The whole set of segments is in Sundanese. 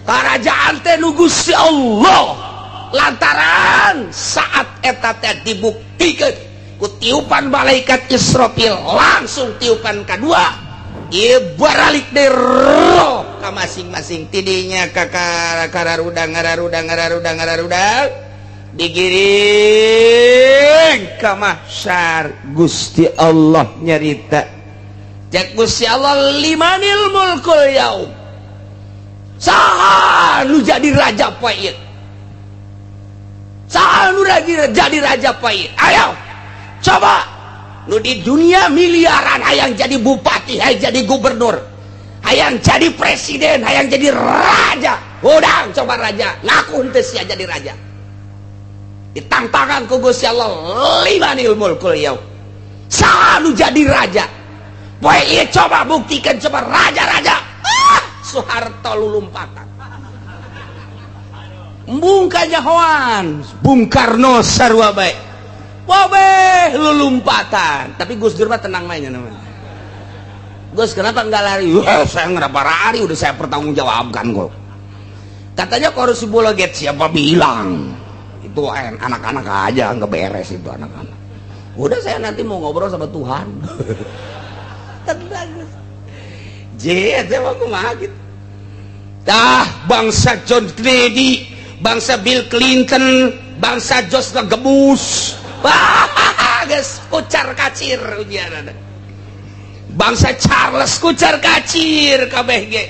Karajaan teh nu Gusti Allah. Lantaran saat eta teh dibuktikeun ku tiupan malaikat Israfil, langsung tiupan kedua ieu baralik deui roh ka masing-masing tidinya ka kararudang ngararudang ngararudang ngararudang digiring ka mahsyar. Gusti Allah nyarita, cek Gusti Allah, limanil mulkul yaum, saha nu jadi raja poe ieu, saha nu jadi raja poe ieu? Ayo coba nu di dunia miliaran hayang jadi bupati, hayang jadi gubernur, hayang jadi presiden, hayang jadi raja. Udah coba raja ngaku henteu sia jadi raja. Ditangtangan ku Gusti Allah, limanil mulkul yaum, saha nu jadi raja poe ieu? Coba buktikan, coba raja-raja. Ah, Soeharto lulumpatan, embung kanyahoan Bung Karno sarua bae wabeh lulumpatan. Tapi Gus Dur mah tenang mainnya namanya. Gus, kenapa nggak lari? Wah, saya nggak lari, udah saya pertanggungjawabkan kok. Katanya korupsi bola get, siapa bilang? Itu anak-anak aja nggak beres itu anak-anak. Udah, saya nanti mau ngobrol sama Tuhan. Tenang, Gus. J, saya mau kumaha gitu. Tah, bangsa John Kennedy, bangsa Bill Clinton, bangsa George Gebus. Wah, geus kucar kacir ujian. Bangsa Charles kucar kacir kabeh ge.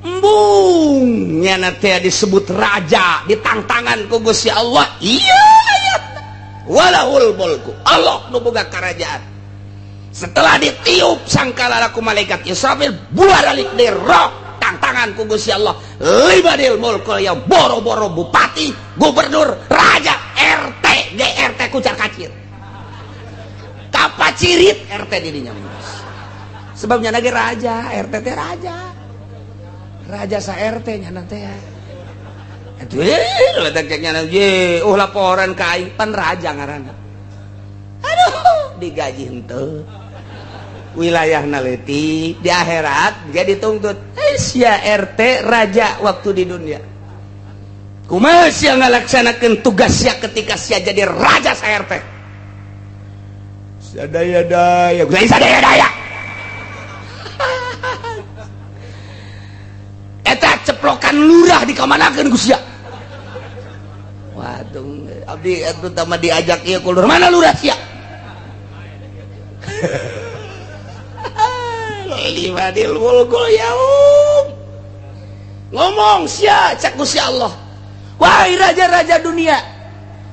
Embung nyana teh disebut raja, ditangtangan ku Gusti Allah. Iya aya. Walahul mulku. Allah nu boga kerajaan. Setelah ditiup sangkala ku malaikat Israfil, buaralik deui roh, tangtangan ku Gusti Allah, limanil mulkul ya, boro-boro bupati, gubernur, raja, RT, GRT kucar kacir. Kapacirit RT dirinya. Sebabnya lagi raja, RT teh raja. Raja sa RT nya nanti ya. Aduh, ye, oh laporan ka aing pan raja ngaranna. Aduh, digaji henteu. Wilayah leutik, di akhirat dia dituntut. Eh, sia RT raja waktu di dunia. Kumaha sia ngalaksanakeun tugas sia ketika sia jadi raja sa RT? Sadaya-daya, sadaya-daya. Eta ceplokan lurah dikamanakeun ku sia? Waduh, abdi terutama diajak ieu ku lurah. Mana lurah sia? Limanil mulkul yaum. Ngomong sia, cek Gusti Allah. Wahai raja-raja dunia,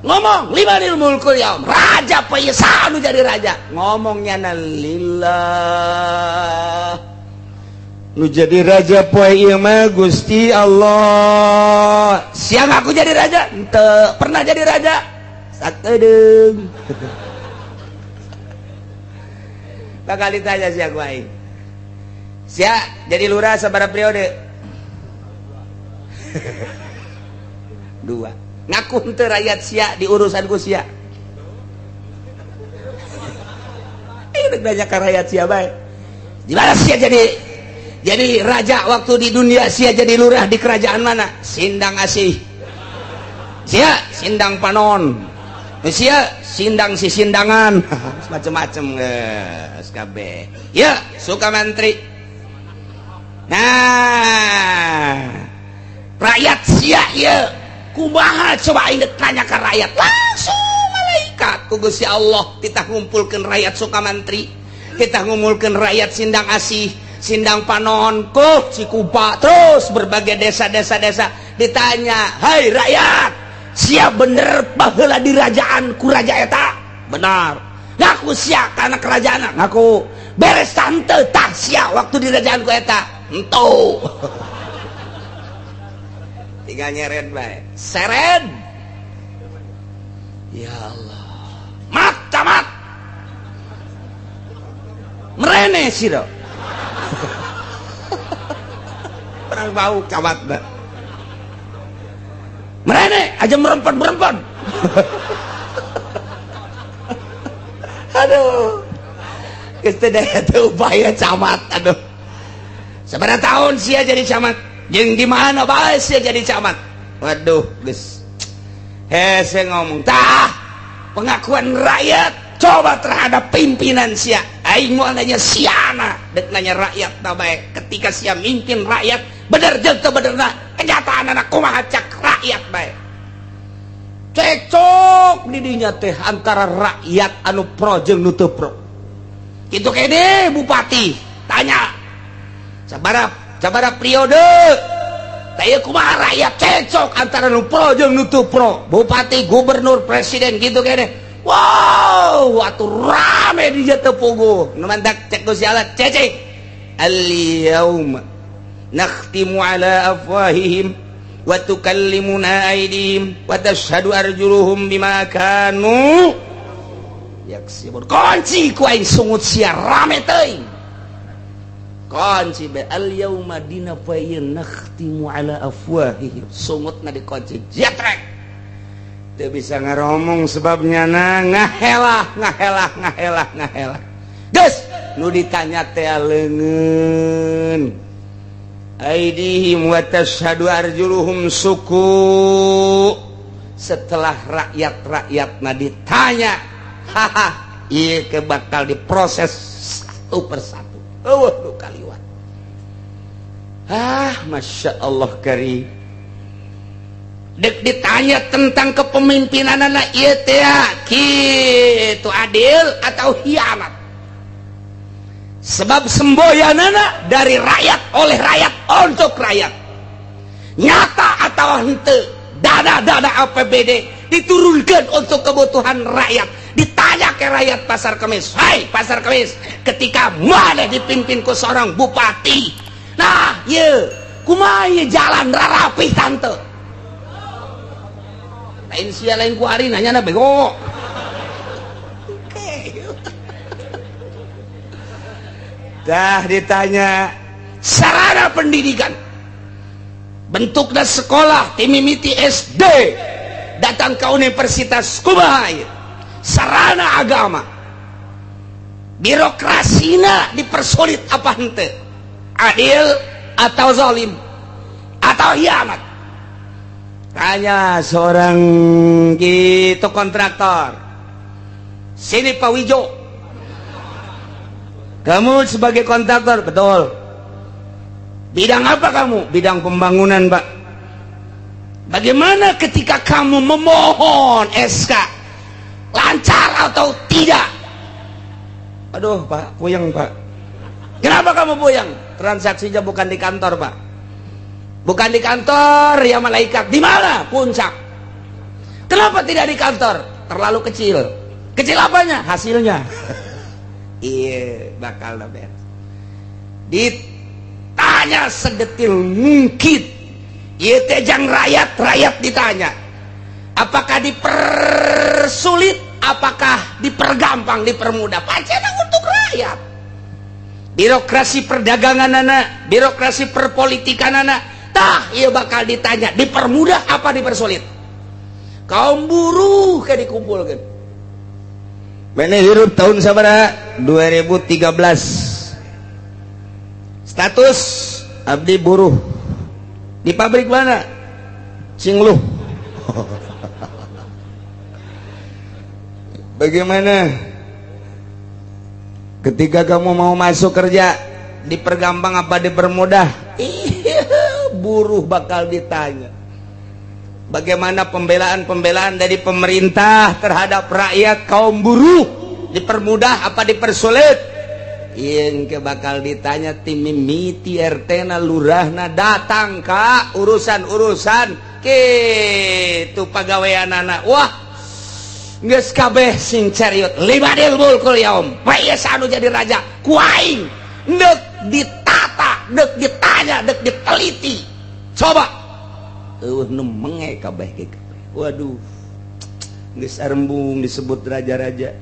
ngomong limanil mulkul yaum. Raja poe nu jadi raja? Ngomongnya na lillah. Nu jadi raja poe ieu mah Gusti Allah. Siang aku jadi raja? Henteu. Pernah jadi raja? Sakedeung. Bakal ditanya sia ku aing. Sia jadi lurah sabaraha periode? 2. Ngaku henteu rakyat sia di urusan ku sia? Ayo nanya ka rakyat sia bae. Di mana sia jadi raja waktu di dunia? Sia jadi lurah di kerajaan mana? Sindang Asih. Sia Sindang Panon. Sia Sindang si Sindangan. Macem-macem geus kabeh. Ya, Sukamantri. Nah, rakyat sia ieu kumaha coba aing tanya ke rakyat? Langsung malaikat ku Gusti Allah kita ngumpulkeun rakyat Sukamantri, kita ngumpulkeun rakyat Sindang Asih, Sindang Panon, Kuh, Cikupa, terus berbagai desa-desa desa ditanya, "Hai rakyat, sia bener baheula di rajaan ku raja eta?" Benar. Ngaku sia karena kerajaan? Ngaku. Beres tante tah sia waktu di rajaan ku eta? Ento. Tinggal nyeret bae. Seret. Ya Allah. Mat camat. Merene sih do. Perang bau camat dah. Merene aja merempat-merempat. Aduh. Geus teu daya teu upaya camat, aduh. Sabaraha tahun sia jadi camat? Jeung di mana bae sia jadi camat? Waduh, geus hese ngomong. Tah, pengakuan rakyat coba terhadap pimpinan sia. Aing mau nanya siana, dek nanya rakyat ta bae. Ketika sia mimpin rakyat, bener jeung teu benerna, kenyataan anak kumaha cak rakyat bae. Cekcok di dinya teh antara rakyat anu pro jeung nu teu pro. Kitu kene bupati tanya sabaraha sabaraha periode. Tah, ieu kumaha rakyat cekcok antara nu pro jeung nu teu pro. Bupati, gubernur, presiden gitu kene. Wow, atuh rame di dieu teu puguh. Nu mantak cek Gusti Allah, cecek. Al yauma nakhtimu ala afwahihim wa tukallimuna aydihim wa tashhadu arjuluhum bima kanu yaksibun. Kunci ku aing sungut sia rame teuing. Kunci be al yauma dina poe ieu nakhtimu ala afwahihim. Sungutna dikunci. Jetrek. Teu bisa ngaromong sebabnya na ngahelah ngahelah ngahelah ngahelah. Geus nu ditanya teh leungeun. Aidihim wa tashhadu arjuluhum suku. Setelah rakyat-rakyat na ditanya, haha, ieu ke bakal diproses satu persatu. Eueuh nu kaliwat. Ah, masya Allah kari. Dek ditanya tentang kepemimpinan anak ieu teh kitu adil atau hianat. Sebab semboyanana dari rakyat, oleh rakyat, untuk rakyat. Nyata atau henteu dana-dana APBD diturunkan untuk kebutuhan rakyat. Ditanya ke rakyat Pasar Kemis, "Hai Pasar Kemis, ketika mana dipimpin ku seorang bupati, nah ye kumaha ye jalan rarapih tante?" Lain sia, lain ku ari nanya na bego. Oke. Dah ditanya sarana pendidikan, bentuknya sekolah timimiti SD datang ke universitas kumaha ieu? Sarana agama, birokrasina dipersulit apa henteu, adil atau zalim atau hianat? Tanya seorang gitu kontraktor, "Sini Pak Wijo, kamu sebagai kontraktor, betul, bidang apa kamu?" "Bidang pembangunan, Pak." "Bagaimana ketika kamu memohon SK, lancar atau tidak?" "Aduh Pak, puyeng, Pak." "Kenapa kamu puyeng?" "Transaksinya bukan di kantor, Pak." "Bukan di kantor ya malaikat, di mana?" "Puncak." "Kenapa tidak di kantor?" "Terlalu kecil." "Kecil apanya?" "Hasilnya." Iya, bakal beres. Ditanya sedetil mungkin. Ieu teh jang rakyat, rakyat ditanya. Apakah dipersulit, apakah dipergampang, dipermudah? Pancen untuk rakyat. Birokrasi perdagangan anak, birokrasi perpolitikan anak, tah ieu bakal ditanya, dipermudah apa dipersulit? Kaum buruh kayak dikumpulkan. Mana hirup tahun sabaraha? 2013. Status abdi buruh. Di pabrik mana? Cingluh. Bagaimana? Ketika kamu mau masuk kerja, dipergampang apa dipermudah? Iya, buruh bakal ditanya. Bagaimana pembelaan-pembelaan dari pemerintah terhadap rakyat kaum buruh? Dipermudah apa dipersulit? Yang ke bakal ditanya tim mimiti RT na, lurahna datang ka urusan-urusan kitu pagawean anak. Wah, geus kabeh sing cariut limanil mulkul yaum, poe anu jadi raja ku aing. Dek ditata, dek ditanya, dek diteliti, coba eueuh nu menge kabeh ge. Waduh, geus arembung disebut raja-raja.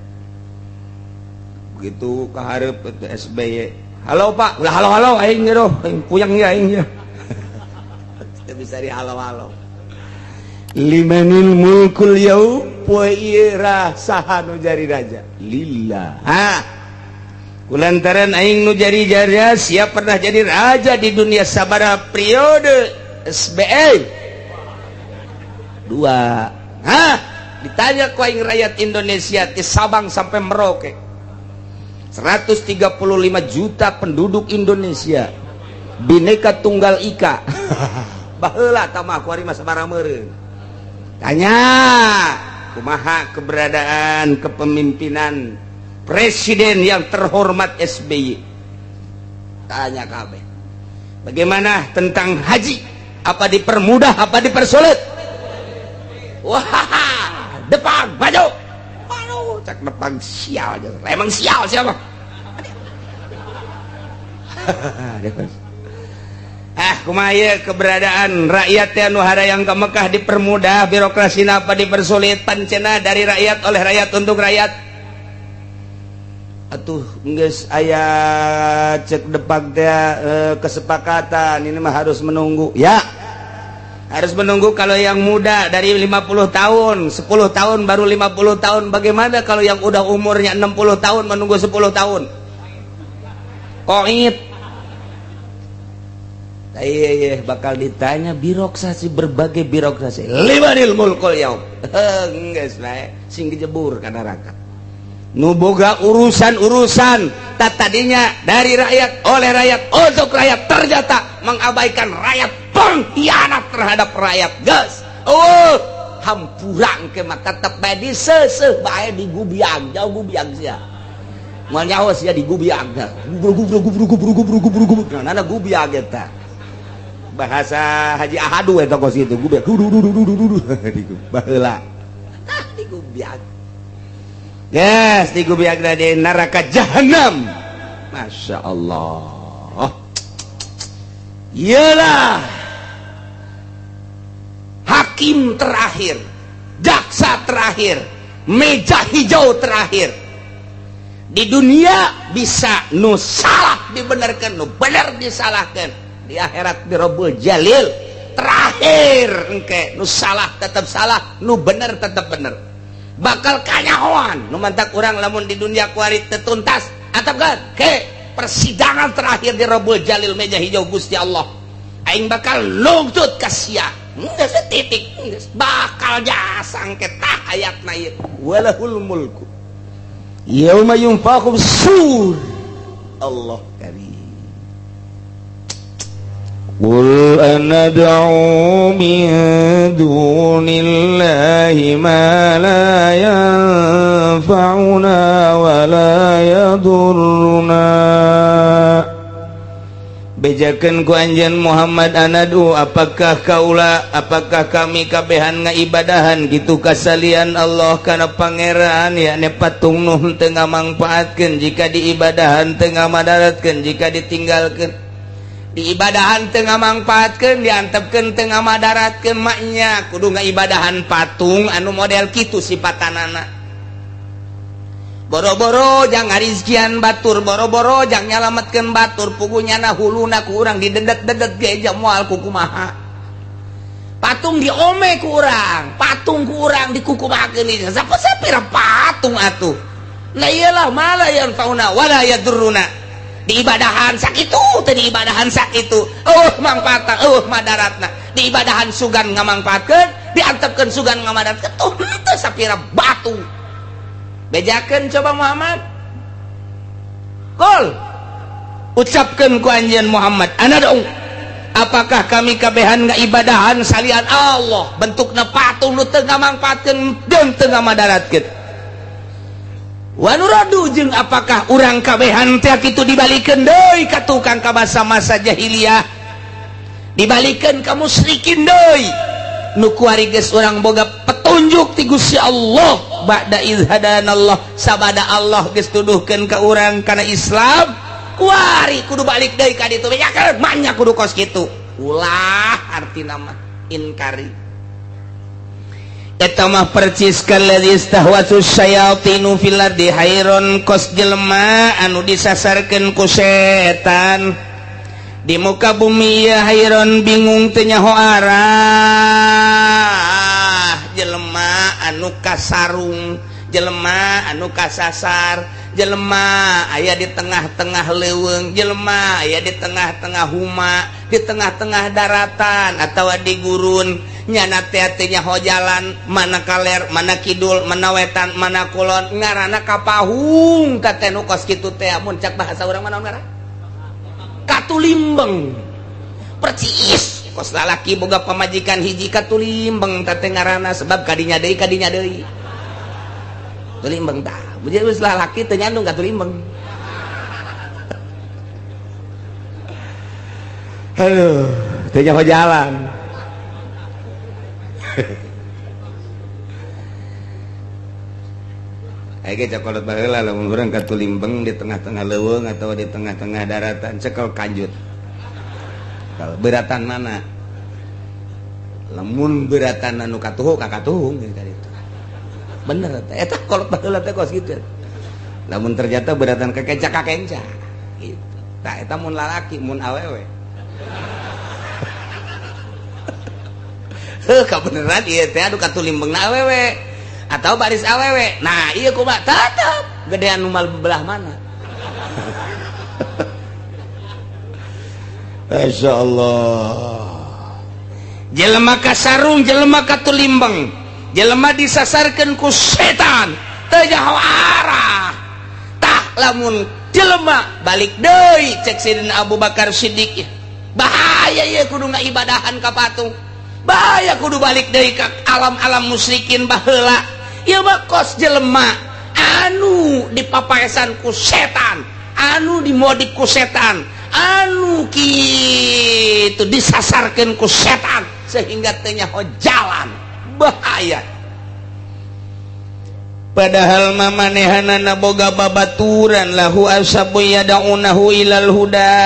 Begitu kaharep itu SBY, "Halo Pak." "Ulah halo halo aing ge, aing puyeng ya aing ya." Teu bisa di halo halo. Limanil mulkul yaum, poe ieu saha nu jadi raja? Lillah. Ha, Kulantaran aing nu jadi jaya, siap pernah jadi raja di dunia. Sabaraha periode SBY? Dua. Hah, ditanya ku aing rakyat Indonesia di Sabang sampai Merauke, 135 juta penduduk Indonesia, Bineka Tunggal Ika baheula tamah kuari mah sabaraha meureun. Tanya kumaha keberadaan kepemimpinan Presiden yang terhormat SBY. Tanya kabeh bagaimana tentang haji, apa dipermudah apa dipersulit? Wah, depan maju maju, cak depan sial, emang sial. Siapa? Ah, kumaha keberadaan rakyat nu yang ke Mekah, dipermudah birokrasi apa dipersulit? Pancena dari rakyat, oleh rakyat, untuk rakyat. Atuh geus aya cek depak teh kesepakatan ini mah harus menunggu ya, harus menunggu. Kalau yang muda dari 50 tahun, 10 tahun baru 50 tahun. Bagaimana kalau yang udah umurnya 60 tahun menunggu 10 tahun? Koit. Iya, bakal ditanya birokrasi, berbagai birokrasi. Limanil mulkul yaum. Geus bae sing kejebur ka neraka nu boga urusan-urusan. Tak tadinya dari rakyat, oleh rakyat, untuk rakyat, ternyata mengabaikan rakyat, pengkhianat terhadap rakyat. Gas, oh, hampurang ke mah tetep bae diseseh bae, digubiang jauh, gubiang sia, moal nyaho sia digubiang, gubrug gubrug gubrug gubrug gubrug gubrug gubrug. Nah, gubiang eta bahasa Haji Ahadu eta kos itu gubiang du du du du du du baheula. Ah, digubiang. Yes, digubiang di neraka jahanam. Masya Allah. Iyalah hakim terakhir, jaksa terakhir, meja hijau terakhir di dunia. Bisa nu salah dibenarkan, nu benar disalahkan. Di akhirat, di Robul Jalil terakhir engke, nu salah tetap salah, nu benar tetap benar, bakal kanyahoan. Nu mantak urang lamun di dunia kuari tetuntas atau kan ke persidangan terakhir di Robul Jalil, meja hijau Gusti Allah, aing bakal nuntut ka sia. Geus titik. Geus bakal jasa engke tah ayatna ieu, walahul mulku yauma yunfakhu sur. Allah karim. قل أندعو من دون الله ما لا ينفعنا ولا يضرنا. Bejakeun ku anjeun Muhammad, anad'u, apakah kaula, apakah kami kabehan ngaibadahan gitu kasalian Allah kana Pangeran, yakni patung nu teu ngamangpaatkeun jika diibadahan, teu ngamadaratkeun jika ditinggalkeun, diibadahan teu ngamangpaatkeun, diantepkeun teu ngamadaratkeun? Maknya kudu ngaibadahan patung anu model kitu sipatanana, boro-boro jang ngarizkian batur, boro-boro jang nyalametkeun batur, pugunya na huluna ku urang didedet-dedet ge moal kukumaha. Patung diome ku urang, patung ku urang dikukumahakeun, siapa sapira patung atuh. Nah, iyalah, mala yanfauna wala yadurruna. Diibadahan sakitu teh, diibadahan sakitu, oh mangfaatna, oh madaratna. Diibadahan sugan ngamangfaatkeun, diantepkeun sugan ngamadaratkeun, tuh teu sapira batu. Bejakeun coba Muhammad. Qul, ucapkeun ku anjeun Muhammad, anad'u, apakah kami kabehan ngaibadahan salian Allah bentukna patung nu teu ngamangfaatkeun jeung teu ngamadaratkeun? Wa nuraddu, jeung apakah urang kabehan teh kitu dibalikeun deui ka tukang ka masa-masa jahiliyah, dibalikeun ka musyrikin deui, nu kuari geus urang boga petunjuk ti Gusti Allah? Ba'da idz hadanallah, sabada Allah geus tuduhkeun ka urang kana Islam, kuari kudu balik deui ka ditu? Bejakeun manya kudu kos kitu. Ulah, artina mah inkari. Eta mah percis kalladzi istahwathu syayatinu fil ardi hayron, kos jelema anu disasarkeun ku setan di muka bumi ya, hayron, bingung, teu nyaho arah, jelema anu kasarung, jelema anu kasasar. Jelema aya di tengah-tengah leuweung, jelema aya di tengah-tengah huma, di tengah-tengah daratan atau di gurun. Nyana teh teu nyaho jalan, mana kaler, mana kidul, mana wetan, mana kulon, ngaranna kapahung ka teh nu kos kitu teh. Mun cak bahasa urang mana ngaran? Katulimbeng. Percis kos lalaki boga pamajikan hiji, katulimbeng teh ngaranna, sebab kadinya deui, kadinya deui. Tulimbeng tah. Geus lalaki teu nyandung katulimbeng. Aduh, teu nyaho jalan. Ayo cakolot baheula lamun urang katulimbeng di tengah-tengah leuweung atau di tengah-tengah daratan, cekel kanjut. Kalau beratan mana? Lamun beratan anu katuhu ka katuhung gitu itu. Bener eta. Eta kolot baheula teh kos kitu. Lamun ternyata beratan ka kenca ka kenca. Gitu. Tah eta mun lalaki, mun awewe. Heuh, kabeneran ieu teh anu katulimbengna awewe atau baris awewe. Nah, ieu kumaha? Tetep gedean nu belah mana? Masya Allah. Jelema kasarung, jelema katulimbeng, jelema disasarkeun ku setan, teu nyaho arah. Tah lamun jelema balik deui cek Sidina Abu Bakar Siddiq, bahaya ieu kudu ngaibadahan ka patung. Bahaya kudu balik deui ka alam-alam musyrikin baheula. Ieu mah kos jelema anu dipapaesan ku setan, anu dimodik ku setan, anu kitu disasarkeun ku setan sehingga teu nyaho jalan. Bahaya. Padahal mamanehanana boga babaturan lahu asabu yad'unahu ilal huda.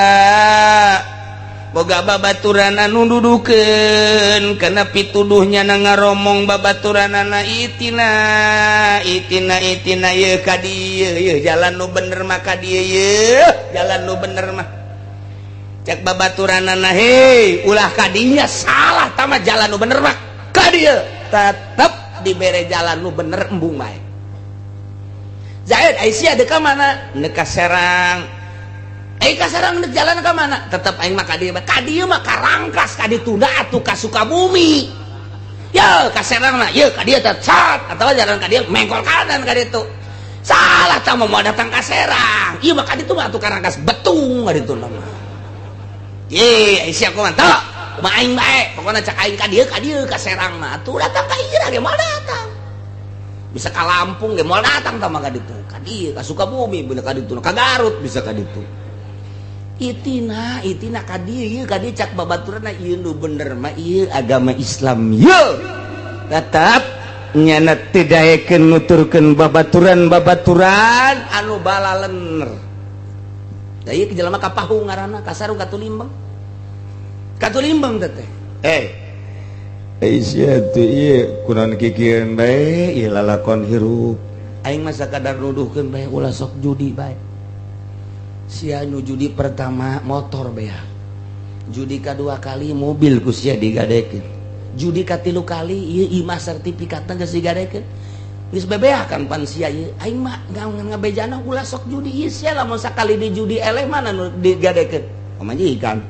Boga babaturan anu dudukeun kana pituduhnya na ngaromong babaturanana itina itina itina ieu ka dieu, ieu jalan nu bener mah ka dieu, ieu jalan nu bener mah. Cek babaturanana, hei ulah ka dinya salah tama jalan nu bener mah ka dieu. Tetep dibere jalan nu bener embung bae. Zaid Aisyah deuk ka mana? Deuk ka Serang. Ka Serang deuk jalan ka mana? Tetep aing mah ka dieu. Ka dieu mah ka Rangkas, ka ditunda atuh ka Sukabumi. Ye ka Serang mah, ye ka dieu teh cat atawa jalan ka dieu mengkol kanan ka ditu. Salah tah mau datang ka Serang. Ieu mah ka ditu mah atuh ka Rangkas betung ka ditu mah. Ye Aisyah kumaha teu? Kumaha aing bae? Pokona cak aing ka dieu ka Serang mah atuh datang ka ieu ge moal datang. Bisa ka Lampung ge moal datang tah mah ka ditu. Ka dieu ka Sukabumi bener ka ditu, ka Garut bisa ka ditu. Itina itina ka dieu ieu ka dieu cak babaturanna ieu nu bener mah ieu agama Islam ieu. Tetep nyana teu daekeun nuturkeun babaturan-babaturan anu balalener. Da ieu jelema kapahung ngaranna kasarung katulimbeng. Katulimbeng teh. Aisyah teh ieu kunaon kikieun bae ieu lalakon hirup. Aing mah sakadar nuduhkeun bae ulah sok judi bae. Sia nu judi pertama motor bea, judi kedua kali mobil ku sia digadekeun, judi katilu kali ieu imah sertifikatna geus digadekeun, geus bebeah kan pan sia ieu. Aing mah ngabejana ulah sok judi ieu sia lamun sakali di judi eleh mana nu digadekeun? Pamajikan.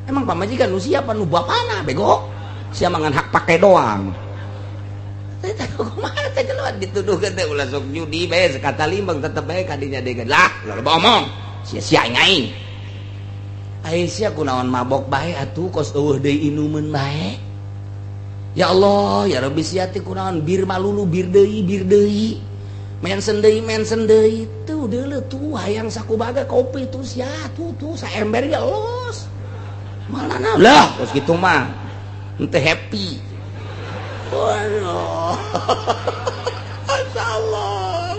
Emang pamajikan nu siapa nu bapana bego? Sia mangan hak pake doang. Kumaha teh jelema dituduhkeun teh ulah sok judi bae sakata limbang tetep bae kadinya deui. Lah, ulah loba omong. Sia-sia aing aing. Ai sia kunaon mabok bae atuh kos eueuh deui inumeun bae. Ya Allah, ya Rabbi sia teh kunaon bir malulu bir deui, bir deui. Mensen deui tuh deuleu tuh hayang sakubaga kopi tuh sia tuh tuh saember ya los. Malana lah kos kitu mah. Henteu happy. Waduh. Masya Allah.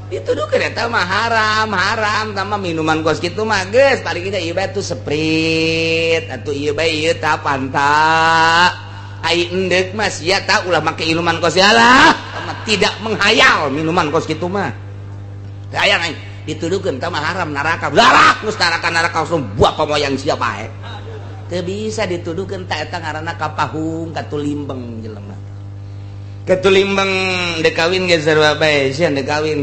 Dituduh kereta mah haram, haram sama minuman kos kitu mah geus paling kita ieu bae tuh Sprite atuh ieu bae ieu tah Fanta. Ai endek mah sia tah ulah make minuman kos lah. Tidak menghayal minuman kos kitu mah. Teu aya aing dituduhkeun tah mah haram neraka. Lah geus neraka-neraka langsung buah pamoyang sia bae. Teu bisa dituduhkeun ta eta ngaranna kapahung katulimbeng jelema. Ketulimbang dek kawin ge sarua bae sia dek kawin,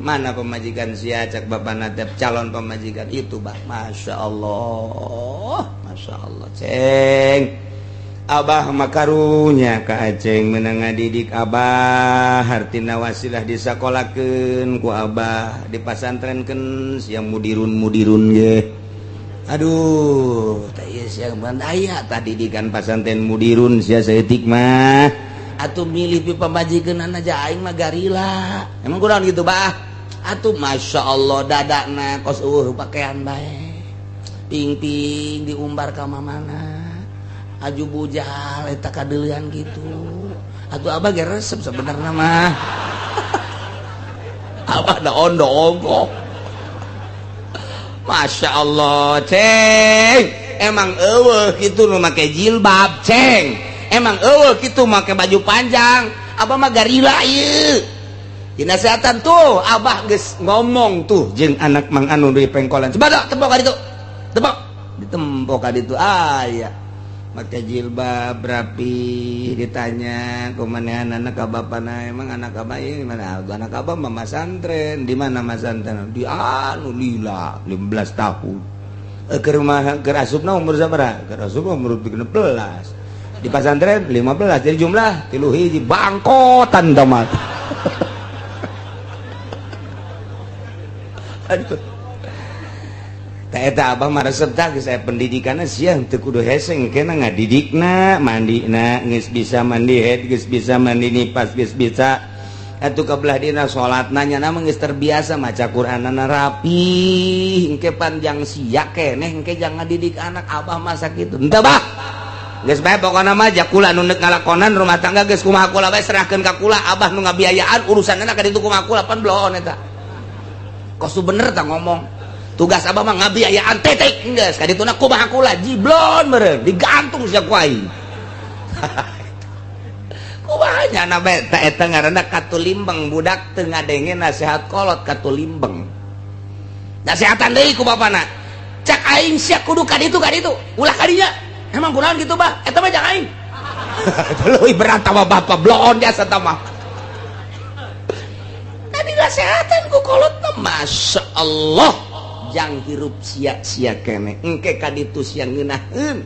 mana pemajikan sia cak bapana teh calon pemajikan itu bah. Masya Allah, Masya Allah ceng. Abah makarunya ka Aceng menang ngadidik Abah hartina wasilah disakolakeun ku Abah dipasantrenkeun siang mudirun-mudirun ge. Aduh, teh ieu siang aya tadi didikan pasantren mudirun sia saeutik mah. Atuh milih pi pamajikan aja aing mah garila. Emang kurang gitu bah? Atuh Masya Allah dadakna kos eueuh pakaian bae. Ping-ping diumbar ka mamana. Aju bujal eta kadeulean gitu. Atuh abah ge resep sebenarnya mah. Abah da ondo ongkoh. Masya Allah ceng. Emang eueuh kitu nu make jilbab ceng. Emang eueuh kitu make baju panjang. Abah mah garila ieu. Dinasehatan tuh abah geus ngomong tuh jeung anak Mang Anu di pengkolan. Coba dak tepok ka ditu. Tepok. Ditempok ka ditu. Aya. Make jilbab rapi ditanya kumanehan anak ka bapana emang anak abah ini mana anak abah mah masantren di mana masantren di anu lila 15 tahun ke rumah keur asupna umur sabaraha keur asupna umur 13 di pasantren 15 jadi jumlah 3 hiji bangkotan tamat. Aduh eta abah mah resep tah geus aya pendidikanna sia teu kudu hese engkena ngadidikna mandina geus bisa mandi head geus bisa mandi nipas geus bisa atuh ka belah dina salatna nya mah geus terbiasa maca Qur'anana rapi engke panjang sia keneh engke jangan ngadidik anak abah masa kitu henteu bah geus bae pokona mah jakula nu neuk ngalakonan rumah tangga geus kumaha kula bae serahkeun ka kula abah nu ngabiayaan urusanna ka ditu kumaha kula pan bloon eta kos bener tah ngomong tugas abah mah ngabiayaan titik geus ka dituna kumaha kula jiblon meureun digantung sia ku aing. Kumaha nya na bae ta eta ngaranna katulimbeng budak teu ngadenge nasihat kolot katulimbeng nasihatan deui ku bapana cak aing sia kudu ka ditu ulah ka dinya emang kunaon kitu bah eta mah cak aing. Leuwih berat mah bapa bloon jasa ta mah tadi nasihatan ku kolot mah Masya Allah jang hirup sia-sia kene engke ka ditu sia ngeunaheun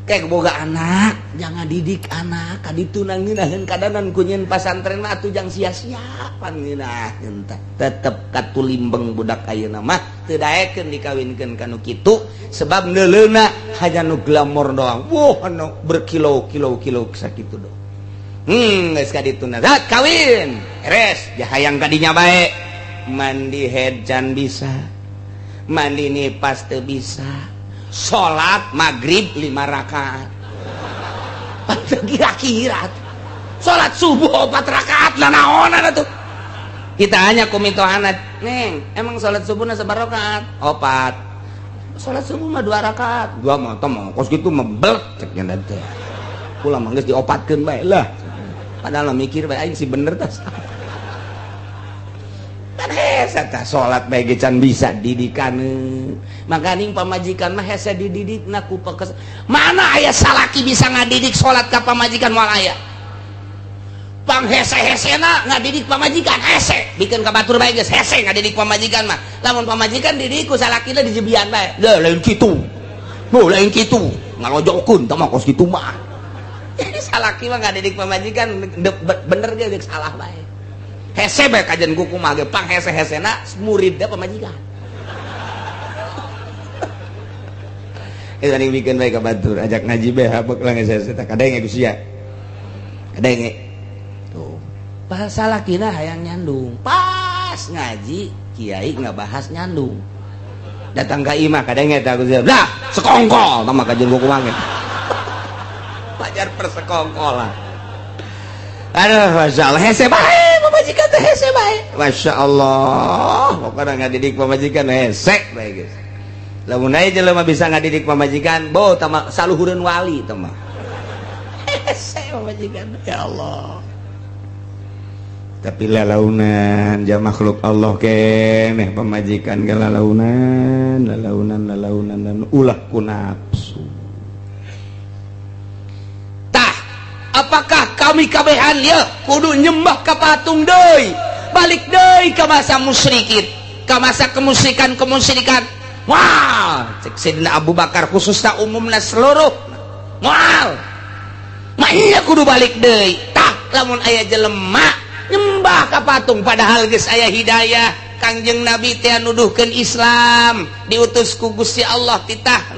kayak boga anak jangan didik anak ka ditu ngeunaheun kadanan ku nyeun pasantren mah atuh jang sia-sia pan ngeunaheun teh tetep katulimbeng budak ayeuna mah teu daekeun dikawinkeun ka nu kitu sebab neuleuna hanya nu glamor doang wah anu berkilo-kilo-kilo sakitu doang geus ka dituna kawin beres jahayang kadinya bae mandi head can bisa mandi nipas teu bisa salat maghrib 5 rakaat kira-kira salat subuh 4 rakaat lah naonan atuh kita hanya ku mitohana neng emang salat subuhna sabaraha rakaat 4 salat subuh mah 2 rakaat dua mah teh mah kos kitu mah bel cek nya teh kula mah geus diopatkeun bae lah padahal mikir bae aing si bener tah hese tah salat bae ge can bisa didikane makaning pamajikan mah hese dididikna ku pekes mana aya salaki bisa ngadidik salat ka pamajikan moal aya pang hese-hesena ngadidik pamajikan hese bikin ka batur bae geus hese ngadidik pamajikan mah lamun pamajikan didik ku salakina dijebian bae leuh lain kitu oh lain kitu ngalojokeun tah mah kos kitu mah jadi salaki mah ngadidik pamajikan bener ge geus salah bae hese bae kajian kuku mah ge pang hese-hesena muridna pamajikan. Eta ning bikin bae ka batur ajak ngaji bae habek lah hese tah kadenge ku sia. Kadenge. Tuh. Pas salakina hayang nyandung. Pas ngaji kiai ngabahas nyandung. Datang ka imah kadenge tah ku sia. Lah, sekongkol tah mah kajian kuku mah ge. Pajar persekongkolan. Aduh, Masya Allah, hese bae pamajikan teh hese bae. Masya Allah, pokoknya ngadidik pamajikan hese bae geus. Lamun aya jelema bisa ngadidik pamajikan, bo tama saluhureun wali teh mah. Hese pamajikan, ya Allah. Tapi lalaunan ja makhluk Allah keneh pamajikan ge lalaunan, lalaunan, lalaunan dan ulah ku nafsu. Tah, apakah Kami kabehan ya kudu nyembah ka patung deui, balik deui ka masa musyrikin, ka masa kemusyrikan kemusyrikan. Wah, cek Sayyidina Abu Bakar, khususnya umumna seluruh, moal maknya kudu balik deui. Tah, lamun aya jelema nyembah ka patung padahal geus aya hidayah, Kangjeng Nabi teh nuduhkeun Islam, diutus ku Gusti Allah, titah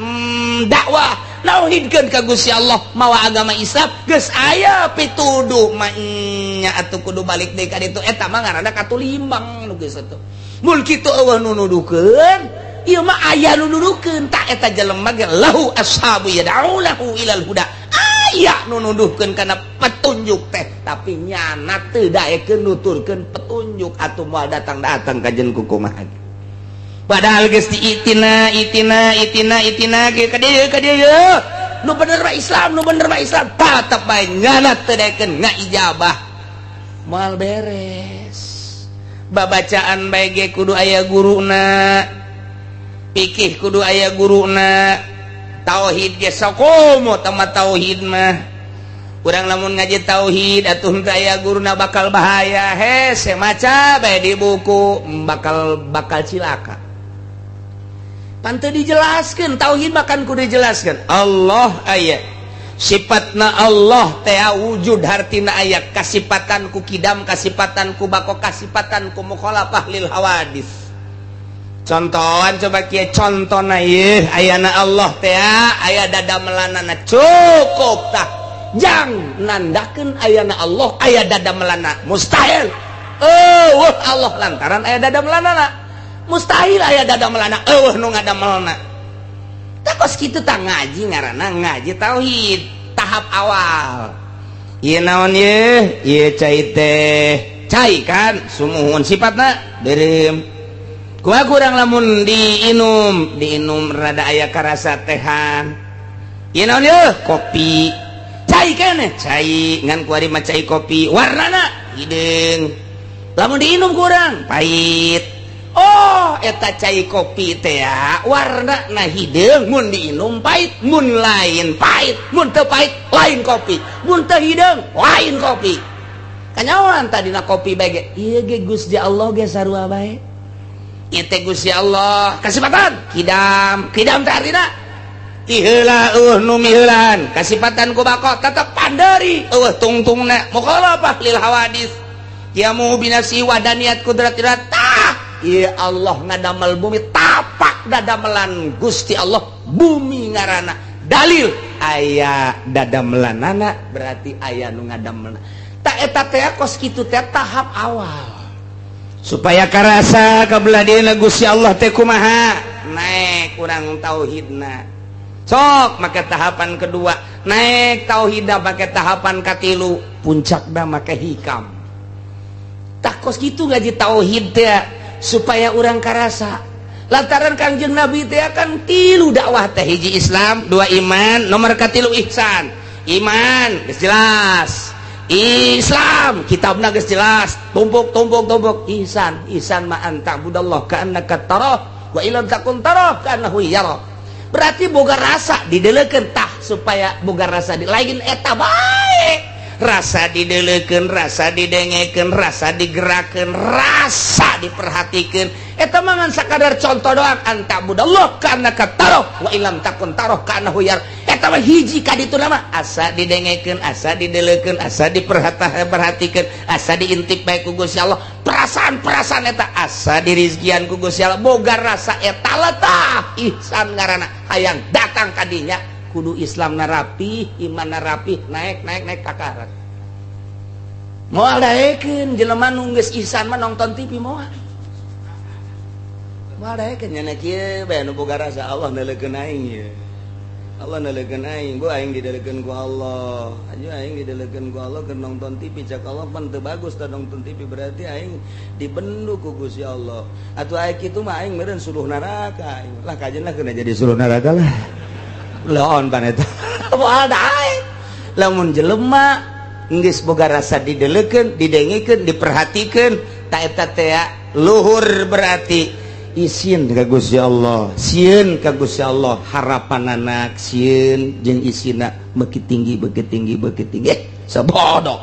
dakwah nauhidkeun ka Gusti Allah mawa agama Islam, geus aya pituduh nya atuh kudu balik deui ka ditu. Eta mah ngaranna katulimbang nu geus atuh. Mun kitu euweuh nu nuduhkeun, ieu mah aya nu nuduhkeun. Tak, eta jelema ge lahu ashabu yad'ulahu ilal huda, aya nu nuduhkeun kana petunjuk teh, tapi nyana teu daekeun nuturkeun petunjuk, atuh moal datang-datang kajen ku kumaha? Padahal geus diitina itina itina itina ge ka dieu ka dieu, nu bener mah Islam, nu bener mah Islam, tetep bae nyana teu daekeun ngaijabah, moal beres. Babacaan bae ge kudu aya guruna, pikih kudu aya guruna, tauhid ge sakomo tama tauhid mah. Urang lamun ngaji tauhid atuh henteu aya guruna bakal bahaya. Hese maca bae di buku, bakal bakal cilaka. Pan teu dijelaskeun tauhid, makan kudu dijelaskeun Allah aya, sifatna Allah teh wujud, hartina aya kasipatan ku kidam, kasipatan ku bako, kasipatan ku mukhalafah lil hawadis. Contohan coba kieu contona, ieu ayana Allah teh aya dada melanana, cukup. Tah, jang nandakeun ayana Allah aya dada melana, mustahil. Euweuh Allah lantaran aya dada melanana, mustahil aya dada melana, euweuh nu ngadamelna. Tah, kos kitu tah ngaji, ngaranna ngaji tauhid tahap awal. Ieu naon ieu? Ieu cai teh, cai kan sumuhun, sifatna beureum. Kumaha kurang lamun diinum, diinum rada aya karasa tehan. Ieu naon ieu? Kopi. Cai keneh, cai ngan kuari mah cai kopi, warnana hideung, lamun diinum kurang pahit. Oh, eta cai kopi teh warna na hideung, mun diinum pahit. Mun lain pahit, mun teu pahit lain kopi, mun teu hideung lain kopi. Kanyawan tadina kopi bae ge. Ieu ge Gusti Allah ge sarua bae. Ieu teh Gusti Allah kasipatan kidam. Kidam teh artina ti heula euweuh nu miheulaan. Kasipatan ku bako, tetep panderi, euweuh tungtungna, mukhalafah lil hawadis, qiyamu binafsi wadaniyat kudratillah. Tah, ieu Allah ngadamel bumi, tapak dadamelan Gusti Allah bumi ngaranna dalil aya dadamelanana, berarti aya nu ngadamelna. Tak, eta teh kos kitu teh tahap awal supaya karasa kabelah dieuna Gusti Allah teh kumaha. Naik kurang tauhidna, sok make tahapan kedua, naik tauhidna make tahapan katilu, puncakna make hikam. Tak, kos kitu ngaji tauhid teh supaya urang karasa, lantaran Kangjeng Nabi teh kan tilu dakwah teh: hiji Islam, dua iman, nomor katilu ihsan. Iman geus jelas, Islam kitabna geus jelas, tumpuk tumpuk tumpuk, ihsan. Ihsan ma an ta'budallah ka'annaka tarah wa illam takun tarah ka'annahu yara. Berarti boga rasa didelekeun. Tah, supaya boga rasa di lain eta bae, rasa didelekeun, rasa didengekeun, rasa digerakkeun, rasa diperhatikeun. Eta mah ngan sakadar contoh doang. An ta'budallah ka'annaka tarah wa illam takun tarah ka'annahu yara. Eta mah hiji ka ditu nama asa didengekeun, asa didelekeun, asa diperhatikeun, asa diintip bae ku Gusti Allah. Perasaan-perasaan eta asa dirizkian ku Gusti Allah, boga rasa eta lah. Tah, ihsan ngaranna. Hayang datang ka dinya kudu Islam narapi, iman narapi, naik naik naik kakarat. Moal daekeun jelema nu geus ihsan mah nonton TV, moal moal daekeun. Nya kieu bae nu boga rasa, Allah neuleukeun aing ieu, Allah neuleukeun aing, bu aing didelekeun ku Allah aja, aing didelekeun ku Allah keur nonton TV. Cak Allah pan teu bagus tah nonton TV, berarti aing dibendu ku Gusti Allah. Atuh aing kitu mah aing meureun suluh neraka aing lah, kajen lah kena jadi suluh neraka lah. Laon pan eta moal daek lamun jelema geus boga rasa didelekeun, didengekeun, diperhatikeun. Ta eta teh luhur, berarti Isin ka Gusti Allah, sieun ka Gusti Allah, harapan anak sieun jeung isina beuki tinggi, beuki tinggi, beuki tinggi. Eh, sabodoh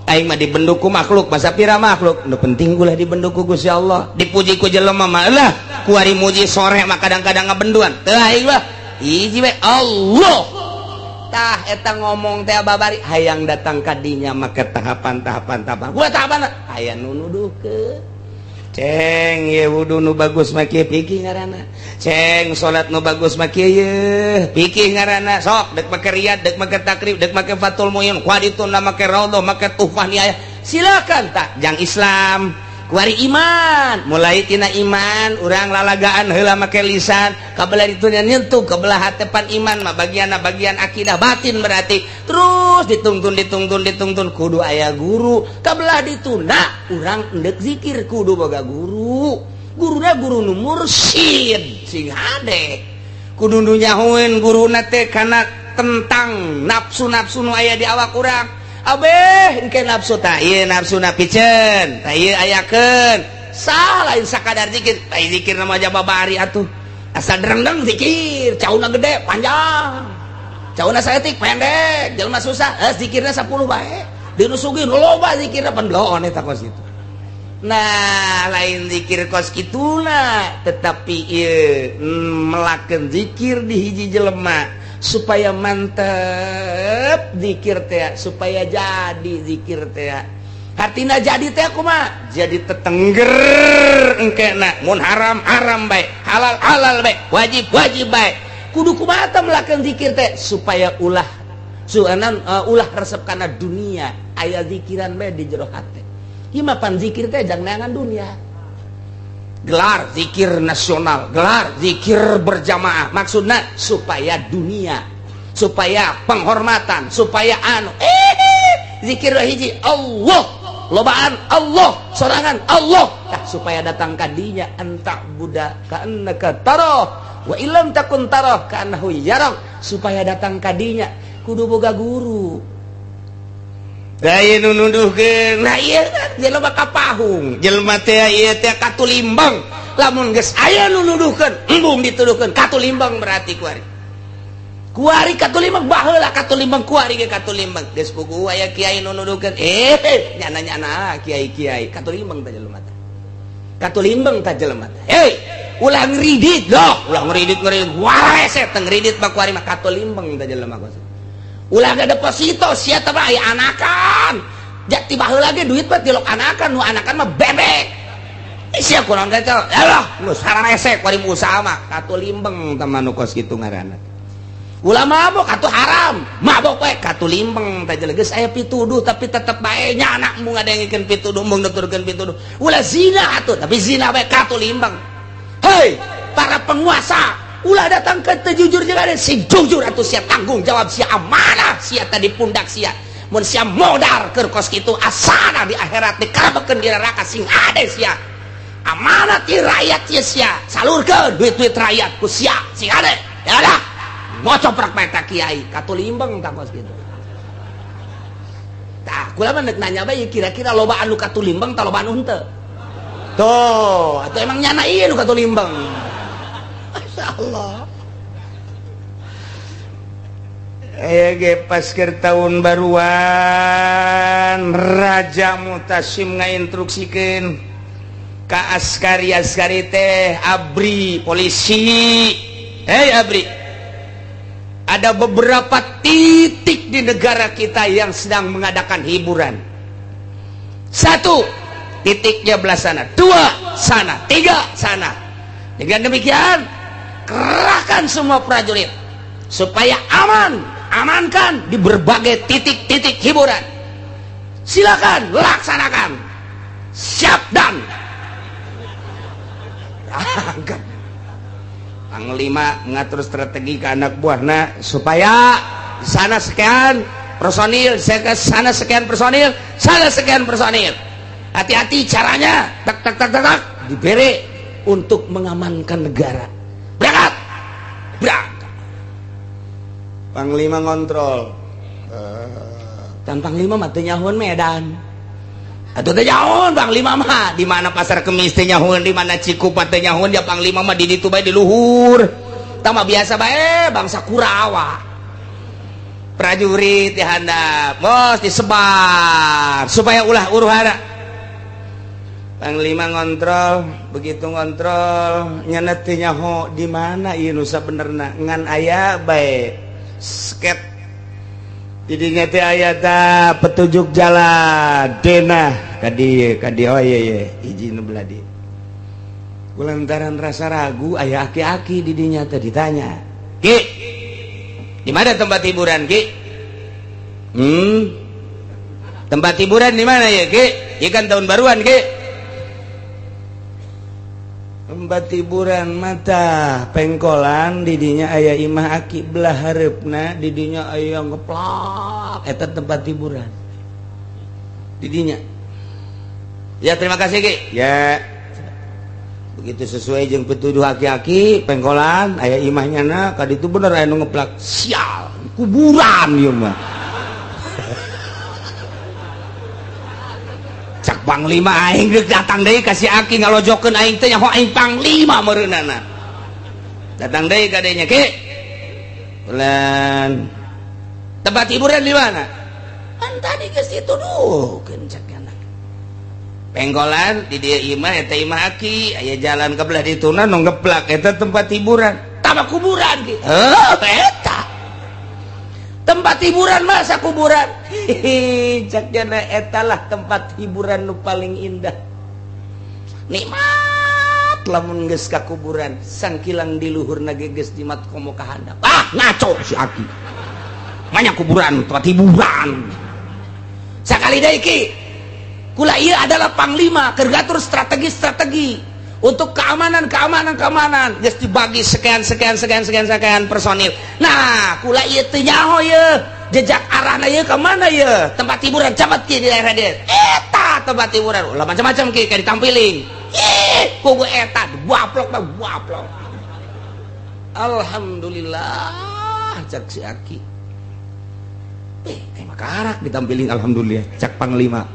aing mah dibendu ku makhluk, masa pira makhluk nu penting ulah dibendu ku Gusti Allah. Dipuji ku jelema mah lah, kuari muji sore mah kadang-kadang ngabenduan teu. Aing mah hiji we, Allah. Tah, eta ngomong teh babari hayang datang kadinya make tahapan-tahapan, tahapan gua tahapan aya nu nuduhkeun. Ceng ye, wudu nu bagus mah kieu, pikih ngaranna. Ceng, salat nu bagus mah kieu ye, pikih ngaranna. Sok dek make Riyad, dek make Takrib, dek make Fathul Muin, kuadituna make Raudhah, make Tuhfah Nihayah, silakan. Tak jang Islam kuari iman, mulai tina iman urang lalagaan heula make lisan, kabelah itu nyentuh kebelah hatepan. Iman mah bagian bagian akidah batin, berarti terus ditungtun, ditungtun, ditungtun, kudu aya guru. Kabelah ditunda urang endek zikir kudu boga guru, guruna guru nu mursyid sing hade, kudu nu nyahoeun guruna teh kana tentang nafsu-nafsu nu aya di awak urang. Abeh engke nafsu tak ieu, nafsu na piceun tak ieu, ayakeun sah. Lain sakadar zikir, tai zikir nama aja babari atuh, asal derengdeng zikir, cauna gede panjang, cauna saeutik pendek, jelema susah eh zikirna 10 bae, di nu sugih loba zikirna pan bloon eta kos kitu. Nah, lain zikir kos kituna, tetapi ieu melakukan zikir di hiji jelema supaya mantep zikir teh, supaya jadi zikir teh. Hartina jadi teh kumaha? Jadi tetengger engkena mun haram haram bae, halal halal bae, wajib wajib bae. Kudu kumaha teh melakukan zikir teh supaya ulah suanan ulah resep kana dunia, aya zikiran bae di jero hate. Ieu mah pan zikir teh jang neangan dunia, gelar zikir nasional, gelar zikir berjamaah, maksudnya supaya dunia, supaya penghormatan, supaya anu eh zikir hiji Allah, lobaan Allah, sorangan Allah. Tah, supaya datang kadinya an ta'buda ka'annaka tarah wa illam takun tarah ka'annahu yarak. Supaya datang kadinya kudu boga guru. Daya nu nuduhkeun, nah ieu kan jelema kapahung, jelema teh ieu teh katulimbang. Lamun geus aya nu nuduhkeun, embung dituduhkeun katulimbang, berarti kuari kuari katulimbang. Baheula katulimbang, kuari ge katulimbang. Geus puguh aya kiai nu nuduhkeun, eh nyana-nyana kiai-kiai katulimbang teh jelema teh, katulimbang teh jelema teh. Hei, ulah ngeridit loh, ulah ngeridit, ngeridit warese teh, ngeridit mah kuari mah katulimbang teh jelema kos. Ulah ada deposito sia teh mah aya anakan. Jati baheula ge duit mah tilok anakan, nu anakan mah bebek. Sia kurang teh alah nu sararese kuari usaha mah katulimbeng teh mah nu kos kitu ngaranna. Ulah mabok atuh, haram mabok we, katulimbeng teh. Geus aya pituduh tapi tetep bae nyana embung ngadengikeun pituduh, embung nuturkeun pituduh. Ulah zina atuh, tapi zina bae, katulimbeng. Hei para penguasa, ulah datang ke jujur juga ada si jujur atau sia tanggung jawab sia, amanah sia tadi pundak sia. Mun sia modar keur kos kitu, asana di akhirat dikarabekeun di neraka. Sing ade sia, amanah ti rakyat sia, sia salurkeun duit-duit rakyat ku sia. Sing ade ya dah ngocoprak bae ta kiai, katulimbeng ta kos kitu. Tah, kula mah nanya bae, kira-kira loba anu katulimbeng ta loba anu henteu? Tuh, atau emang nyana ieu nu katulimbeng? Masya Allah. Ege pasker tahun baruan, Raja Mutasim ngainstruksikeun ka askari, askari teh ABRI, polisi. Hei ABRI, ada beberapa titik di negara kita yang sedang mengadakan hiburan. Satu titiknya belah sana, dua sana, tiga sana. Dengan demikian, kerahkan semua prajurit supaya aman, amankan di berbagai titik-titik hiburan. Silakan laksanakan. Siap. Dan angkat panglima mengatur strategi ke anak buahna supaya sana sekian personil, saya ke sana sekian personil, sana sekian personil, hati-hati caranya, tak tak tak tak tak, diberi untuk mengamankan negara. Berangkat, berangkat. Panglima ngontrol, dan panglima mah teu nyahoan medan. Atuh teh nyahoan panglima mah di mana Pasar Kemis teh nyahoan, di mana Cikupa teh nyahoan, dia panglima mah di ditu bae di luhur. Tah mah biasa bae bangsa Kurawa. Prajurit di handap, bos disebar supaya ulah huru-hara. Panglima ngontrol, begitu ngontrol nyana teu nyaho di mana ieu nu sabenerna, ngan aya bae sket. Didinya teh aya ta petunjuk jalan denah ka dieu ka dieu, oh iya iya hiji nu belah dieu. Kulantaran rasa ragu aya aki-aki didinya teh ditanya, "Ki, di mana tempat hiburan, Ki?" Tempat hiburan di mana ya, Ki? Ieu kan tahun baruan, Ki. Tempat hiburan mata pengkolan, didinya aya imah aki belah hareupna, didinya aya ngeplak, eta tempat hiburan didinya. Ya terima kasih, Ki. Ya begitu sesuai jeung petuduh aki-aki, pengkolan aya imahnya na ka ditu bener aya nu ngeplak. Sial, kuburan ieu mah. Cak panglima aing geus datang deui ka si aki ngalojokeun aing teh nyaho aing panglima meureunana. Datang deui ka dinya, Ki. Bulan tempat hiburan di mana? Kan tadi geus dituduhkeun cak anak. Pengkolan di dieu imah eta imah aki, aya jalan ke belah dituna nu ngeplak eta tempat hiburan. Tama kuburan ki. Heuh, eta. Tempat hiburan masa kuburan. Hihi, cak jana etalah tempat hiburan nu paling indah. Nikmat lamun geus ka kuburan, sangkilang di luhurna ge geus jimat komo ka handap. Ah, ngaco si aki. Banyak kuburan tempat hiburan. Sakali deui ki. Kula ieu adalah panglima keur ngatur strategi-strategi untuk keamanan keamanan keamanan, geus dibagi sekian sekian sekian sekian sekian personil. Nah, kula ieu teu nyaho ye jejak arahna ieu ka mana ye tempat hiburan camat ki di daerah dieu, eta tempat hiburan ulah macam-macam ki kayak ditampiling. Ih, kugu eta waplok mah waplok. Alhamdulillah cak si aki, eh makarak ditampiling. Alhamdulillah cak panglima,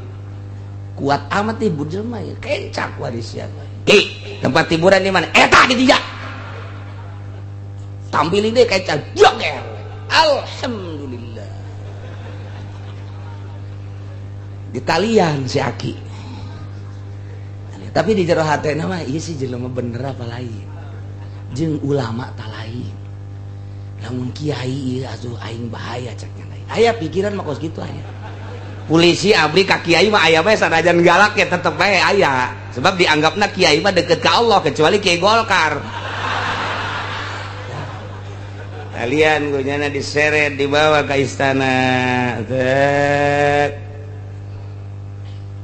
kuat amat nih jelema ya, kencak warisian. Ki, tempat hiburan di mana? Eta di dia. Tampilin deh kayak joger. Alhamdulillah. Ditalian si aki. Tapi di jero hatena mah ieu si jelema bener apa lain. Jeung ulama tak lain. Lamun kiai ieu asuh aing bahaya cak nya lain. Aya pikiran mah kos kitu aya. Polisi abri ka kiai mah aya bae, sanajan galak ya tetep bae aya. Sebab dianggapna kiai mah deket ka Allah, kecuali kiai Golkar. Kalian gunyana diseret dibawa ke istana. Tek.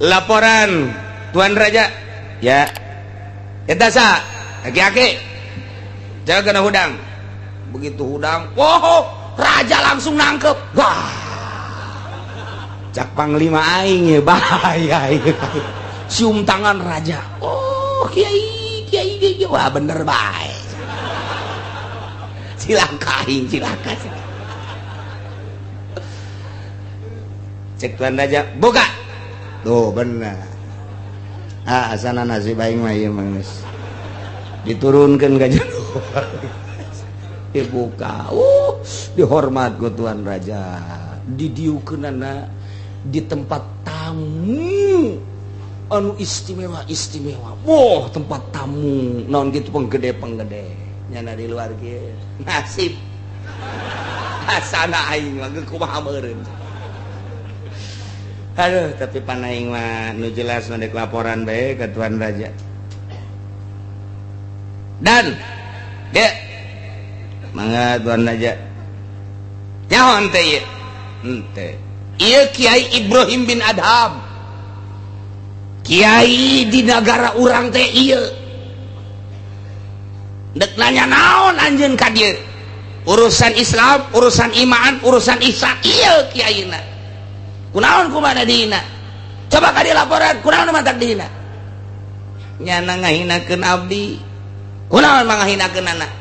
Laporan Tuan Raja. Ya. Eta sa, aki-aki. Jangan kena hudang. Begitu hudang, wow, raja langsung nangkep. Wah. Cak panglima aing ya bahaya ya. Cium tangan raja. Oh, kiai, kiai, kiai. Wah, bener bae. Cilaka aing, cilaka. Cek tuan raja, buka. Tuh bener. Ah, asana nasib aing mah ieu mah geus. Diturunkeun ka jero. Dibuka. Dihormat ku tuan raja. Didiukeunana di tempat tamu anu istimewa istimewa. Wah, tempat tamu naon gitu penggede penggede nyana di luar kieu nasib asana aing mah geus kumaha meureun. Aduh, tapi panaing mah nu jelas mah dek laporan bae ka tuan raja. Dan ge mangga tuan raja. Nyaho henteu ieu? Henteu. Ieu Kiai Ibrahim bin Adham. Kiai di negara urang teh ieu. Dek nanya naon anjeun ka dieu? Urusan Islam, urusan iman, urusan ihsan, ieu kiaina. Kunaon kumaha dihina? Coba ka dieu laporan, kunaon mantak dihina? Nyana ngahinakeun abdi. Kunaon mangahinakeun anak?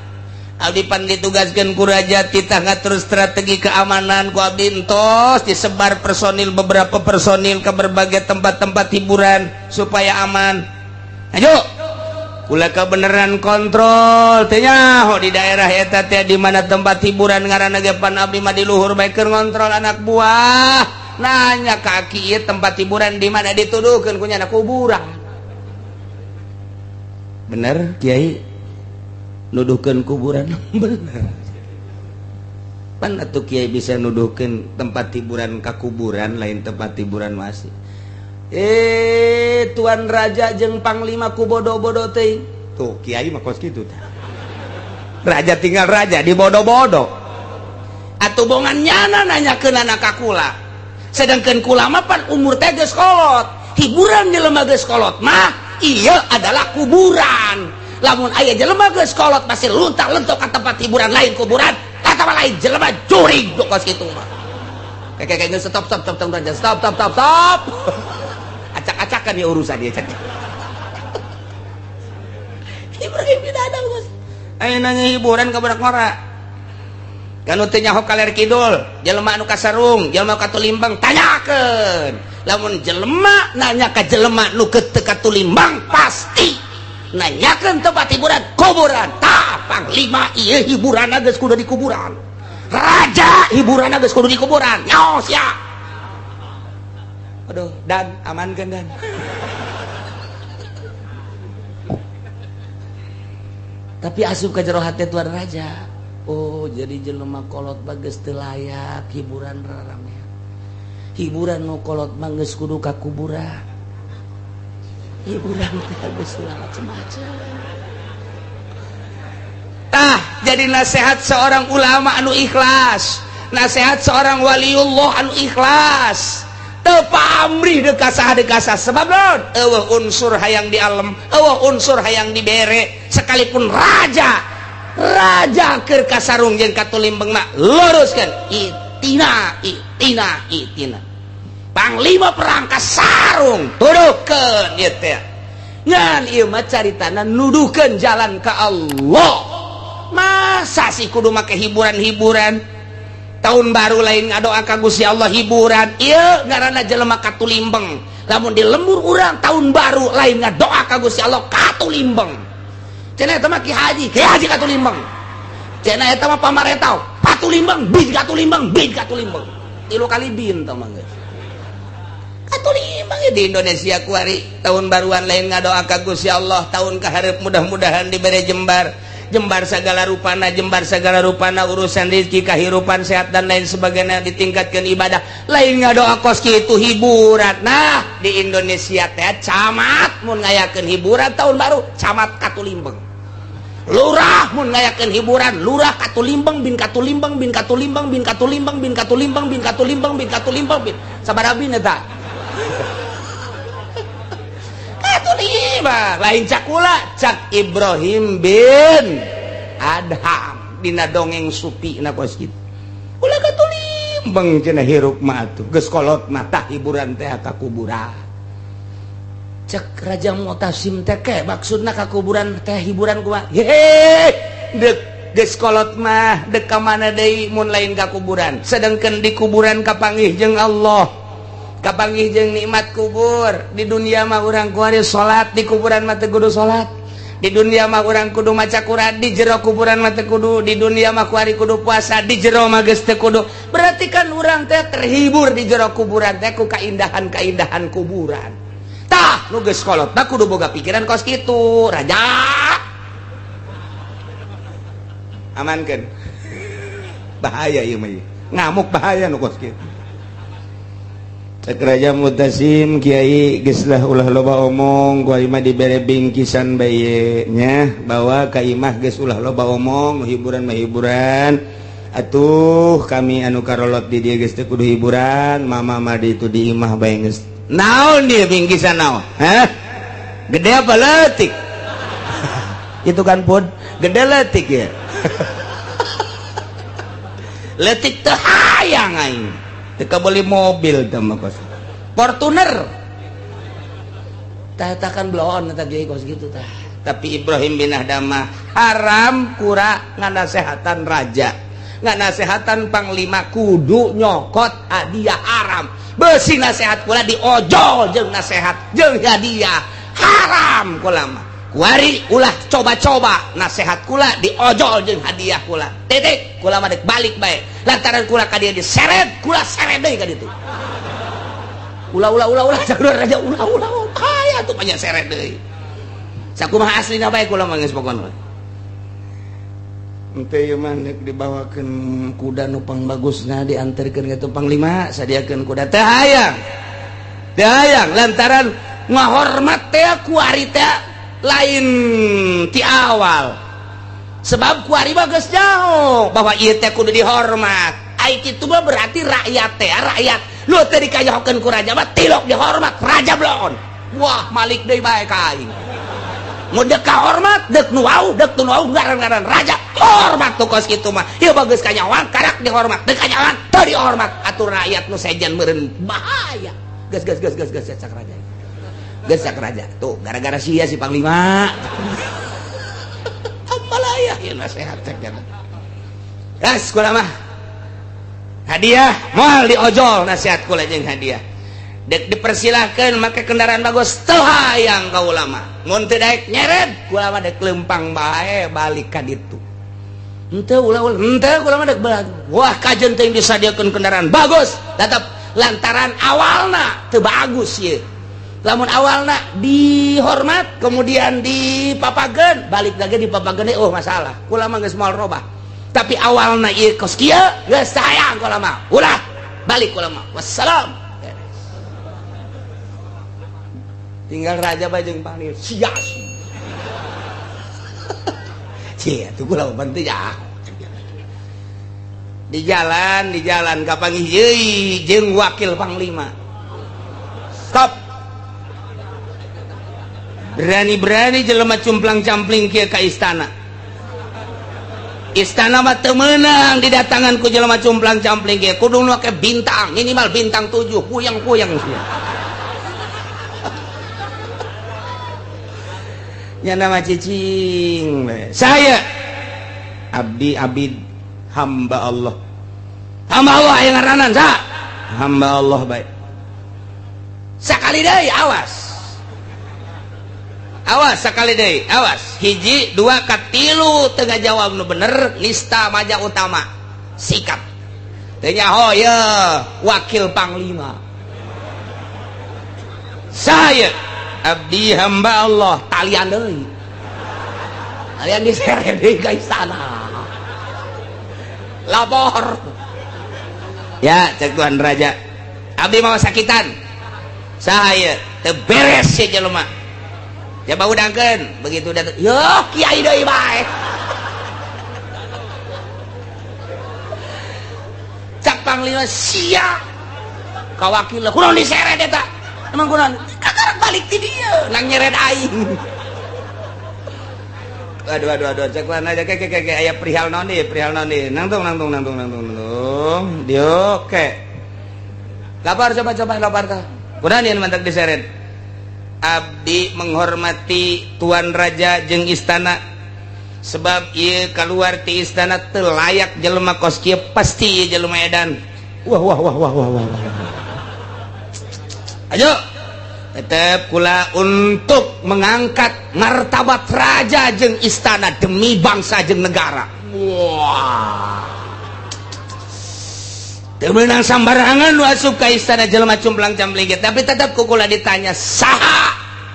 Abdi pan ditugaskeun ku raja titah ngatur strategi keamanan ku abdi entos disebar personil, beberapa personil ke berbagai tempat-tempat hiburan supaya aman. Ayo kula kebenaran kontrol teh nyaho di daerah eta teh di mana tempat hiburan ngaranna ge, pan abdi mah di luhur bae keur ngontrol anak buah. Nanya kaki ieu tempat hiburan di mana, dituduhkeun ku nyana kuburan. Bener Kiai nuduhkeun kuburan? Bener pan atuh Kiai bisa nuduhkeun tempat hiburan ka kuburan, lain tempat hiburan masih. Eh, tuan raja jeung panglima ku bodoh-bodoh teuing. Tuh Kiai mah kos kitu tah. Raja tinggal raja di bodoh-bodoh atuh bongan nyana nanyakeun anak ka kula, sedangkan kula mah pan umur teh geus kolot. Hiburan jelema geus kolot mah iya adalah kuburan. Lamun aya jelema geus kolot masih luntak-lentok ka tempat hiburan lain kuburan, kata lain jelema jurig kos kitu mah. Kayak kayak stop, stop, stop, stop, stop, stop, stop, stop. Acak-acakan ya urusan dia. Cak Ibrahim tidak ada, bos. Ayo nanya hiburan ke budak ngora kan teu nyaho kaler kidul, jelema anu kasarung, jelema katulimbang, tanyakeun. Lamun jelema nanya ka jelema nu teu katulimbang pasti nanyakeun tempat hiburan kuburan. Tah, panglima ieu hiburan geus kudu di kuburan, raja hiburan geus kudu di kuburan. Nyaos ya. Aduh, dan amankan dan tapi asup ke jero hati tuan raja. Oh, jadi jelema kolot bagus teu layak hiburan raramean. Hiburan nu kolot mah geus kudu ka kuburan. Hiburan teh geus macem-macem. Tah, jadi nasihat seorang ulama anu ikhlas, nasihat seorang waliullah anu ikhlas, teu pamrih deuk saha deuk saha, sebab naon? Eueuh unsur hayang di alam, eueuh unsur hayang dibere. Sekalipun raja, raja keur kasarung jeung katulimbeng mah luruskeun itina itina itina. Panglima perang kasarung tuduhkeun ieu teh. Ngan ieu mah caritana nuduhkeun jalan ka Allah. Masa sih kudu make hiburan-hiburan tahun baru lain ngadoa ka Gusti Allah hiburan? Ieu ngaranna jelema katulimbeng. Lamun di lembur urang tahun baru lain ngadoa ka Gusti Allah, katulimbeng. Cenah eta mah ki haji, ki haji katulimbeng. Cenah eta mah pamaretau katulimbeng, bin katulimbeng, bin katulimbeng, tilu kali bin tah mah geus katulimbeng. Di Indonesia kuari tahun baruan lain ngadoa ka Gusti Allah tahun kaharep mudah-mudahan diberi jembar jembar segala rupana, jembar segala rupana urusan rezeki, kehidupan sehat, dan lain sebagainya, ditingkatkan ibadah, lain ngadoa kos kitu hiburan. Nah, di Indonesia teh camat mun ngayakeun hiburan tahun baru camat katulimbeng, lurah mun ngayakeun hiburan lurah katulimbeng, bin katulimbeng, bin katulimbeng, bin katulimbeng, bin katulimbeng, bin katulimbeng, bin katulimbeng, bin sabaraha bin eta katulimbang. Lain cakula, cak Ibrahim bin Adham dina dongeng supi na kos kitu. Ulah katulimbeng cenah hirup mah atuh geus kolot mah. Tah, hiburan teh ka kuburan. Cek Raja Mutasim teh ke maksudna ka kuburan teh hiburan kumaha? Hehe, dek geus kolot mah dek ka mana deui mun lain ka kuburan? Sedangkan di kuburan kapanggih jeung Allah, kapanggih jeung nikmat kubur. Di dunia mah urang kuari salat, di kuburan mah teu kudu salat. Di dunia mah urang kudu maca Quran, di jero kuburan mah teu kudu. Di dunia mah kuari kudu puasa, di jero mah geus teu kudu. Berarti kan urang teh terhibur di jero kuburan teh ku kaindahan-kaindahan kuburan. Tah, nu geus kolot mah kudu boga pikiran kos kitu. Raja amankeun, bahaya ieu mah, ngamuk bahaya nu kos kitu. Cek Raja Mutasim, Kiai, geus lah, ulah loba omong, ku imah dibere bingkisan bae nya, bawa ka imah, geus ulah loba omong, hiburan mah hiburan atuh. Kami anu karolot di dieu geus teu kudu hiburan, mama mah di itu di imah bae geus. Naon dia bingkisan naon? Hah, gede apa leutik itu kan pun? Gede leutik ya? Leutik teu hayang aing. Teu beli mobil teh mah kos Fortuner. Tah, eta kan bloon eta kiai kos gitu tah. Tapi Ibrahim bin Adham haram kura nganasehatan raja, nganasehatan panglima, kudu nyokot hadiah haram. Besi nasehat kula diojol jeung nasehat jeung hadiah haram kula mah. Kuari ulah coba-coba nasehat kula diojol jeung hadiah kula. Titik. Kula mah dek balik bae. Lantaran kula ka dieu diseret, kula seret deui ka ditu. Ulah ulah ulah ulah, cak raja, ulah ulah, kaya tuh banyak seret deui. Sakumaha aslina bae kula mah geus pokona. Ente ieu mah deuk dibawakeun kuda nu pangbagusna, dianterkeun ka panglima, sadiakeun kuda teh hayang. Teu hayang lantaran ngahormat teh kuari teh lain ti awal. Sebab kuari mah geus jauh bahwa ieu teh kudu dihormat. Ai kitu mah berarti rakyat teh, rakyat lu teh dikayahokeun ku raja mah tilok dihormat, raja blon. Wah, malik deui bae ka aing. Mun dek kahormat, dek nu wau, dek nu wau ngaran-ngaran raja, hormat tuh kos kitu mah. Ieu bagus kanyawan, karak dihormat, dek kanyawan teu dihormat. Atur rakyat nu sejen meureun bahaya. Geus geus geus geus geus cak raja. Geus cak raja. Tuh, gara-gara sia si panglima. Amalaya ieu nasehat cek nya. Gas kula mah. Hadiah moal diojol nasihat kula jeung hadiah. Dek dipersilahkan make kendaraan bagus teu hayang ka ulama. Mun teu daek nyeret kula mah dek lempang bae balik ka ditu. Henteu ulah ulah henteu kula mah dek balik. Wah, kajen teh disadiakeun kendaraan bagus, tetep lantaran awalna teu bagus ieu. Lamun awalna dihormat kemudian dipapageun, balik lagi dipapageun oh masalah. Kula mah geus moal robah. Tapi awalna ieu kos kieu geus teu hayang kula mah. Ulah balik kula mah. Wassalam. Tinggal raja bae jeung panglima sia. Sia tuh kula penting ya. Di jalan kapanggih deui jeung wakil panglima. Stop. Berani-berani jelema cumplang-campling kieu ka istana. Istana mah teu meunang didatangan ku jelema cumplang-campling kieu, kudu make bintang, minimal bintang 7, puyeng-puyeng sia. Nya nama cicing. Saya abdi abid hamba Allah. Hamba Allah aya ngaranan sa? Hamba Allah bae. Sakali deui awas. Awas sakali deui, awas. Hiji, dua, katilu teu ngajawab nu bener, nista maja utama. Sikap. Teu nyaho ye wakil panglima. Saya abdi hamba Allah talian deui. Talian diseret deui ka istana. Lapor. Ya, cek Tuan Raja. Abdi mau sakitan. Saya teu beres si jelema. Coba udangkeun, begitu datang, yo kiai deui bae. Cak panglima sia. Ka wakil kunaon diseret eta? Emang kunaon? Kakarak balik ti dieu, nang nyeret aing. Aduh aduh aduh, cek lan aja ke ke ke aya perihal naon deui, perihal naon deui. Nangtung nangtung nangtung nangtung nangtung. Dieu ke. Lapar coba coba lapar tah. Kunaon ieu mantak diseret? Abdi menghormati Tuan Raja jeung istana. Sebab ieu kaluar ti istana teu layak jelema kos kieu, pasti ieu jelema edan. Wah wah wah wah wah wah. Ayo tetep kula untuk mengangkat martabat raja jeung istana demi bangsa jeung negara. Wah. Teu meunang sambarangan nu asup ka istana jelema cumplang-campling ge, tapi tetep ku kula ditanya saha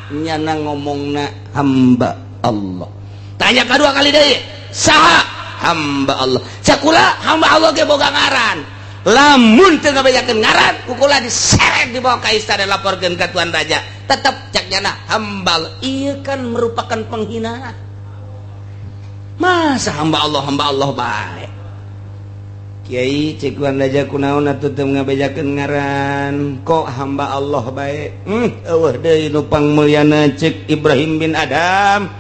nyana ngomongna hamba Allah. Tanya kadua kali deui, saha hamba Allah. Cakula hamba Allah ge boga ngaran. Lamun teu ngabejakeun ngaran, ku kula diseret dibawa ka istana laporkeun ka Tuan Raja. Tetep cak nyana hamba Allah. Ieu kan merupakan penghinaan. Masa hamba Allah bae. Kiai cek Tuan Raja kunaon atuh teu ngabejakeun ngaran, kok hamba Allah bae. Eueuh deui nu pangmulyana cek Ibrahim bin Adham.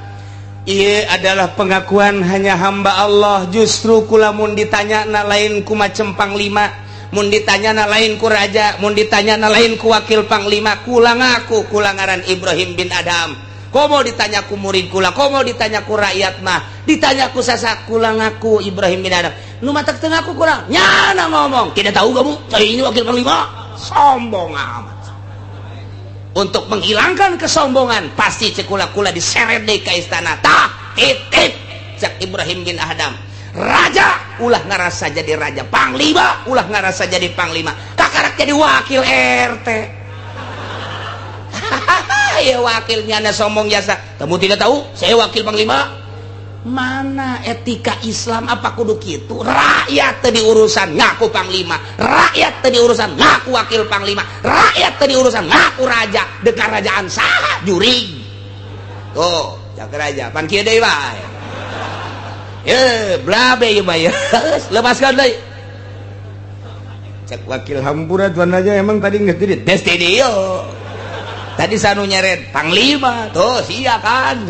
Ieu adalah pengakuan hanya hamba Allah. Justru kula mun ditanya na lain ku macem panglima, mun ditanya na lain ku raja, mun ditanya na lain ku wakil panglima, kula ngaku kula ngaran Ibrahim bin Adham. Komo ditanya ku murid kula, komo ditanya ku rakyat mah, ditanya ku saha, kula ngaku Ibrahim bin Adham. Nu matak teu ngaku kurang nyana ngomong, "Tidak tahu kamu, saya ini wakil panglima." Sombong amat. Untuk menghilangkan kesombongan pasti cek kula, kula diseret deui ka istana. Tah, titip cek Ibrahim bin Adham, raja ulah ngerasa jadi raja, panglima ulah ngerasa jadi panglima, kakarak jadi wakil RT ya, wakilnya anda sombong jasa. "Kamu tidak tahu saya wakil panglima?" Mana etika Islam? Apa kudu gitu? Rakyat tadi urusan ngaku panglima, rakyat tadi urusan ngaku wakil panglima, rakyat tadi urusan ngaku raja. Dekat kerajaan saha jurig tuh cak raja pan kieu deui bae ye blabe ieu mah ya. Lepaskan deui cek wakil, "Hampura, tuan raja, emang tadi nggak tidak tes yo tadi sanu nyeret panglima tuh sia kan."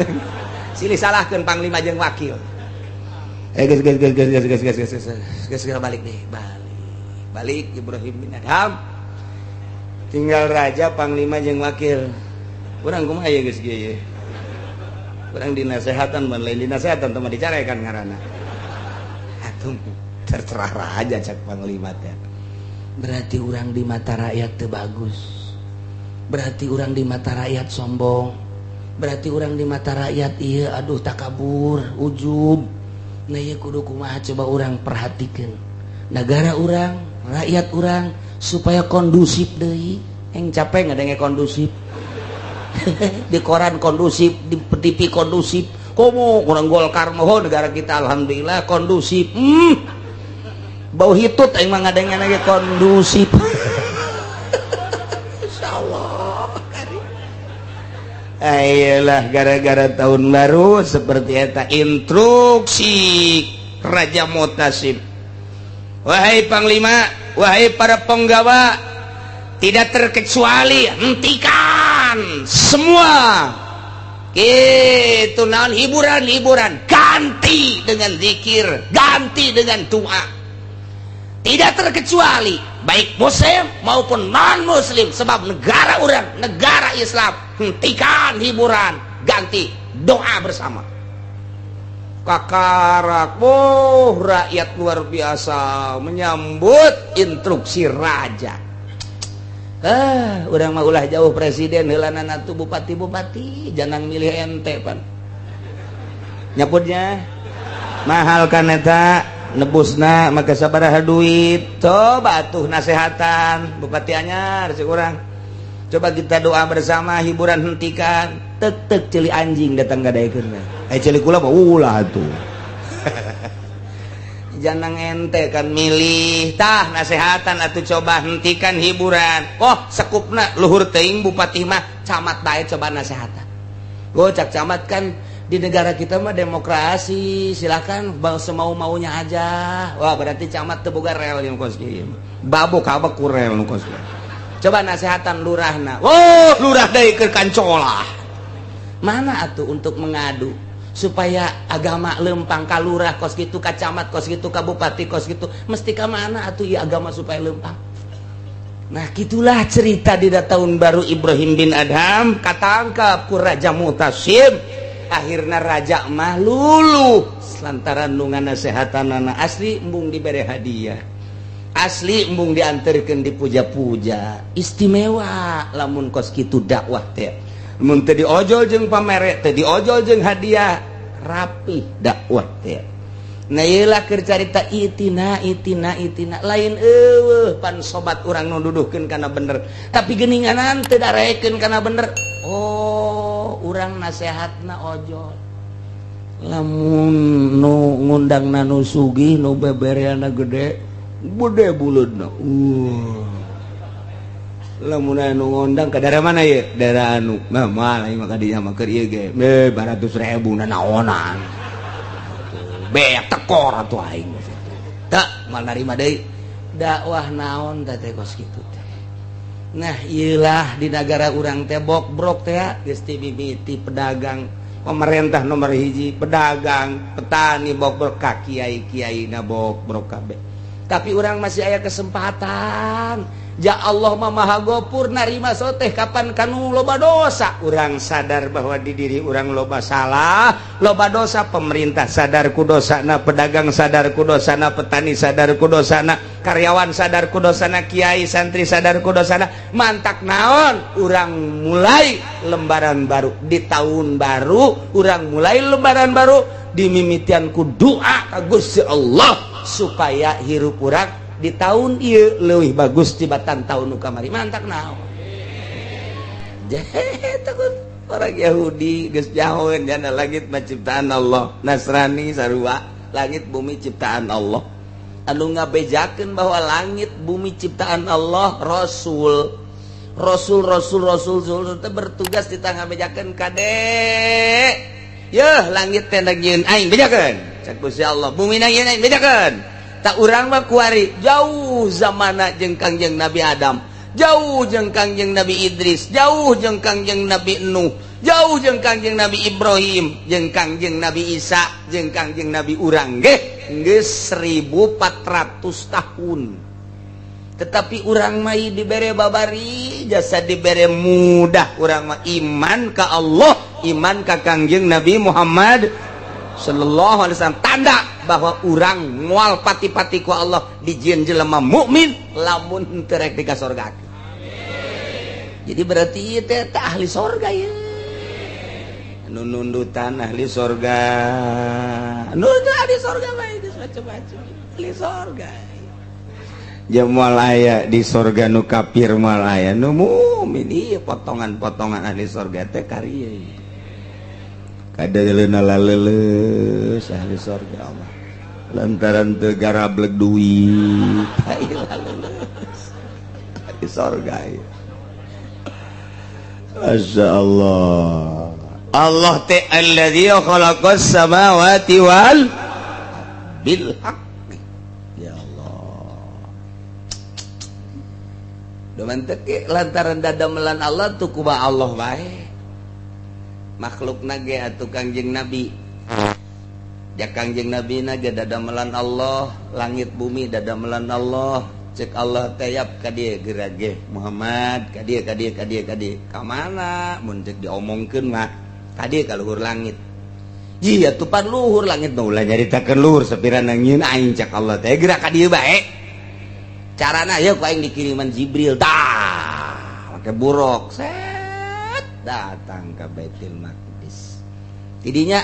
Silih salahkan panglima jeung wakil. Eh, geus geus geus geus geus geus geus geus geus geus, balik deh, balik balik. Ibrahim bin Adham tinggal raja, panglima jeung wakil. Urang kumaha ya? Geus kieu ye, urang dinasehatan ban lain dinasehatan teh mah dicarekan ngaranna atuh. "Terserah raja," cek panglima teh. Berarti urang di mata rakyat teu bagus, berarti urang di mata rakyat sombong, berarti urang di mata rakyat iya aduh takabur, ujub. Nah, iya kudu kumaha? Coba urang perhatikan negara urang, rakyat urang supaya kondusif deui. Yang capek nggak kondusif di koran, kondusif di TV, kondusif. Komo kurang Golkar mohon negara kita alhamdulillah kondusif. Bau hitut aing mah ngadengen lagi kondusif. Insyaallah. Ayolah, gara-gara tahun baru seperti eta instruksi Raja Mutasim. Wahai panglima, wahai para penggawa, tidak terkecuali hentikan semua itu naon hiburan-hiburan, ganti dengan zikir, ganti dengan doa. Tidak terkecuali baik muslim maupun non muslim, sebab negara urang negara Islam. Hentikan hiburan, ganti doa bersama. Kakarak, oh, rakyat luar biasa menyambut instruksi raja. Ah, urang mah ulah jauh presiden heulanan atuh bupati-bupati jangan milih ente pan nyaputnya mahal kan eta nebusna maka sabaraha duit. Coba tuh nasehatan bupati anyar cek urang, coba kita doa bersama, hiburan hentikan. Tek tek ceuli anjing datang gadaekeun. Eh, ceuli kula mah ulah tuh jangan ente kan milih. Tah, nasehatan atau coba hentikan hiburan. Oh, sekupna luhur teuing bupati mah, camat bae coba nasehatan. Oh, cak camat kan di negara kita mah demokrasi, silakan semau maunya aja. Wah, berarti camat teu boga rel yang kos kieu, babok kabak ku rel nu kos. Coba nasehatan lurahna. Oh, lurah deui keur kancolah. Mana atuh untuk mengadu supaya agama lempang ka lurah kos gitu, ka camat kos gitu, ka bupati kos gitu, mesti ka mana atuh ya agama supaya lempang? Nah, gitulah cerita di tahun baru Ibrahim bin Adham katangkap ku Raja Mutasim. Akhirnya raja mah luluh lantaran nu nasehatan. Asli embung diberi hadiah, asli embung diantarkan, dipuja-puja istimewa. Lamun kos kitu dakwah teh, mun teu diojol jeung pamere, teu diojol jeung hadiah, rapi dakwah teh. Nah, ieulah keur carita itina itina itina lain eueuh pan sobat urang nu duduhkeun kana bener, tapi geuninganan teu darekeun kana bener. Oh, urang nasehatna ojol. Lamun nu ngundangna nu sugih, nu bebereana gede gede buleudna. Lamun anu ngondang ke daerah mana ya, daerah anu nah malah mah ka dinya mah keur ieu ge 200.000 nanaonan beak tekor atuh aing tak mal narima deui dakwah naon teh teh kos kitu teh. Nah, ieulah di negara urang teh bokbrok teh geus ti mimiti pedagang, pemerintah nomor hiji, pedagang, petani bokbrok, ka kiai-kiai na bokbrok kabeh. Tapi urang masih aya kesempatan. Ya Allah mah Maha Gopur, narima soteh kapan kanu loba dosa. Urang sadar bahwa di diri urang loba salah, loba dosa. Pemerintah sadar ku dosana, pedagang sadar ku dosana, petani sadar ku dosana, karyawan sadar ku dosana, kiai santri sadar ku dosana. Mantak naon, urang mulai lembaran baru di tahun baru. Urang mulai lembaran baru dimimitian ku doa ka Gusti Allah supaya hirup urang di tahun ieu leuwih bagus tibatan tahun nu kamari. Mantak naon, takut orang Yahudi geus nyahoeun jana langit mah ciptaan Allah, Nasrani sarua, langit bumi ciptaan Allah. Anu ngabejakeun bahwa langit bumi ciptaan Allah Rasul. Rasul, Rasul, Rasul, Rasul teh bertugas di tengah bejakeun, "Kade yeuh, langit teh nyieun aing, bejakeun." Cek Gusti Allah, "Bumi nyieun aing, bejakeun." Tak urang mah kuari jauh zamana jeung Kangjeng Nabi Adam, jauh jeung Kangjeng Nabi Idris, jauh jeung Kangjeng Nabi Nuh, jauh jeung Kangjeng Nabi Ibrahim, jeung Kangjeng Nabi Isa, jeung Kangjeng Nabi urang ge geus 1400 tahun. Tetapi urang mah dibere babari jasa, dibere mudah. Urang mah iman ka Allah, iman ka Kangjeng Nabi Muhammad sallallahu alaihi wasallam, tanda bahwa urang mual pati-pati ku Allah dijieun jelema mukmin lamun teu rek dikasorgakeun. Jadi berarti ieu teh ahli sorga ya, nu nundutan ahli sorga, nu ahli sorga mah geus macam-macam ahli sorga. Ja moal aya di sorga nu kafir, moal aya nu mukmin. Ieu potongan-potongan ahli sorga teh karieu kadaleuna laleuleus ahli sorga Allah lantaran teu garableg duit laleuleus ahli sorga ieu. Masya Allah, Allah teh alladzi khalaqas samawati wal bil haqq. Ya Allah. Duman teh lantaran dadamelan Allah tuh kumaha Allah bae makhluk nage atuh. Kangjeng Nabi ya, Kangjeng Nabi nage dadamelan Allah, langit bumi dadamelan Allah. Cek Allah tayap ka dieu, "Geura ge Muhammad, ka dieu, ka dieu, ka dieu, ka dieu." Ka mana? Mun cek diomongkeun mah ka dieu, ka luhur langit. Iya tuh pan luhur langit nu ulah nyaritakeun luhur sapira nyieun aing. Cek Allah teh, "Geura ka dieu bae." Carana ya ku aing dikiriman Jibril tah make buruk set datang ke Baitul Maqdis. Tidinya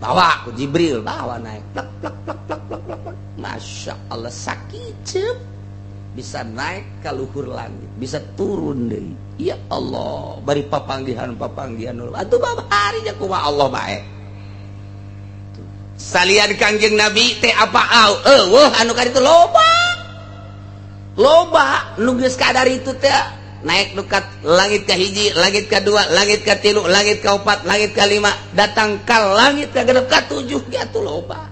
bawa ku Jibril, bawa naik plek plek plek plek plek plek plek. Masya Allah, sakit bisa naik ke luhur langit, bisa turun deh. Ya Allah, bari papanggihan papanggihan atuh babari nya kumaha Allah bae. Salian Kangjeng Nabi teh apa au eueuh anu ka ditu loba loba nu geus kadar itu teh naik dekat langit ke hiji, langit ke dua, langit ke tilu, langit ke empat, langit ke lima, datang ke langit ke genep, ke tujuh ge atuh loba.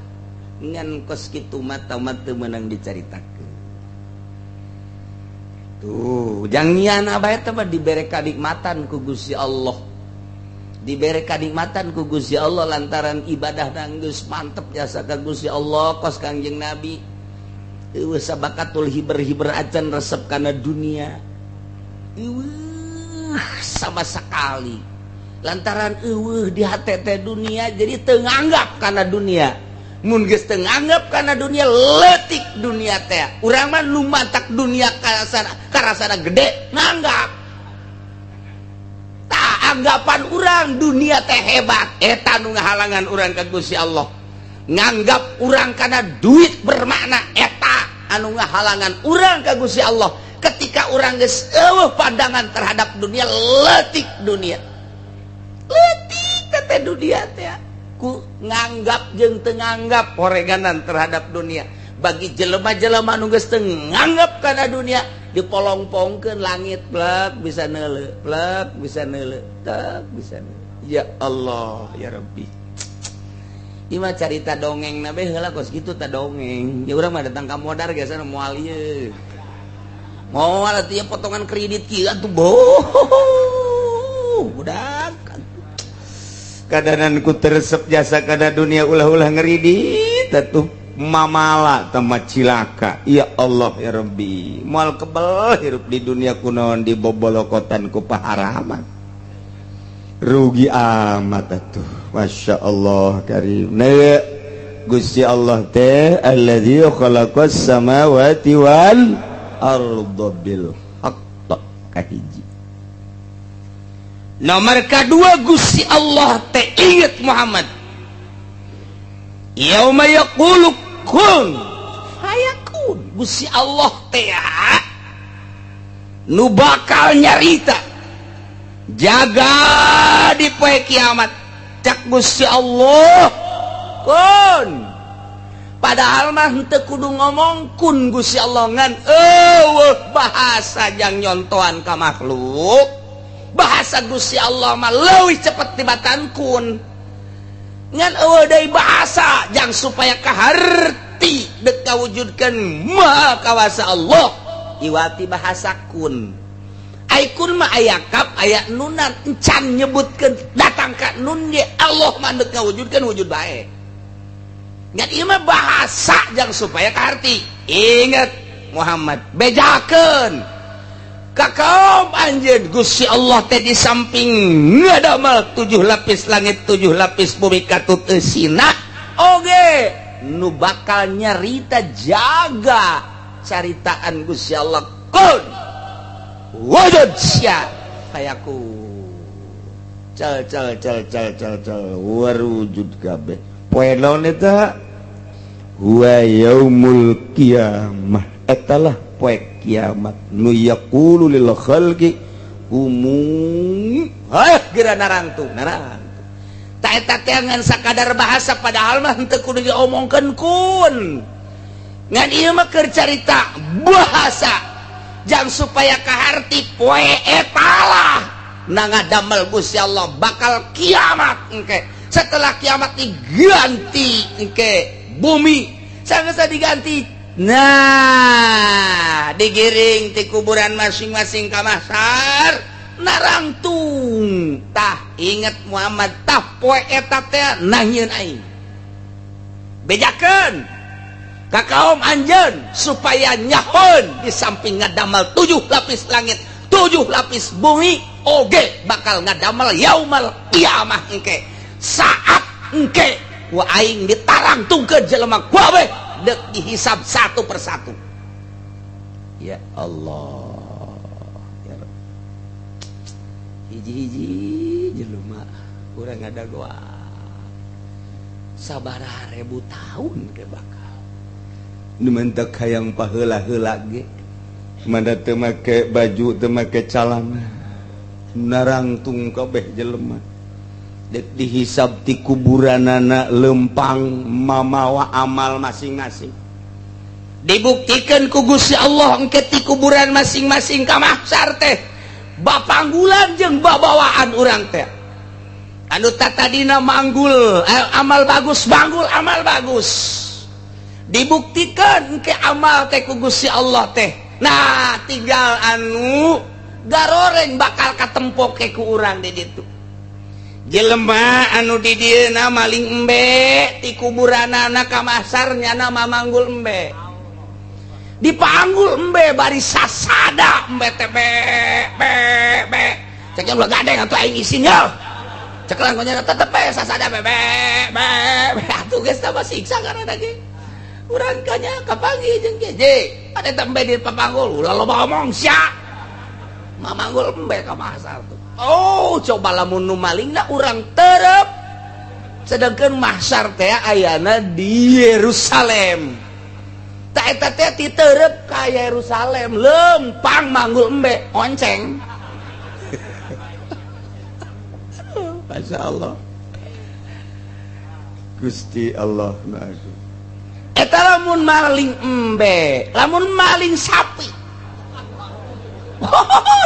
Ngan kos kitu mata mah teu meunang dicaritakeun. Tuh, jangan bae teh mah dibere kanikmatan ku Gusti Allah. Dibere kanikmatan ku Gusti Allah lantaran ibadah geus mantep jasa ka Gusti Allah kos Kangjeng Nabi. Eueuh sabakatul hiber-hiber acan resep kana dunia. Eueuh sama sekali. Lantaran eueuh di HTT dunia, jadi teu nganggap kana dunia. Mun geus teu nganggap kana dunia, leutik dunia teh. Urang mah nu matak dunia karasana karasana gede nganggap. Tah, anggapan urang dunia teh hebat eta nu ngahalangan urang ka Gusti Allah. Nganggap urang kana duit bermakna, eta anu ngahalangan urang ka Gusti Allah. Ketika urang geus eueuh pandangan terhadap dunia, leutik dunia, leutik teh dunia teh. Ku nganggap jeung teu nganggap horeganan terhadap dunia. Bagi jelema-jelema nu geus teu nganggap kana dunia, dipolong-pongkeun langit plek bisa neuleu, plek bisa neuleu, tek bisa neuleu. Ya Allah, ya Rabbi. Ieu mah carita dongeng na be heula kos kitu ta dongeng. Ya urang mah datang ka modar biasana moal ieu. Moal atuh ieu potongan kredit kieu atuh boh. Budak. Kadanan ku teresep jasa kada dunia, ulah-ulah ngeridit atuh. Mamala tempat cilaka. Ya Allah ya Rabbi, moal kebel hirup di dunia. Kunaon dibobolokotan ku paharaman? Rugi amat atuh. Masya Allah karim. Nah, Gusti Allah teh alladzi khalaqas samawati wal arda bil haqq, kahiji. Nomor kedua, Gusti Allah teh, ingat Muhammad, yauma yaqulu kun fayakun. Gusti Allah teh nu bakal nyarita jaga di poe kiamat. Cak Gusti Allah, kun. Padahal mah henteu kudu ngomong kun Gusti Allah, ngan eueuh bahasa jang nyontohan ka makhluk. Bahasa Gusti Allah mah leuwih cepet tibatan kun, ngan eueuh deui bahasa jang supaya kaharti dek kawujudkeun maha kawasa Allah iwati bahasa kun. Ai kun mah aya kaf, aya nunan, encan nyebutkeun datang ka nun ge Allah mah dek ngawujudkeun wujud bae. Ngan ieu mah bahasa jang supaya kaharti. Ingat Muhammad, bejakeun ka kaum anjeun, Gusti Allah teh di samping ngadamel tujuh lapis langit, tujuh lapis bumi katut eusina, oge nu bakal nyarita jaga caritaan Gusti Allah kun, wujud sia, fayakun, cal cal cal cal cal cal, warujud kabeh. Poe naon eta? Huwa yaumul qiyamah. Etalah poe kiamat nu yaqulu lil khalqi qumu. Heh, geura narangtung narangtung. Ta eta teh ngan sakadar bahasa, padahal mah henteu kudu diomongkeun kun, ngan ieu mah keur carita bahasa jang supaya kaharti poe etalah na ngadamel Gusti Allah bakal kiamat. Engke setelah kiamat diganti engke bumi sangat diganti. Nah, digiring di kuburan masing-masing ka mahsar, narangtung. Tah, inget Muhammad, tah poe eta teh nangieun aing. Bejakeun ka kaum anjeun supaya nyahoeun di samping ngadamel tujuh lapis langit, tujuh lapis bumi, oge bakal ngadamel yaumal kiamah engke, saat engke ku aing ditarangtungkeun jelema kabeh dek dihisab satu persatu. Ya Allah ya Rabb. Hiji-hiji jelema urang ada gua sabaraha ribu tahun ke bakal nu mentak hayang paheula-heula ge mana teu make baju, teu make calana, narangtung kabeh jelema dek dihisab ti kuburanana, lempang mamawa amal masing-masing, dibuktikan ku Gusti Allah engke ti kuburan masing-masing ka mahsar teh bapanggulan jeung babawaan urang teh. Anu tatadina manggul amal bagus, manggul amal bagus, dibuktikan ke amal teh ku Gusti Allah teh. Nah, tinggal anu garoreng bakal katempo ke ku urang di ditu. Jelema anu di dieuna maling embe, ti kuburanana ka mahsar nyana mamanggul embe, dipanggul embe bari sasada embe teh, be be be. Cek ulah gandeng atuh, aing isin ya. Cek lang nya tetep be sasada be be be be. Atuh geus tambah siksa karena ge urang kanya kapanggih jeung je ada embe di papanggul. Ulah loba omong sia, mamanggul embe ka mahsar tuh. Oh, coba lamun nu malingna urang terep, sedangkan mahsar teh ayana di Yerusalem. Tak eta teh ti terep ka Yerusalem lempang manggul embe onceng. Masya Allah, Gusti Allah. Eta lamun maling embe. Lamun maling sapi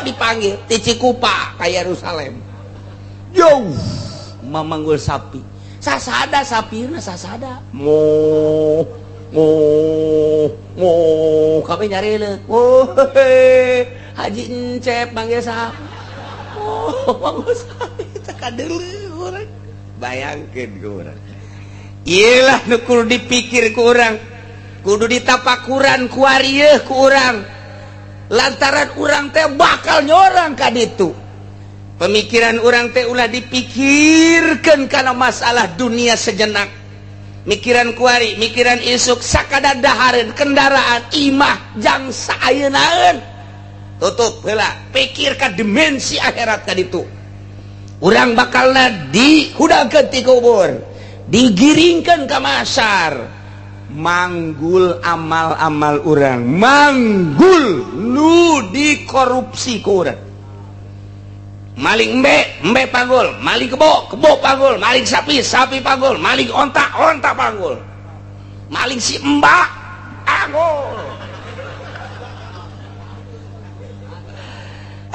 dipanggil ti Cikupa ka Yerusalem, jauh memanggul sapi, sasada sapina, sasada mo mo mo, kabeh nyarileuk. Oh, Haji Encep manggil sapi. Oh, manggul sapi teh kadeuleu urang. Bayangkeun ku urang. Iyalah nu kudu dipikir ku urang, kudu ditapakuran kuari ku urang, lantaran urang teh bakal nyorang ka ditu. Pemikiran urang teh ulah dipikirkan karena masalah dunia sejenak. Mikiran kuari, mikiran isuk, sakadar dahareun, kendaraan, imah jang saayeunaeun, tutup heula. Pikir ka dimensi akhirat. Ka ditu urang bakalna dihudangkeun ti kubur, digiringkan ke masar, manggul amal-amal urang, manggul nu dikorupsi ku urang. Maling embe, embe panggul. Maling kebo, kebo panggul. Maling sapi, sapi panggul. Maling onta, onta panggul. Maling si mbak panggul.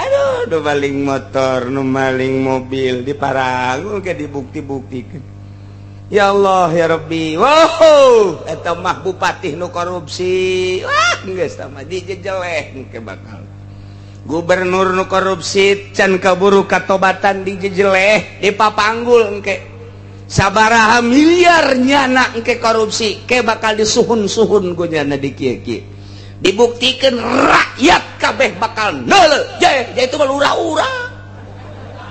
Aduh, nu maling motor, nu maling mobil diparanggul ke, dibukti-buktikan. Ya Allah ya Rabbi. Wow, eta mah bupati nu korupsi, wah, geus mah dijejeleh ke. Bakal gubernur nu korupsi can kaburu katobatan dijejeleh, dipapanggul engke. Sabaraha miliar nyana engke korupsi ke, bakal disuhun-suhun ku nyana di kieu-kieu, dibuktikan. Rakyat kabeh bakal neuleuh je je, itu mah lurah-urah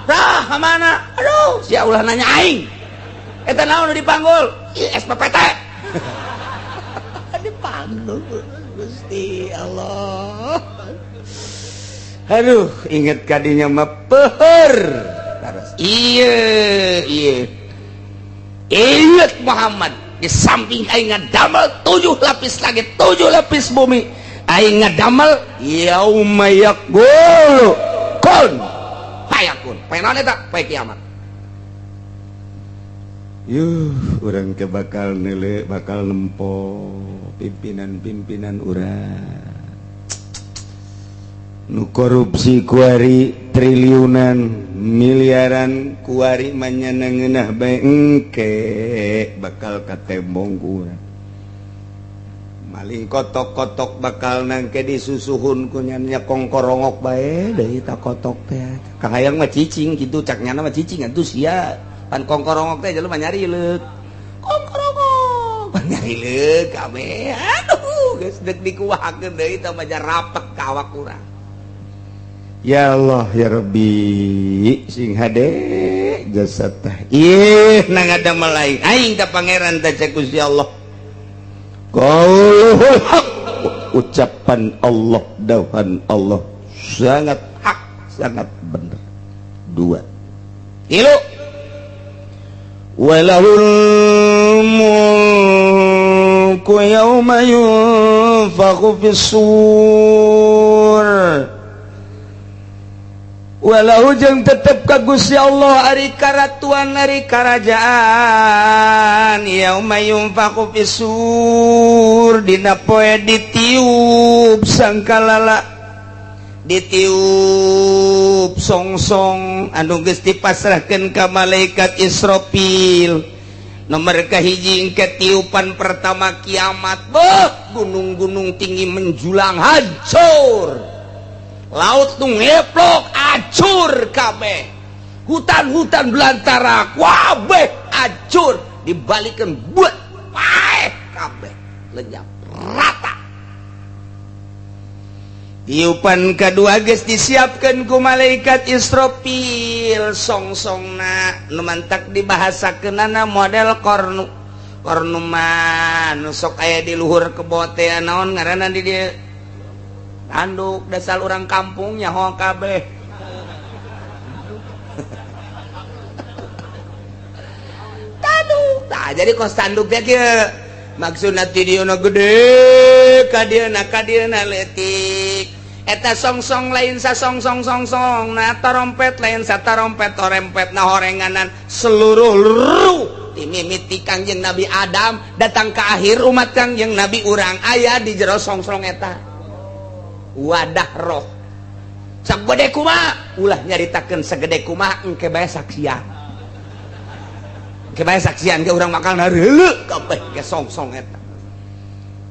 rah mana. Aduh, sia ulah nanya aing, eta naon nu dipanggul? Ih, SPPT dipanggul. Gusti Allah, aduh, inget kadinya mah peuheur. Iya iya, inget Muhammad, di samping aing ngadamel tujuh lapis langit, tujuh lapis bumi, aing ngadamel yauma yaqulu kun fayakun. Poe naon eta? Poe kiamat. Yuh, urang ke bakal neuleuh, bakal nempo pimpinan-pimpinan urang nu korupsi kuari triliunan miliaran, kuari manyana ngeunah bae, engke bakal katembong ku urang. Maling kotok-kotok bakal nangke disusuhun ku nya, kongkorongok bae deui ta kotok teh. Kahayang mah cicing kitu, cak nyana mah cicing atuh sia pan. Kongkorongok teh jelema nyari leuk, kongkorongok pan nyari leuk kabeh. Aduh, geus deuk dikuahakeun deui tah mah, rapet ka awak urang. Ya Allah ya Rabbi, sing hade jasad teh. Ih, nang ada melain aing ka pangeran teh, cek Gusti Allah. Qauluhul haq, ucapan Allah, dawuhan Allah sangat hak, sangat benar. Dua, tilu, walahul mulku yauma yunfakhu fis sur. Walau jeung tetep ka Gusti Allah ari karatuan, ari karajaan. Yauma yunfakhu fis-sur, dina poe ditiup sangkalala, ditiup song-song anu geus dipasrahkeun ka malaikat Israfil. Nomor kahiji, engke tiupan pertama kiamat, beuh, gunung-gunung tinggi menjulang hancur, laut nu ngeplok acur kabeh, hutan-hutan belantara kabeh acur, dibalikan buat paeh kabeh, lenyap rata. Tiupan kedua geus disiapkan ku malaikat Israfil, song-songna nu mantak dibahasakeunana model kornu. Kornu mah nu sok aya di luhur kebo teh, naon ngaranna di dieu? Tanduk. Dasar orang kampung nyaho kabeh. Tanduk. Tah, jadi kos tanduk teh kieu maksudna, ti dieu gede ka dieu, ka dieu leutik. Eta song-song lain sa song-song song-song nah, tarompet lain sa tarompet torempet nah, horenganan seluruh ruh timimiti Kangjeng Nabi Adam datang ke akhir umat Kangjeng Nabi urang aya di jero song-song eta wadah roh. Sagede kumaha ulah nyaritakeun, segede kumaha engke bae saksian, engke bae saksian ke urang bakal reuleuh kabeh ke song-song eta.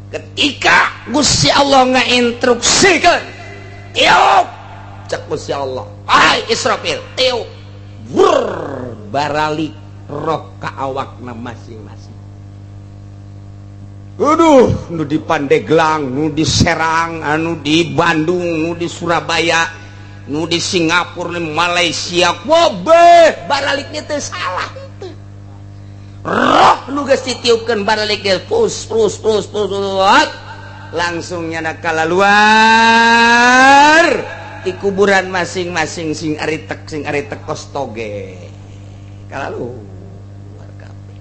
Ketika Gusti Allah ngainstruksikeun, "Tiup," cek Gusti Allah, "Hai Israfil, tiup." Wur, baralik roh ka awakna masing-masing. Aduh, nu di Pandeglang, nu di Serang, anu di Bandung, nu di Surabaya, nu di Singapura, nu Malaysia, wobeh baraliknya teh salah itu. Roh nu geus ditiupkeun baralik ge pus pus pus pus, langsung nyana kalaluar di kuburan masing-masing, sing aritek kos toge kalaluar kabeh.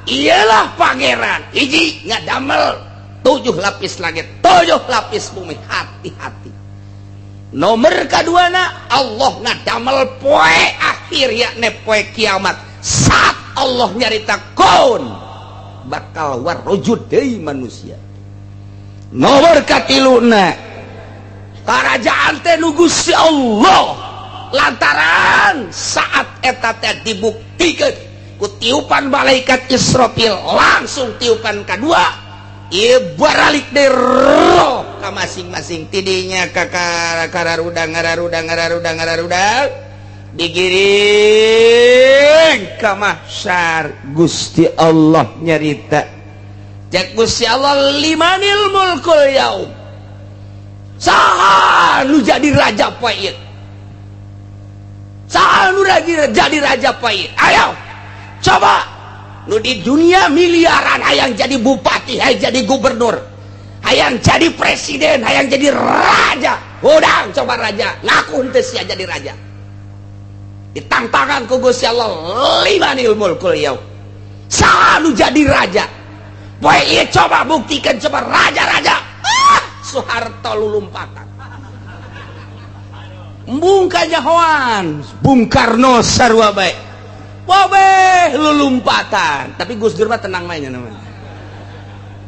Iyalah pangeran hiji ngadamel 7 lapis langit, 7 lapis bumi, hati-hati. Nomor kaduana Allah ngadamel poe akhir, yakni poe kiamat. Saat Allah nyarita kaun bakal warujud deui manusia. Nomor katiluna kerajaan teh nu Gusti Allah, lantaran saat eta teh dibuktikan ku tiupan malaikat Israfil, langsung tiupan kedua ieu baralik deui roh ka masing-masing tidinya ka kararudang ngararudang ngararudang ngararudang digiring ka mahsyar. Gusti Allah nyarita, cek Gusti Allah, limanil mulkul yaum, saha nu jadi raja poe ieu, saha nu jadi raja poe ieu? Ayo coba nu di dunia miliaran hayang jadi bupati, hayang jadi gubernur, hayang jadi presiden, hayang jadi raja. Udah coba raja ngaku henteu sia jadi raja. Ditantangan ku Gusti Allah, limanil mulkul yaum, saha nu jadi raja poe ieu? Coba buktikan, coba raja-raja. Ah, Soeharto lulumpatan, embung kanyahoan Bung Karno sarua bae, wabeh lulumpatan. Tapi Gus Dur mah tenang mainnya namanya.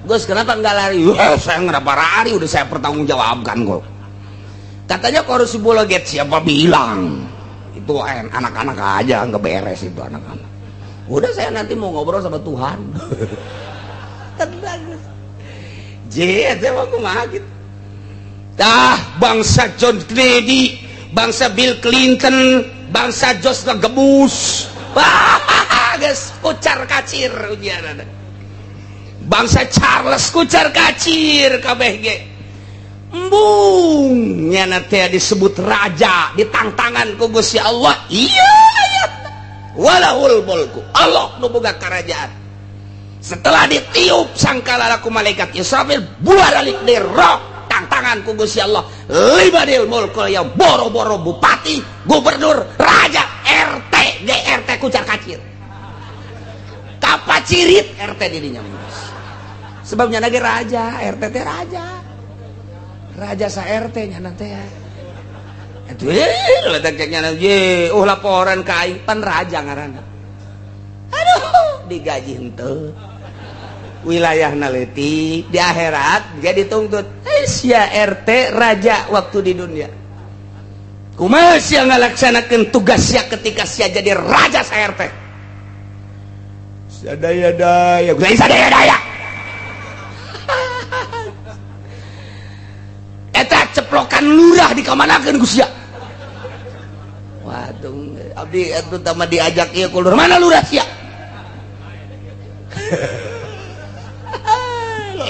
Gus, kenapa nggak lari? Wah, saya nggak lari, udah saya pertanggungjawabkan kok. Katanya korupsi bola get, siapa bilang? Itu anak-anak aja nggak beres itu anak-anak. Udah, saya nanti mau ngobrol sama Tuhan. Tenang, Gus. J, saya mau kumaha gitu. Tah, bangsa John Kennedy, bangsa Bill Clinton, bangsa George Gebus. Wah, geus kucar kacir ujian. Bangsa Charles kucar kacir kabeh ge. Embung nyana teh disebut raja, ditangtangan ku Gusti Allah. Iya ya. Walahul mulku. Allah nu boga kerajaan. Setelah ditiup sangkala ku malaikat Israfil, buaralik di roh tantangan ku Gusti Allah. Limanil mulkul ya, boro-boro bupati, gubernur, raja, RT, GRT kucar kacir. Kapacirit RT dirinya. Sebabnya lagi raja, RT teh raja. Raja sa RT nya nanti ya. Itu ye, oh laporan ka aing pan raja ngaranna. Aduh, digaji henteu. Wilayah leutik, di akhirat dia dituntut. Eh, sia RT raja waktu di dunia. Kumaha sia ngalaksanakeun tugas sia ketika sia jadi raja sa RT? Sadaya-daya, sadaya-daya. Eta ceplokan lurah dikamanakeun ku sia? Waduh, abdi atuh tama diajak ieu ku lurah. Mana lurah sia?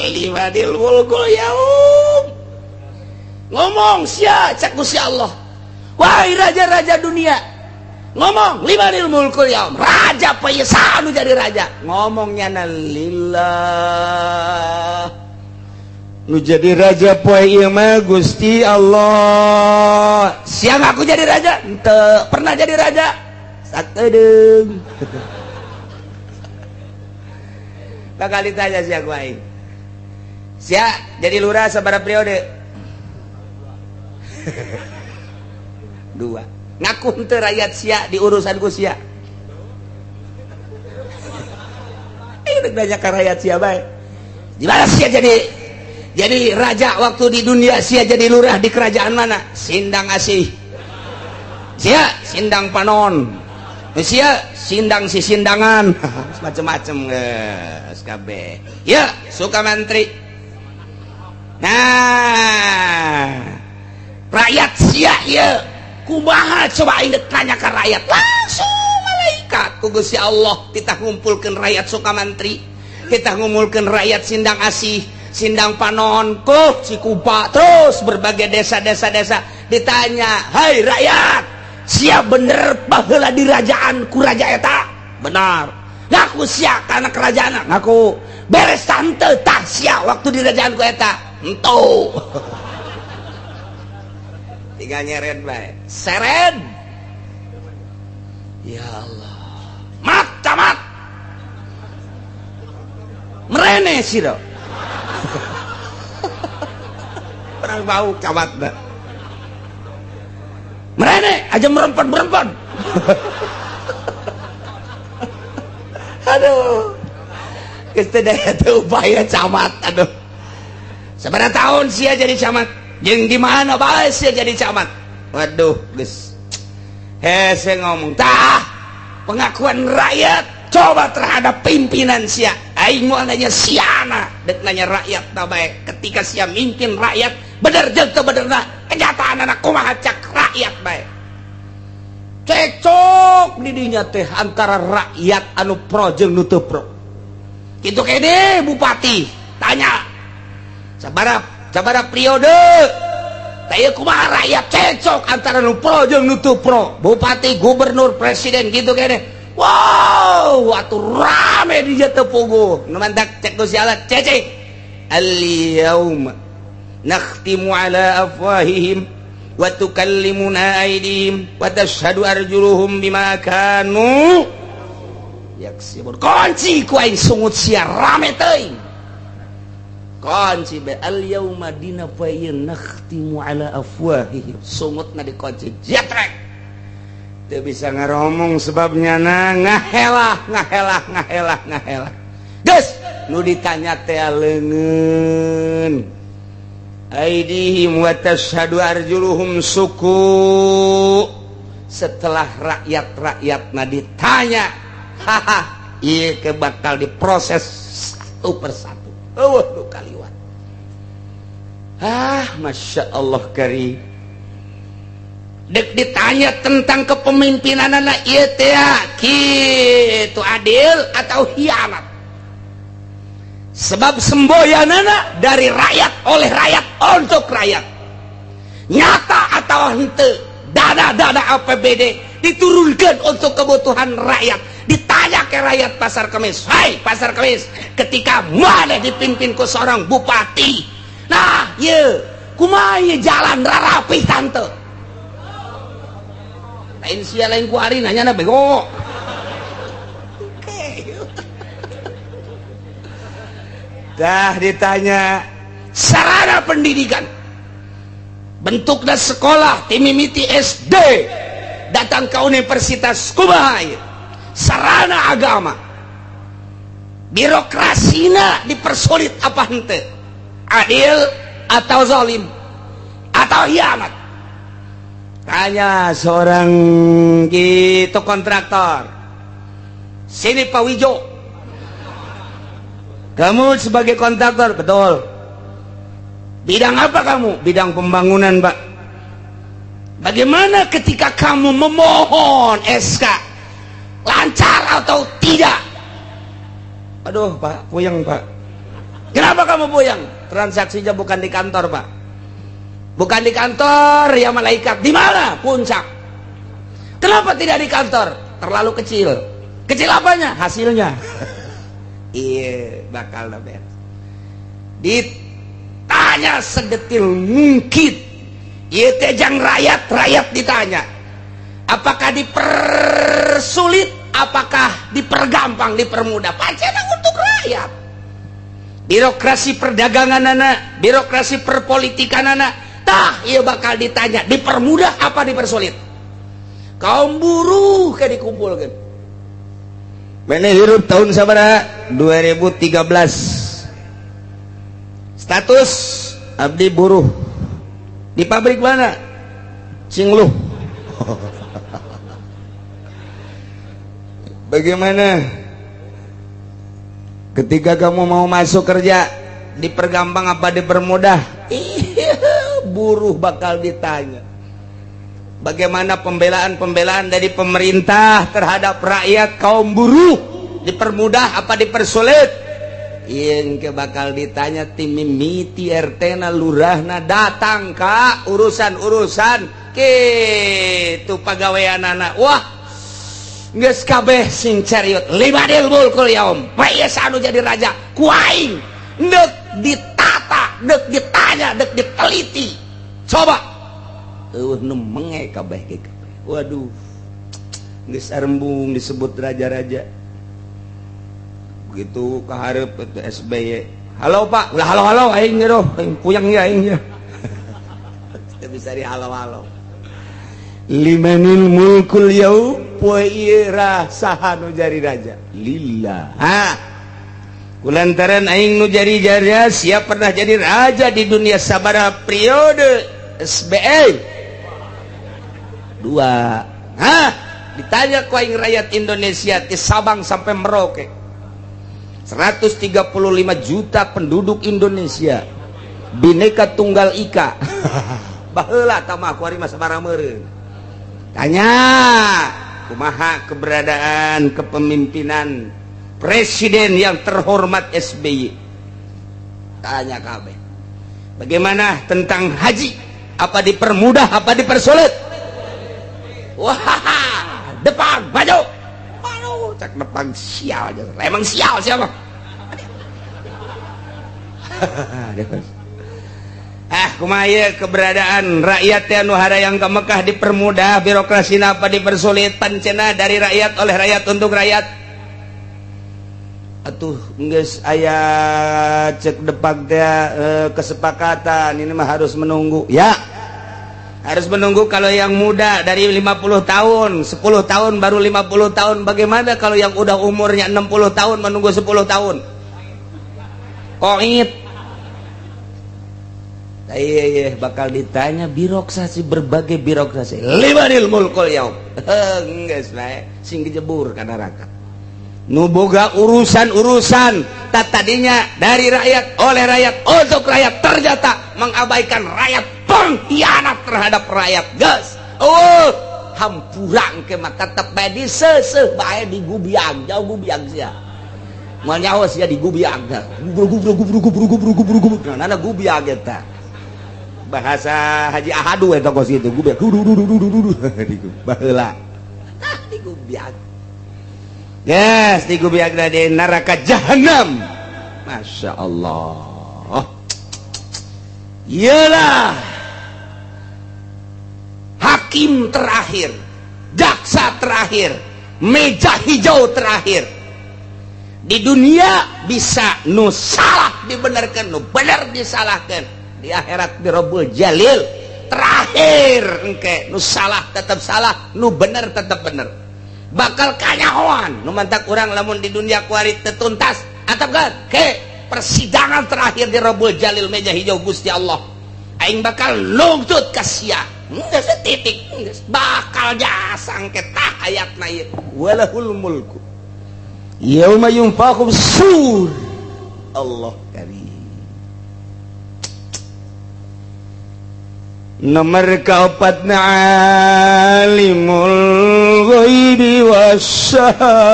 Limanil mulkul yaum. Ngomong sia, cek Gusti Allah. Wahai raja-raja dunia, ngomong limanil mulkul yaum. Raja pa nu jadi raja. Ngomongnya na lillah. Nu jadi raja poe ieu mah Gusti Allah. Siang aku jadi raja? Henteu. Pernah jadi raja? Sakedeung. Bakal ditanya sia ku aing. Sia jadi lurah sabaraha periode? 2. Ngaku henteu rakyat sia di urusan ku sia. Ayo nanya ka rakyat sia bae. Di mana sia jadi raja waktu di dunia? Sia jadi lurah di kerajaan mana? Sindang Asih. Sia Sindang Panon. Sia Sindang si Sindangan. Macem-macem geus kabeh. Ya, Sukamantri. Nah, rakyat sia ieu kumaha coba aing tanya ke rakyat, langsung malaikat. Diangkat ku Gusti Allah, kita ngumpulkeun rakyat Sukamantri, kita ngumpulkeun rakyat Sindang Asih, Sindang Panon, Kuh, Cikupa, terus berbagai desa-desa desa ditanya, "Hai rakyat, siap bener baheula dirajaan ku raja eta?" "Benar." "Ngaku sia karena kerajaan?" "Ngaku." "Beres tante tah sia waktu dirajaan ku eta?" "Ento." Tinggal nyeret bae, seret. Ya Allah, mat camat merene sih dong. Orang bau camat dah merene aja, merempan merempan. Aduh, daya upaya camat. Aduh, seberapa tahun sih jadi camat, jeung di mana bae sia jadi camat? Waduh, geus hese ngomong. Tah, pengakuan rakyat coba terhadap pimpinan sia. Aing mau nanya siana, dek nanya rakyat tak baik ketika sia mimpin rakyat bener jeung teu benerna, kenyataan anak kumaha cak rakyat bae. Cekcok di dinya teh antara rakyat anu pro jeung nu teu pro. Kitu kene bupati tanya sabaraha sabaraha periode teh, kumaha rakyat, cekcok antara nu pro jeung nu teu pro. Bupati, gubernur, presiden gitu kene. Wow, atuh rame di teu puguh. Nu mantak cek Gusti Allah, cecek, al yauma nakhtimu ala afwahihim wa tukallimuna aydihim wa tashhadu arjuluhum bima kanu yaksibun. Kunci ku aing sungut sia, rame teuing. Kunci be, al yauma dina poe ieu, nakhtimu ala afwahihim, sungutna dikunci, jetrek, teu bisa ngaromong sebabnya na ngahelah ngahelah ngahelah ngahelah. Geus nu ditanya teh leungeun, aidihim wa tashhadu arjuluhum, suku. Setelah rakyat-rakyat na ditanya, haha, iya ke bakal diproses satu persatu. Eueuh nu kaliwat. Ah, masya Allah kari. Dek ditanya tentang kepemimpinan anak ieu teh kitu, adil atau hianat, sebab semboyanana dari rakyat, oleh rakyat, untuk rakyat, nyata atau henteu dana-dana APBD diturunkan untuk kebutuhan rakyat. Ditanya ke rakyat Pasar Kemis, "Hai Pasar Kemis, ketika mana dipimpin ku seorang bupati, nah ye kumaha jalan rarapi tante?" Lain sia, lain ku ari nanya na, bego. Oke. Dah ditanya sarana pendidikan, bentuknya sekolah timimiti SD datang ke universitas kumaha ieu? Sarana agama, birokrasina dipersulit apa henteu, adil atau zalim atau hianat? Tanya seorang gitu kontraktor, "Sini Pak Wijo, kamu sebagai kontraktor, betul? Bidang apa kamu?" "Bidang pembangunan, Pak." "Bagaimana ketika kamu memohon SK, lancar atau tidak?" "Aduh Pak, puyeng, Pak." "Kenapa kamu puyeng?" "Transaksinya bukan di kantor, Pak." "Bukan di kantor ya malaikat, di mana?" "Puncak." "Kenapa tidak di kantor?" "Terlalu kecil." "Kecil apanya?" "Hasilnya." Iya, bakal beres. Ditanya sedetil mungkin. Iya teh jang rakyat, rakyat ditanya. Apakah dipersulit, apakah dipergampang, dipermudah? Pancen untuk rakyat. Birokrasi perdagangan anak, birokrasi perpolitikan anak, tah iya bakal ditanya, dipermudah apa dipersulit? Kaum buruh kayak dikumpulkan. Mana hirup tahun sabaraha? 2013. Status abdi buruh. Di pabrik mana? Singluh. Bagaimana ketika kamu mau masuk kerja, dipergampang apa dipermudah? Iya, buruh bakal ditanya. Bagaimana pembelaan-pembelaan dari pemerintah terhadap rakyat kaum buruh? Dipermudah apa dipersulit? Yang ke bakal ditanya tim mimiti RT na, lurahna datang ka urusan-urusan kitu pagawean anak. Wah, geus kabeh sing cariut limanil mulkul yaum, bae anu jadi raja ku aing. Dek ditata, dek ditanya, dek diteliti, coba eueuh nu menge kabeh ge kabeh. Waduh, geus arembung disebut raja-raja. Begitu kaharep itu SBY, "Halo, Pak." "Ulah halo halo aing ge, aing puyeng ya aing ya." Teu bisa di halo halo. Limanil mulkul yaum, poe ieu saha nu jadi raja? Lillah. Ha, kulantaran aing nu jadi raja, siap pernah jadi raja di dunia sabaraha periode SBY? Dua. Hah, ditanya ku aing rakyat Indonesia di Sabang sampai Merauke, 135 juta penduduk Indonesia, Bineka Tunggal Ika baheula tamah, kuari mah sabaraha meureun. Tanya kumaha keberadaan kepemimpinan presiden yang terhormat SBY? Tanya kabeh, bagaimana tentang haji? Apa dipermudah apa dipersulit? Wah, depan baju. Aduh, cak depan sial aja. Emang sial siapa? Ah, kumaha keberadaan rakyat anu harayang ke Mekah? Dipermudah birokrasi apa dipersulit? Pancena dari rakyat, oleh rakyat, untuk rakyat. Atuh geus aya cek depak teh kesepakatan ini mah harus menunggu ya, harus menunggu. Kalau yang muda dari 50 tahun, 10 tahun baru 50 tahun. Bagaimana kalau yang udah umurnya 60 tahun menunggu 10 tahun? Koit. Iya, bakal ditanya birokrasi, berbagai birokrasi. Limanil mulkul yaum, geus bae sing dijebur ka neraka nu boga urusan-urusan. Tak tadinya dari rakyat, oleh rakyat, untuk rakyat, ternyata mengabaikan rakyat, pengkhianat terhadap rakyat. Gas, oh, hampurang ke maka tetep bae diseuseuh bae, digubiang jauh, gubiang sia, moal nyaho sia, digubiang gubrug gubrug gubrug gubrug gubrug gubrug gubrug. Nah, gubiang eta bahasa Haji Ahadu eta kos kitu, gubiang du du du du du du du baheula. Ah, digubiang. Yes, digubiang di neraka jahanam. Masya Allah. Iyalah hakim terakhir, jaksa terakhir, meja hijau terakhir di dunia. Bisa nu salah dibenarkan, nu benar disalahkan. Di akhirat, di Robul Jalil terakhir engke, nu salah tetap salah, nu benar tetap benar, bakal kanyahoan. Nu mantak urang lamun di dunia kuari teu tuntas atap kan ke persidangan terakhir di Robul Jalil, meja hijau Gusti Allah, aing bakal nuntut ka sia. Geus titik. Geus bakal jasa engke. Tah, ayatna ieu, walahul mulku yauma yunfakhu sur. Allah karim. Nomor keempat, alimul ghaibi wasyahadah.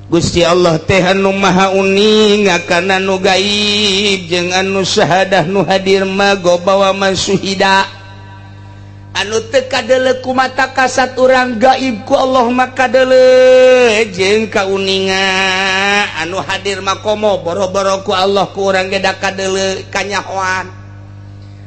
Gusti Allah teh anu maha uning kana anu gaib jeung anu syahadah. Nu hadir mah gobawa masyuhida, anu teu kadeuleu ku mata kasat urang, gaib ku Allah mah kadeuleu jeung kauninga. Anu hadir mah komo boro-boro ku Allah, ku urang ge da kadeuleu, kanyahoan.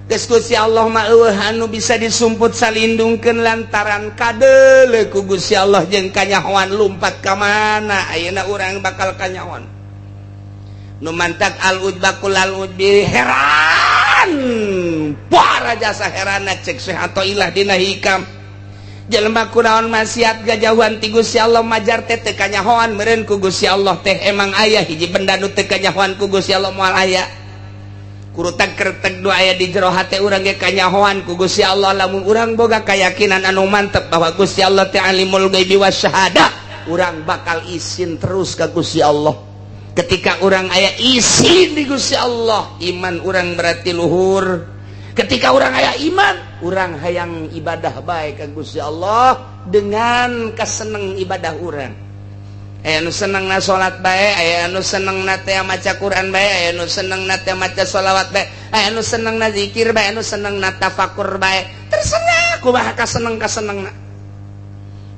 Diskusi Allah mah eueuh anu bisa disumput salindungkeun lantaran kadeuleu ku Gusti Allah jeung kanyahoan. Lumpat ka mana ayeuna urang bakal kanyahoan? Nu mantak al ujbakul al ujbi heran, para jasa herana. Cek Syekh Athaillah dina Hikam, jelema kunaon maksiat gajauhan ti Gusti Allah, majar teh teu kanyahoan meureun ku Gusti Allah teh. Emang aya hiji benda nu teu kanyahoan ku Gusti Allah? Moal aya. Kurutak kertek doa aya di jero hate urang ge kanyahoan ku Gusti Allah. Lamun urang boga keyakinan anu mantep bahwa Gusti Allah teh alimul ghaibi wasyahadah, urang bakal isin terus ka Gusti Allah. Ketika urang aya isin di Gusti Allah, iman urang berarti luhur. Ketika urang aya iman, urang hayang ibadah baik ka Gusti Allah dengan keseneng ibadah urang. Aya nu seneng na salat bae, aya nu seneng na teh maca Quran bae, aya nu seneng na teh maca sholawat bae, aya nu seneng na zikir bae, anu seneng na tafakur bae. Terserah kumaha kaseneng kasenengna.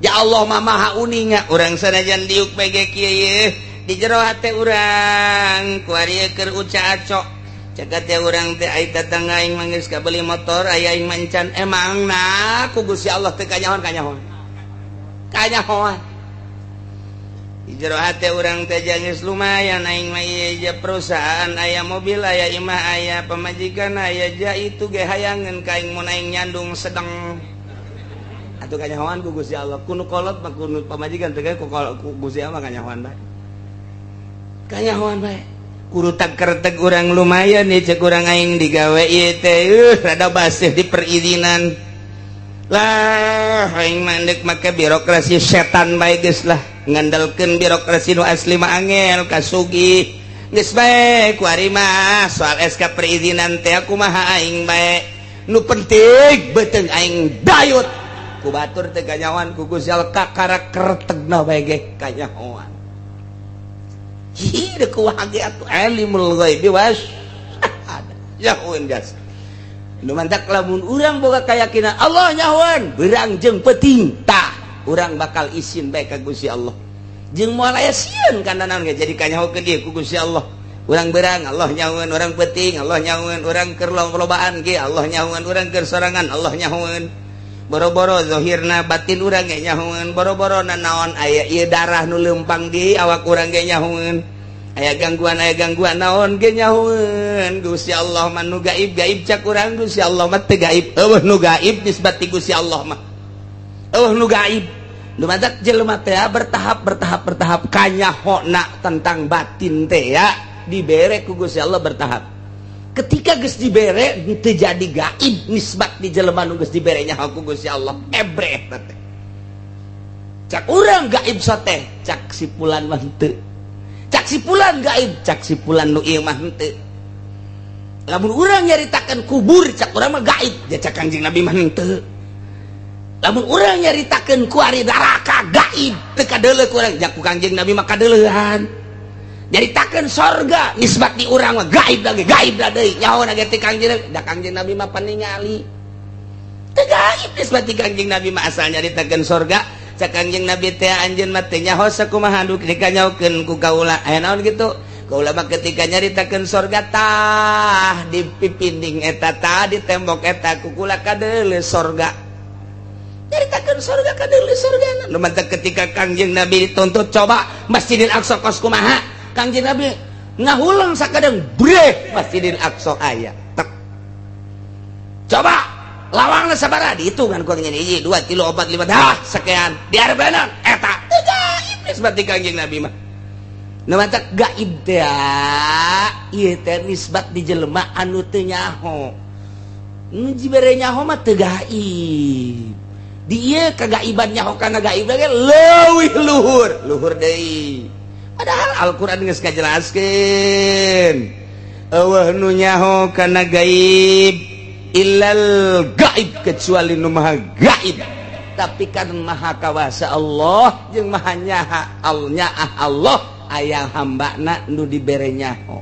Ya Allah mah maha uninga, urang sanajan diuk bae ge kieu ye, di jero hate urang kuari keur uca acok. Cek teh urang teh ai tetangga aing mah geus kabeli motor, aya aing mancan emang na ku Gusti Allah teu kanyahoan kanyahoan. Kanyahoan. Di jero hate urang teh geus lumayan aing mah ieu je perusahaan aya mobil aya imah aya pamajikan aya ja itu ge hayangeun ka aing mun aing nyandung sedeng. Atuh kanyahoan ku Gusti Allah, ku nu kolot mah ku nu pamajikan teh ku Gusti Allah kanyahoan bae. Kanyahoan bae. Kurutak kertek urang lumayan nih cek urang aing digawe ieu teh rada basih di perizinan lah aing mandek make birokrasi setan bae geus lah ngandalkeun birokrasi nu asli mah angel kasugi geus bae kuari mah soal SK perizinan teh kumaha aing bae nu penting beuteung aing dayut ku batur teh kanyahoan ku Gusti Allah kakara kertegna bae ge kanyahoan. Hi kumaha ge atuh alimul ghaibi was ada nyahoeun gas. Nu mantak lamun urang boga keyakinan Allah nyahoeun beurang jeung peuting tah urang bakal isin bae ka Gusti Allah. Jeung moal aya sieun kana naon ge jadi kanyahokeun ieu ku Gusti Allah. Urang beurang Allah nyahoeun, urang peuting Allah nyahoeun, urang keur lobaan ge Allah nyahoeun, urang keur sorangan Allah nyahoeun. Boro-boro zahirna batin urang ge nyahoeun, boro-boro nanaon aya ieu darah nu leumpang di awak urang ge nyahoeun. Aya gangguan naon ge nyahoeun. Gusti Allah mah nu gaib gaib cak urang, Gusti Allah mah teu gaib. Eueuh nu gaib nisbat ti Gusti Allah mah. Eueuh nu gaib. Nu mantak jelema teh bertahap bertahap bertahap kanyahona tentang batin teh ya dibere ku Gusti Allah bertahap. Ketika geus dibere teu jadi gaib nisbat di jelema nu geus dibere nyaho ku Gusti Allah. Ebreh teh. Cak urang gaib soteh, cak si pulan mah henteu. Cak si pulan gaib, cak si pulan nu ieu mah henteu. Lamun urang nyaritakeun kubur cak urang mah gaib, ja cak Kanjeng Nabi mah henteu. Lamun urang nyaritakeun kuari neraka gaib, teu kadeuleu ku urang, ja ku Kanjeng Nabi mah kadeuleuhan. Nyaritakeun sorga nisbat di urang mah gaib lagi, gaib deui. Nyaho ge ti Kanjeng, da Kanjeng Nabi mah paningali. Teu gaib nisbat di Kanjeng Nabi mah asal nyaritakeun sorga. Cak Kanjeng Nabi teh anjeun mah teu nyaho sakumaha nu dikanyahokeun ku kaula. Aya naon kitu? Kaula mah ketika nyaritakeun sorga tah di pipinding eta tah di tembok eta ku kula kadeuleu sorga. Nyaritakeun sorga kadeuleu sorgana. Nu mantak ketika Kanjeng Nabi dituntut coba Masjidil Aqsa kos kumaha? Kanjeng Nabi ngahulang sakadeng breh Masjidil Aqsa aya. Tek. Coba lawangna sabaraha dihitungan ku kanjeng hiji 2 3 4 5 dah sekian di hareupeun eta teu gaib nisbat di Kanjeng Nabi mah. Nu mantak gaib teh ieu teh nisbat di jelema anu teu nyaho. Nu dibere nyaho mah teu gaib. Di ieu kagaiban nyaho kana gaib ge leuwih luhur, luhur deui. Padahal Al-Qur'an geus ngajelaskeun eueuh nu nyaho kana gaib illal gaib kecuali nu maha gaib. Tapi kan maha kawasa Allah jeung maha nyaha alnyaah Allah aya hambana nu dibere nyaho.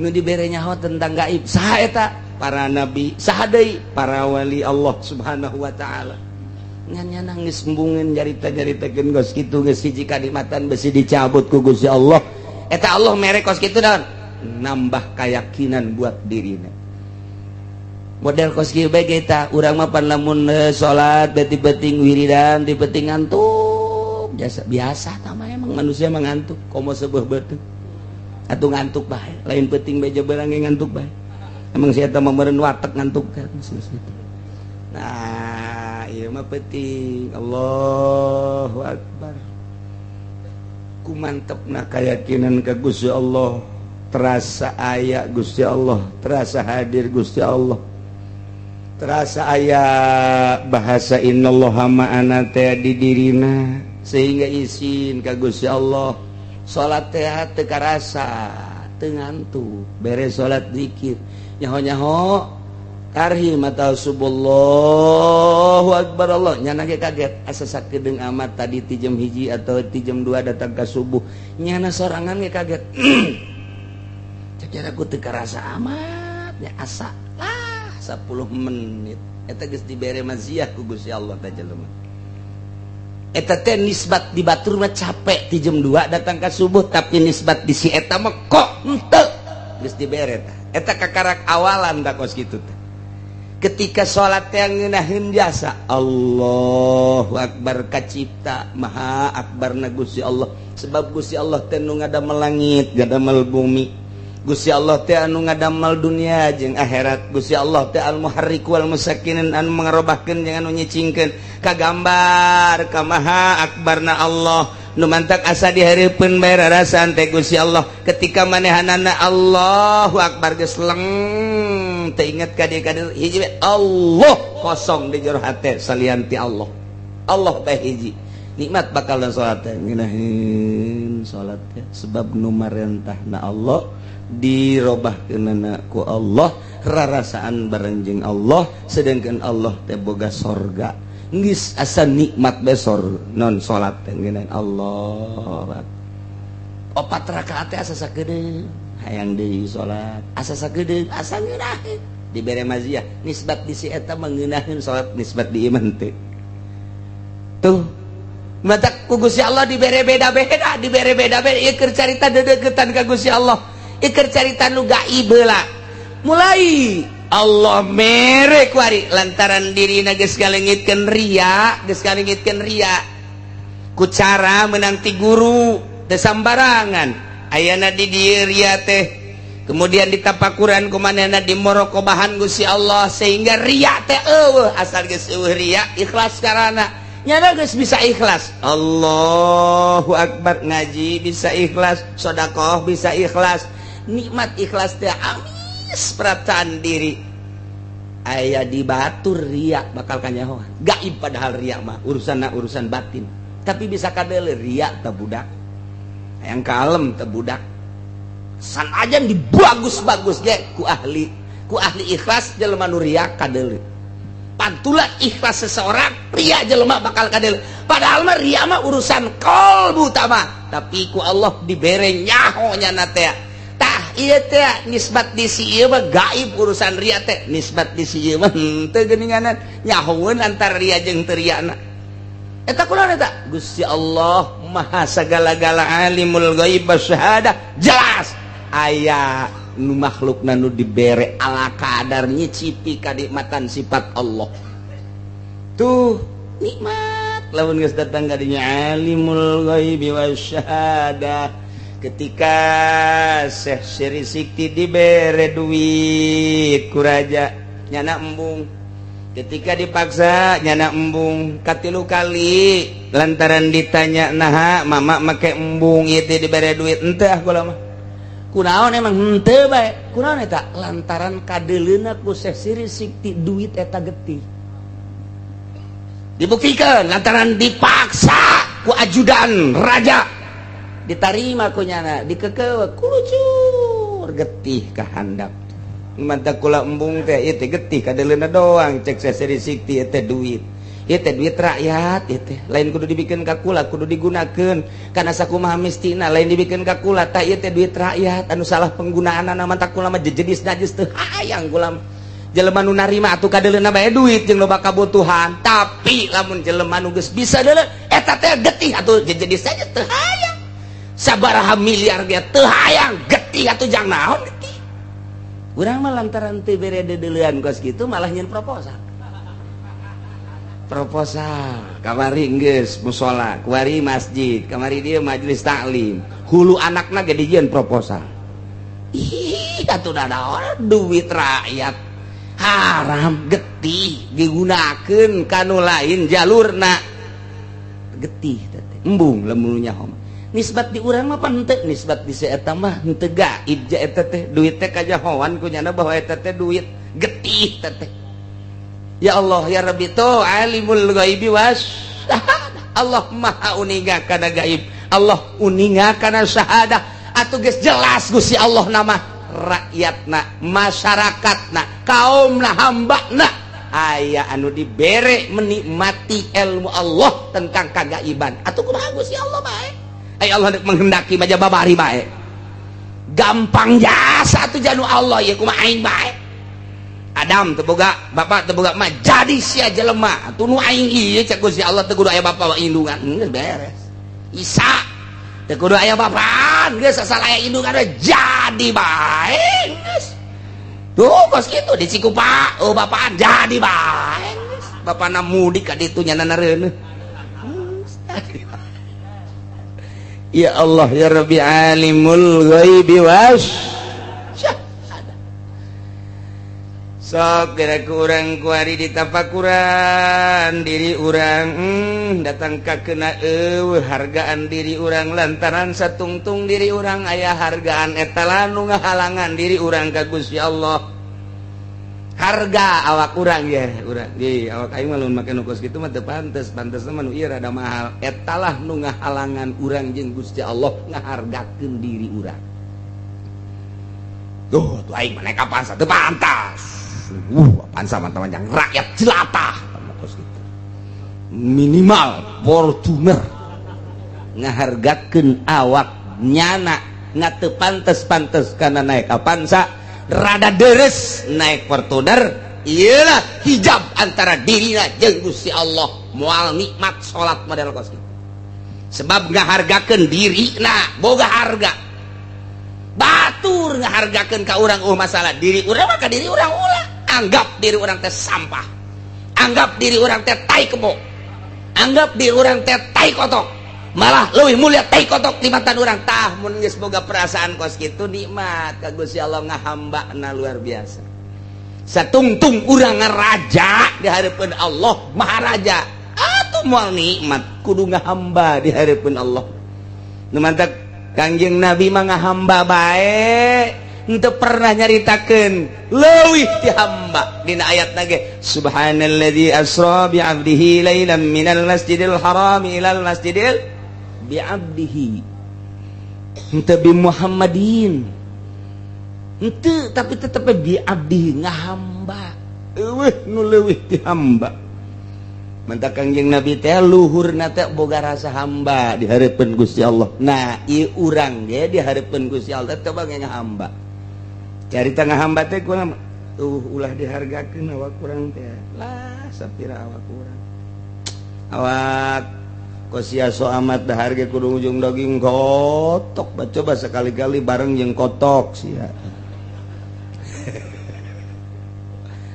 Nu dibere nyaho tentang gaib saha eta? Para nabi, saha deui? Para wali Allah Subhanahu wa taala. Ngan nya geus embungeun nyarita-nyaritakeun geus kitu geus hiji kanikmatan besi dicabut ku Gusti Allah. Eta Allah mere kos kitu naon? Nambah keyakinan buat dirina. Model kos kieu bae kita urang mah pan lamun salat beuting-beuting wiridan di peuting ngantuk. Biasa biasa tah mah emang manusia mah ngantuk komo seubeuh beuteung. Atuh ngantuk bae, lain peuting bae beurang ge ngantuk bae. Emang si eta mah meureun watek ngantuk kan. Nah, ieu mah peuting. Allahu akbar. Ku mantepna keyakinan ka Gusti Allah, terasa aya Gusti Allah, terasa hadir Gusti Allah. Terasa aya bahasa innallaha ma'ana teh di dirina sehingga isin ka Gusti Allah. Salat teh teu karasa, teu ngantuk, beres salat zikir, nyaho-nyaho Tarhi mata subuh, Allahu akbar, Allah. Nyana ge kaget, asa sakedeung amat tadi ti jam 1 atau ti jam 2 datang ke subuh. Nyana sorangan ge kaget. Cek aku teu karasa amat ya, asa lah 10 menit. Eta geus dibere maziah ku Gusti Allah teh jelema. Eta teh nisbat di batur mah capek ti jam 2 datang ke subuh, tapi nisbat di si eta mah kok henteu, geus dibere tah. Eta kakarak awalan tak kos kitu teh. Ketika salat yang ngeunaheun jasa, Allahu akbar, kacipta maha akbar na Gusti Allah, sebab Gusti Allah teh nu ngadamel langit, ngadamel bumi. Gusti Allah teh anu ngadamel dunia jeung akhirat. Gusti Allah teh al muharrik wal musakkinin, anu mangarobahkeun jeung anu nyicingkeun. Kagambar kamaha akbarna Allah, nu mantak asa dihareupeun bae rarasaan teh Gusti Allah. Ketika manehanana Allahu akbar, geus leng, teu inget ka dieu ka dieu, hiji Allah, kosong di jero hate salian ti Allah. Allah bae hiji. Nikmat bakal salat teh, ngeunaheun salat teh, sebab nu marentahna Allah, dirobahkeunana ku Allah, rarasaan bareng jeung Allah. Sedangkan Allah teh boga sorga, geus asa nikmat besor non salat teh ngeunaheun Allah opat rakaat teh asa sakedeung hayang deui salat, asa sakedeung, asa ngeunaheun, dibere maziah. Nisbat di si eta mengeunaheun salat, nisbat di iman teh. Tuh, matak ku Gusti Allah dibere beda-beda, dibere beda-beda. Ieu keur carita dedeukeutan ka Gusti Allah, ieu keur carita nu gaib heula. Mulai Allah mere kuari lantaran dirina geus ngalengitkeun ria, geus ngalengitkeun ria ku cara menang ti guru teu sambarangan. Ayana di dieu ria teh, kemudian ditapakuran ku manehna, dimorokobahan Gusti Allah sehingga ria teh eueuh. Asal geus eueuh ria, ikhlas, karana nyana geus bisa ikhlas. Allahu akbar, ngaji bisa ikhlas, sodakoh bisa ikhlas, nikmat ikhlas teh amis perasaan diri. Aya di batur ria bakal kanyahoan gaib, padahal ria mah urusan urusan batin, tapi bisa kadele ria teh budak yang kalem teh budak sanajan dibagus-bagus ge ku ahli ikhlas. Jelema nu ria kadele, pantulan ikhlas seseorang, ria jelema bakal kadele. Padahal mah ria mah urusan kolbu tama, tapi ku Allah dibere nyaho nyana teh. Tah, ieu teh nisbat di si ieu mah gaib urusan ria teh, nisbat di si ieu mah henteu geuninganan, nyahoeun antara ria jeung teu riana. Eta kunaon eta? Gusti Allah maha sagala-gala, alimul ghaib wasyahadah. Jelas aya nu makhluk nu dibere ala kadar nyicipi kanikmatan sifat Allah. Tuh, nikmat lamun geus datang ka dinya alimul ghaibi wasyahadah. Ketika Syekh Siri Sikti dibere duit ku raja, nyana embung. Ketika dipaksa, nyana embung. Katilu kali lantaran ditanya, "Naha mama make embung itu dibere duit?" "Ente ah kula mah." Kunaon emang? "Henteu bae." Kunaon eta? Lantaran kadeleuna ku Syekh Siri Sikti duit eta getih. Dibuktikan lantaran dipaksa ku ajudan raja, ditarima ku nyana, dikekewe, kulucur getih ka handap. "Mantap kula embung teh ieu teh getih kadeleuna doang," cek Syekh Siri Sikti. "Ieu teh duit, ieu teh duit rakyat, ieu teh lain kudu dibikeun ka kula, kudu digunakeun kana sakumaha mistina, lain dibikeun ka kula. Tah, ieu teh duit rakyat anu salah penggunaanna, mantak kula mah jejenis najis teu hayang kula." Jelema nu narima atuh kadeleuna bae duit jeung loba kabutuhan, tapi lamun jelema nu geus bisa deuleu eta teh getih atuh, jejenis saja teu hayang, sabaraha miliar ge teu hayang, getih atuh. Jang naon getih? Urang mah lantaran teu bere deudeulean kos kitu, malah nyeun proposal. Proposal kamari geus musola, kuari masjid, kamari dia majelis taklim, hulu anakna ge dijieun proposal. Ih, atuh naon, duit rakyat haram, getih digunakeun kanu lain jalurna, getih teh, embung lamun nyaho. Nisbat di urang mah pan henteu, nisbat di si eta mah henteu, gaib ja eta teh duit teh, kajahoan ku nyana bahwa eta teh duit getih teh. Ya Allah ya Rabbi, to alimul ghaibi was Allah maha uninga kana gaib, Allah uninga kana syahadah. Atuh geus jelas Gusti Allah nama rakyatna, masyarakatna. Kaum na, hamba na aya anu dibere menikmati ilmu Allah tentang kagaiban. Atau kumaha Gusti Allah bae? Ay, Allah menghendaki baja babari bae, gampang jasa tuh janu Allah ya. Kumaha aing bae? Adam teu boga bapak, teu boga mah, jadi sia jelema. Atuh nu aing ieu, cek Gusti Allah, teu kudu aya bapak indungan, geus beres. Isa teu kudu aya bapak, geus, asal aya indungan jadi bae, geus. Tuh kos kitu di Cikupa, oh bapaan, jadi bae geus. Bapana mudik ka ditu, nyana reuneuh. Ya Allah ya Rabbi, alimul ghaibi was sok kira kurang kuari ditapakuran diri urang, datang ka kena eueuh hargaan diri urang lantaran satungtung diri urang aya hargaan. Eta nu ngahalangan diri urang ka Gusti Allah, harga awak urang ya. Urang di awak aing mah lamun make nu kos kitu mah teu pantes, pantes mah nu ieu rada mahal. Eta lah nu ngahalangan urang jeung Gusti Allah, ngahargakeun diri urang. Tuh, tuh aing mah naik Avanza teu pantas. Avanza mah yang rakyat jelata gitu. Minimal Fortuner. Ngahargakeun awak nyana nggak teu pantes-pantes karena naik Avanza, rada deres naik Fortuner. Iyalah hijab antara dirina jeung Gusti Allah, moal nikmat salat model kos gitu sebab ngahargakeun diri. Nah, boga harga batur ngahargakeun ka urang, masalah diri urang maka diri urang ulah anggap diri urang teh sampah, anggap diri urang teh tai kebo, anggap diri urang teh tai kotok, malah lebih mulia tai kotok tibatan urang. Tah, mun geus boga perasaan kos kitu, nikmat ka Gusti Allah, ngahambana luar biasa. Satungtung urang ngaraja di hadapan Allah, maharaja atuh moal nikmat, kudu ngahamba di hadapan Allah. Nu mantak Kangjeng Nabi mah ngahamba bae, henteu pernah nyaritakeun leuwih ti hamba. Dina ayat ge, subhanalladzi asra bi 'abdihi lailan minal masjidil haram ilal masjidil bi 'abdihi, henteu bi Muhammadin, henteu, tapi tetep bi 'abdihi, ngahamba. Eueuh nu leuwih ti hamba. Mantak Kangjeng Nabi teh luhurna teh boga rasa hamba di hareupeun Gusti Allah. Nah, ieu urang ge di hareupeun Gusti Allah coba ngahamba. Carita ngahamba teh kurang ulah dihargakeun awak urang teh lah, sapira awak urang, awak kos sia so amat dahar ge kudu ujung daging kotok. Coba sekali-kali bareng jeung kotok sia.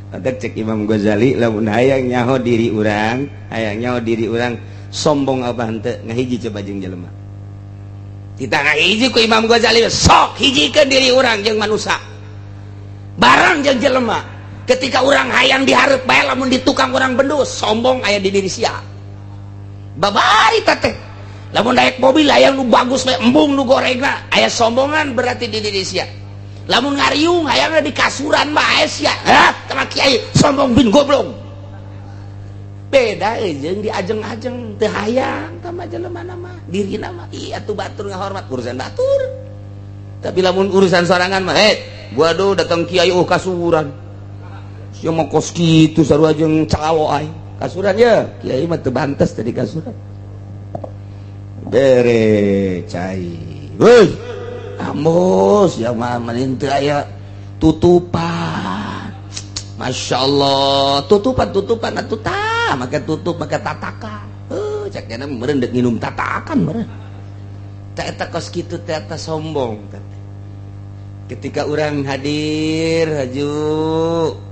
Mantak cek Imam Ghazali, lamun hayang nyaho diri urang, hayang nyaho diri urang sombong apa henteu, ngahiji coba jeung jelema. Kita ngahiji ku Imam Ghazali, sok hijikeun diri urang jeung manusia, barang jeung jelema. Ketika urang hayang dihareup bae, lamun di tukang urang bendu, sombong aya di diri sia. Babari teh lamun naik mobil hayang nu bagus bae, embung nu gorengna, aya sombongan berarti di diri sia. Lamun ngariung hayangna di kasuran bae sia, hah, sama kiai sombong bin goblok. Beda jeung diajeng-ajeng teu hayang sama jelema nama dirina mah. Iya tuh, batur ngahormat urusan batur, tapi lamun urusan sorangan mah, eh, waduh, datang kiai, oh, kasuran sia mah kos kitu, sarua jeung calo aing kasuran ya. Kiai mah teu bantes tadi kasuran, bere cai, woi, ambus ya mah mending teu aya tutupan. Masya Allah, tutupan tutupan atuh tah make tutup, make tatakan. Cek nya meureun deuk nginum tatakan meureun. Tah, eta kos kitu teh, eta sombong teh. Ketika orang hadir haju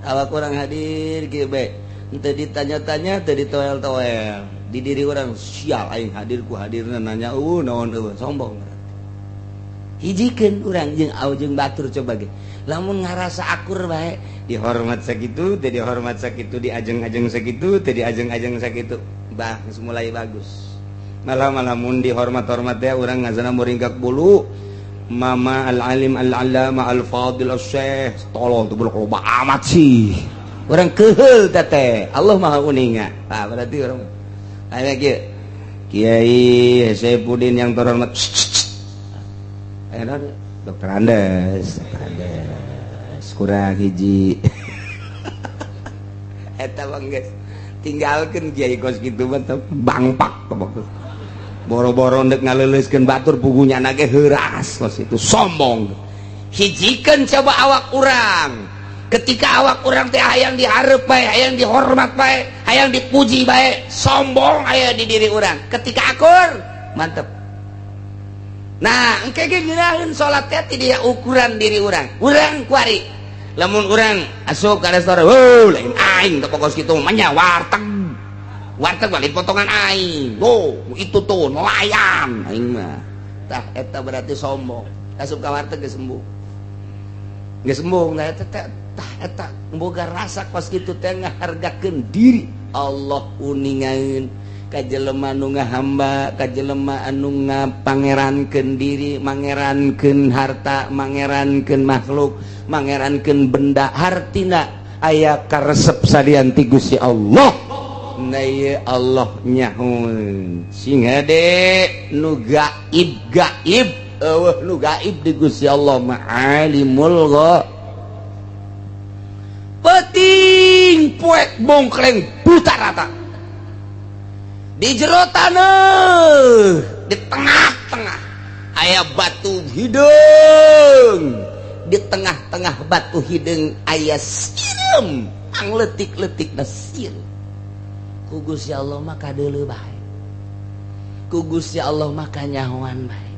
awak orang hadir kieu bae, henteu ditanya-tanya, teu ditoel-toel di diri orang, sial aing hadir ku hadirna nanya eueuh naon eueuh, sombong. Hijikeun urang jeung au jeung batur coba ge, lamun ngarasa akur bae, dihormat sakitu teu, dihormat sakitu, diajeng-ajeng sakitu teu, diajeng-ajeng sakitu, bah geus mulai bagus. Malah malah mun dihormat-hormat teh urang ngazana muringkak bulu. Mama al-alim al-allama al-fadil al-syekh, tolong tuh, loba amat sih orang keheul teh. Allah Maha uninga. Ah, berarti orang aya kieu, Kiai Saifuddin yang terhormat, aya Dokter Andes, Dokter Andes kurang hiji. Eta mah geus tinggalkeun kiai kos kitu mah bangpak. Boro-boro ndek ngaleuleuskeun batur, pugunya ge heuras kos itu sombong. Hijikeun coba awak urang. Ketika awak urang teh hayang dihareup bae, hayang dihormat bae, hayang dipuji bae, sombong aya di diri urang. Ketika akur, mantep. Nah, engke ge ngeunaheun salat teh ti dia ukuran diri urang. Urang kuari lamun urang asup ka restoran, "Wuh, lain aing teh pokos kitu mah nya, warteg warteg balik potongan aing. Oh, itu tuh nelayan aing mah." Tah, eta berarti sombong. Asup ka warteg geus sembuh, geus sembuh. Nah, eta teh, tah eta boga rasa kos kitu teh ngahargakeun diri. Allah uningaeun ka jelema nu ngahamba, ka jelema anu ngapangerankeun diri, mangerankeun harta, mangerankeun makhluk, mangerankeun benda. Hartina aya karesep salian ti Gusti Allah. Nah, ieu Allah nyahoeun sing hade nu gaib gaib, eueuh nu gaib di Gusti Allah mah alimul ghaib. Peuting poek bongkleng buta rata di jero taneuh, di tengah-tengah aya batu hideung. Di tengah-tengah batu hideung aya sireum, ang leutik-leutik na sireum. Ku Gusti Allah mah kadeuleu bae, ku Gusti Allah mah kanyahoan bae.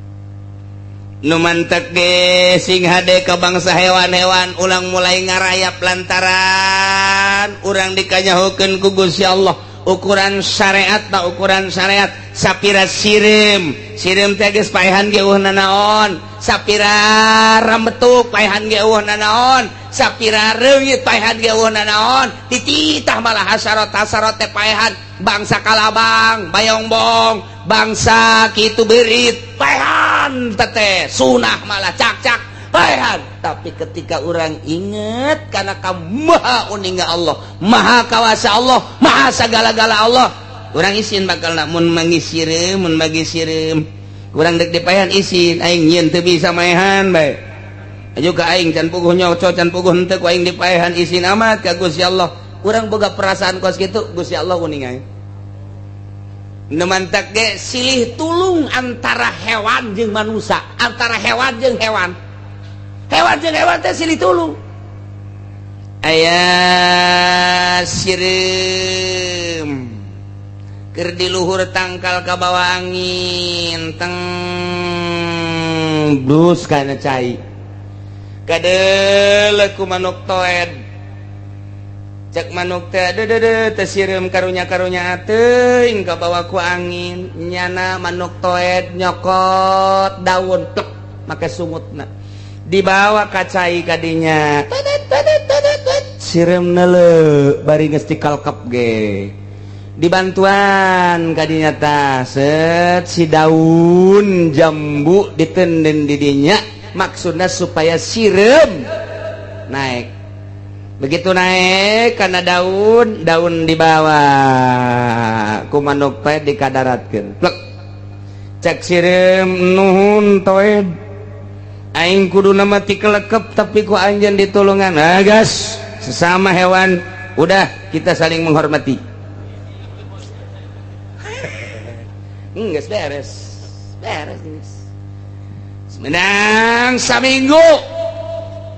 Nu mantek ge sing hade ka bangsa hewan-hewan, ulang mulai ngarayap lantaran urang dikanyahokeun ku Gusti Allah ukuran syariat. Tak ukuran syariat sapira sireum, sireum teh geus paehan ge eueuh nanaon, sapira rambetuk paehan ge eueuh nanaon, sapira reungit paehan ge eueuh nanaon. Tititah malah hasarot hasarot teh paehan, bangsa kalabang, bayongbong, bangsa kitu berit paehan teteh sunah, malah cak-cak paehan. Tapi ketika orang inget karena kamu maha uninga Allah, maha kawasa Allah, maha segala-gala Allah, orang isin bakal namun mangi sireum, mun bagi sireum kurang dek dipaehan, isin aing nyieun teu bisa maehan bae juga aing can puguh nyoco, can puguh henteu ku aing dipaehan. Isin amat ka Gusti Allah. Urang boga perasaan kos kitu, Gusti Allah uninga. Nu mantak ge silih tulung antara hewan jeung manusia, antara hewan jeung hewan, hewan jeung hewan teh silih tulung. Aya sireum keur di luhur tangkal, kabawa angin, teng blus kana cai, kadeuleu ku manuk toed. Cek manuk teh, "Dede teh sireum karunya-karunya teuing kabawa ku angin." Nyana manuk toed nyokot daun tek make sungutna, dibawa ka cai kadinya, sireum neuleu bari geus dikalkep ge dibantuan kadinya. Tah, set si daun jambu ditenden didinya, maksudnya supaya sireum naik. Begitu naik karena daun, daun dibawa ku manuk teh dikadaratkeun, plek. Cek sireum, "Nuhun, toed, aing kudu nama tikelekep, tapi ku anjeun ditulungan." Ah, gas sesama hewan udah kita saling menghormati. Geus beres beres geus. Menang saminggu,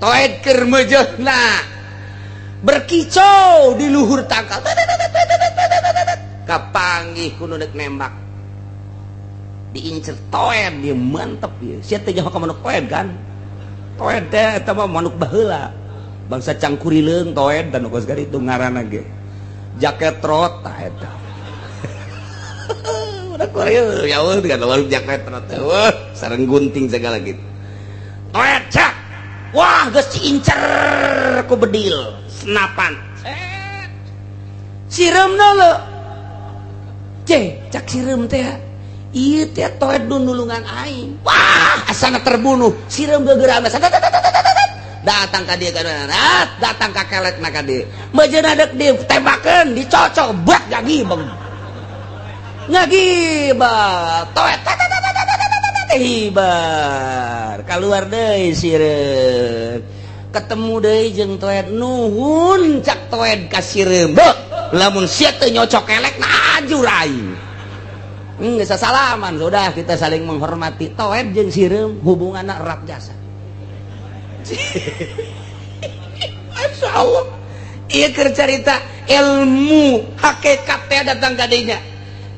toed keur meujeuhna berkicau di luhur tangkal, kapanggih ku nu dek nembak, diincer toed. Dia mantep ya, sia teh nyaho ka manuk toed kan? Toed teh eta mah manuk baheula, bangsa cangkurileung toed dan kos itu ngaranna ge jaket trot. Tah, eta udah Korea ya Allah dengan lalu jaket trot, wah, sareng gunting segala gitu. Toed cak, wah, geus diincer ku bedil senapan, sireum lo cek. Cak sireum teh, "Ieu teh toed nu nulungan aing." Wah, asana terbunuh sireum gegeurana, datang ka dieu, datang ka kelekna ka dieu, mejeuna dek ditembakeun, dicocok buat ngagibeng ngagibeng toed hibar keluar deui sireum. Ketemu deui jeung toed, nuhun cak toed ka sireum. Beuh, lamun sia teu nyocok kelek nah ajur aing. Geus salaman, sudah kita saling menghormati. Toed jeung sireum hubunganna erat jasa. Masya Allah. Ieu keur carita ilmu hakikat teh datang ka dinya.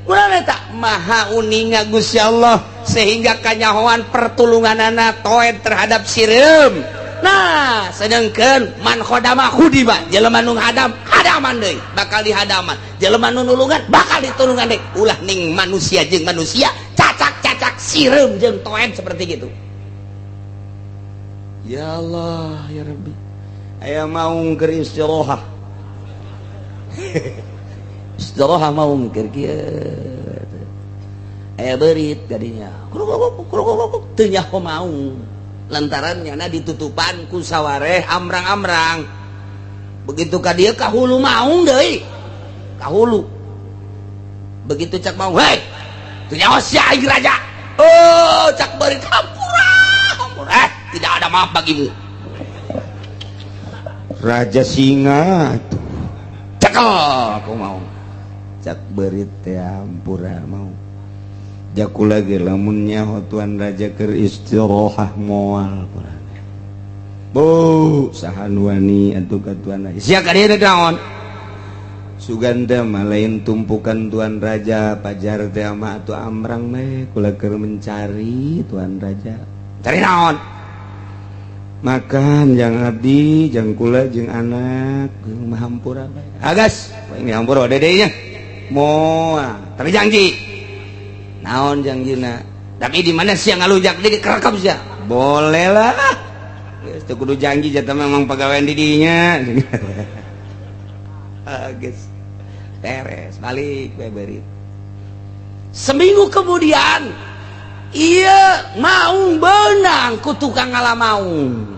Ulah eta maha uninga Gusti Allah sehingga kanyahoan pertulunganana toed terhadap sireum. Nah, sedangkan man khodama khudima, jelema nu hadam hadaman deui, bakal dihadaman. Jelema nu nulungan bakal ditulungan deui. Ulah ning manusia jeung manusia, cacak-cacak sireum jeung toed seperti gitu. Ya Allah, ya Rabbi. Aya maung keur istirahat. Istirahat maung keur kieu. Aya beurit kadinya. Kruk kruk teu nyaho maung. Lantaran nyana ditutupan ku sawareh amrang-amrang. Begitu ka dieu ka hulu maung deui. Ka hulu. Begitu cak maung, "Hei, teu nyaho sia aing raja." Oh, cak beurit hampura, hampura. Tidak ada maaf bagimu. Raja singa tuh. Cekel aku mau. Cak beurit teh hampura mau. Jaku lagi lamun nyaho tuan raja keur istirahat moal Bu, saha nu wani atuh ka tuan raja. Sia ka dieu naon? Sugan teh mah lain tumpukan tuan raja pajar teh mah atuh amrang meh kula keur mencari tuan raja. Cari naon? Makan jang abdi, jang kula jeung anak mah hampura bae. Agas, ini hampura dedenya. Moal, tapi janji. Naon janjina? Tapi di mana sia ngalujak di kerekam sia? Boleh lah. Geus teu kudu janji jatah memang pegawaian di dinya. Geus beres, balik beberit. Seminggu kemudian iya mau benang ku tukang ngala maung.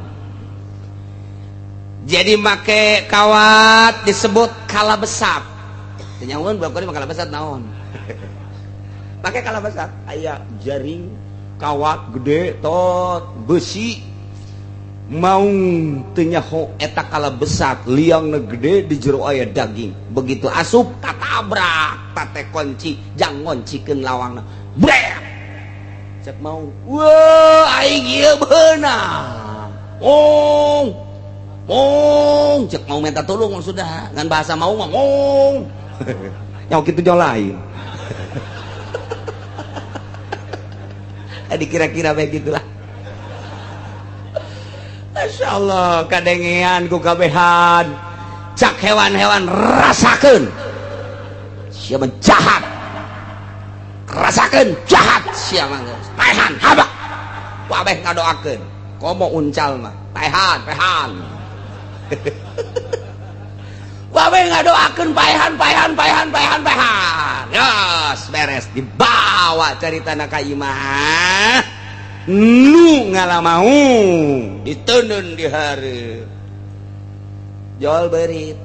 Jadi make kawat disebut kala besar. Teu nyahoeun budak mah kala besar naon. Pakai kala besar, aya jaring kawat gede tot besi maung teu nyaho eta kala besar liangna gede di jero aya daging. Begitu asup katabrak tate kunci jang ngoncikeun lawangna. Brek. Cek mau, wah aing ieu beunang. Ong. Mong, cek mau minta tolong sudah ngan bahasa mau ngomong. Yang kitu jauh lain. Dikira-kira baik gitulah. Masya Allah, kadengean ku kabehan. Cak hewan-hewan rasakeun. Siapa jahat. Rasakeun jahat siapa geus. Paehan haba. Kabeh ngadoakeun. Komo uncal mah. Paehan, paehan. Kabeh ngadoakeun paehan, paehan, paehan, paehan, paehan. Yos, beres dibawa caritana ka imah. Nu ngalamau diteundeun di hareup. Jol beurit.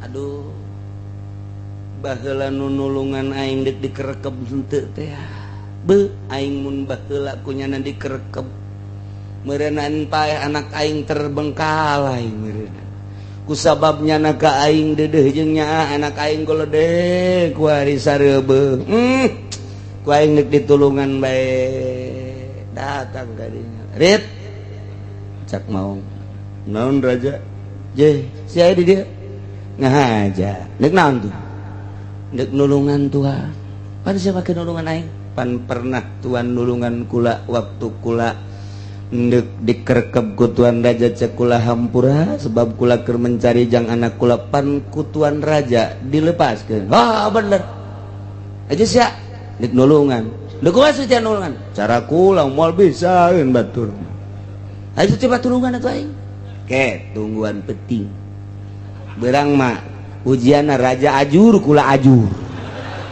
Aduh. Baheula nu nulungan aing deuk dikerekeb henteu teh. Beuh, aing mun baheula ku nyana dikerekeb. Meureunaan paeh anak aing terbengkalai meureunaan. Kusabab nyana ka aing dedeh jeung nyaa anak aing goledek ku hari sareubeuh. Ku aing deuk ditulungan bae. Datang ka dinya. Rit. Cak maung. Naon raja? Je, sia di dieu. Ngahaja. Deuk naon tuh? Deuk nulungan Tuhan. Pan sia make nulungan aing? Pan pernah tuan nulungan kula waktu kula ndek dikerkep ku tuan raja cek kula hampura sebab kula keur mencari jang anak kula pan ku tuan raja dilepaskeun. Wah bener. Aja sia dek nulungan. Dek kumaha sia nulungan? Cara kula moal bisaeun batur. Ayo coba tulungan atuh aing. Ke tungguan penting. Berang mah ujian raja ajur kula ajur.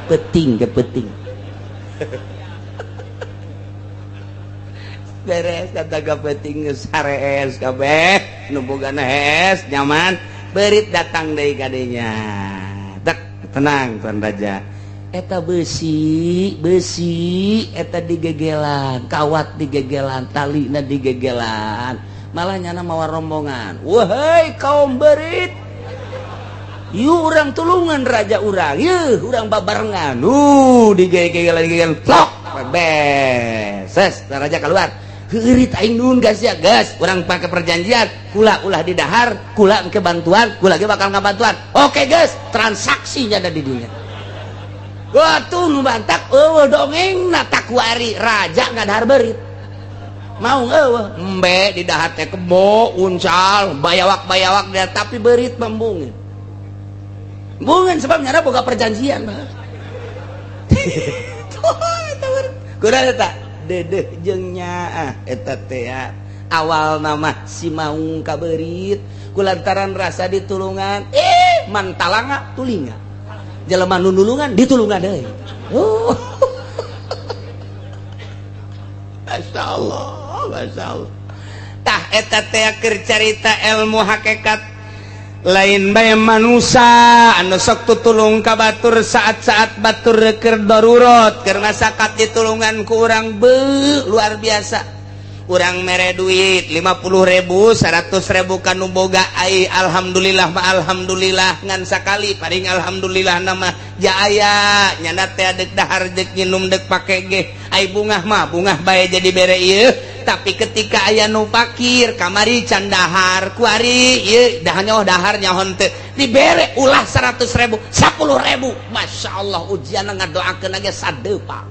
Peting ke peting. Beres kata peting geus sarees kabeh nu bogana hees nyaman beurit datang deui ka dinya. Tek tenang tuan raja. Eta besi besi eta digegelan, kawat digegelan, talina digegelan. Malah nyana mawa rombongan. Wahai kaum berit, yuk urang tulungan raja urang, yuk urang babarengan. Digegel lagi, plok, beses, raja keluar. Heurit aing nuhun gas ya gas, urang pakai perjanjian, kula ulah di dahar, kula ke bantuan, kula ge bakal ngabantuan. Oke guys, transaksinya ada di dunia. Wah tuh nu bantak eueuh dongeng na takuari raja ngadahar berit. Mau eueuh embe di dahar teh kebo, uncal, bayawak-bayawak dia tapi berit membungin. Bungin sebab nyara boga perjanjian, Bah. Kurang eta dedeh jeung nyaah eta teh awal nama si maung ka beurit kulantaran rasa ditulungan, mantalanga tulinga jelema nu nulungan ditulungan deui. Oh. Masya Allah, Masya Allah. Tah eta teh keur carita ilmu hakikat lain bae manusia anu sok tutulung ka batur saat-saat batur keur darurat, keur ngasakat ditulungan ku urang, be luar biasa. Urang mere duit 50.000, 100.000 kanu boga, ai alhamdulillah mah alhamdulillah ngan sakali paling alhamdulillah nama ja aya nyana teh dek dahar, dek nginum, dek pake ge. Ai bungah mah bungah bae jadi bere ieu. Tapi ketika aya nu pakir kamari can dahar, kuari ieu dah nyaho dahar nyaho teu, dibere ulah 100.000, 10.000, Masya Allah, ujian ngadoakeun ge sadepa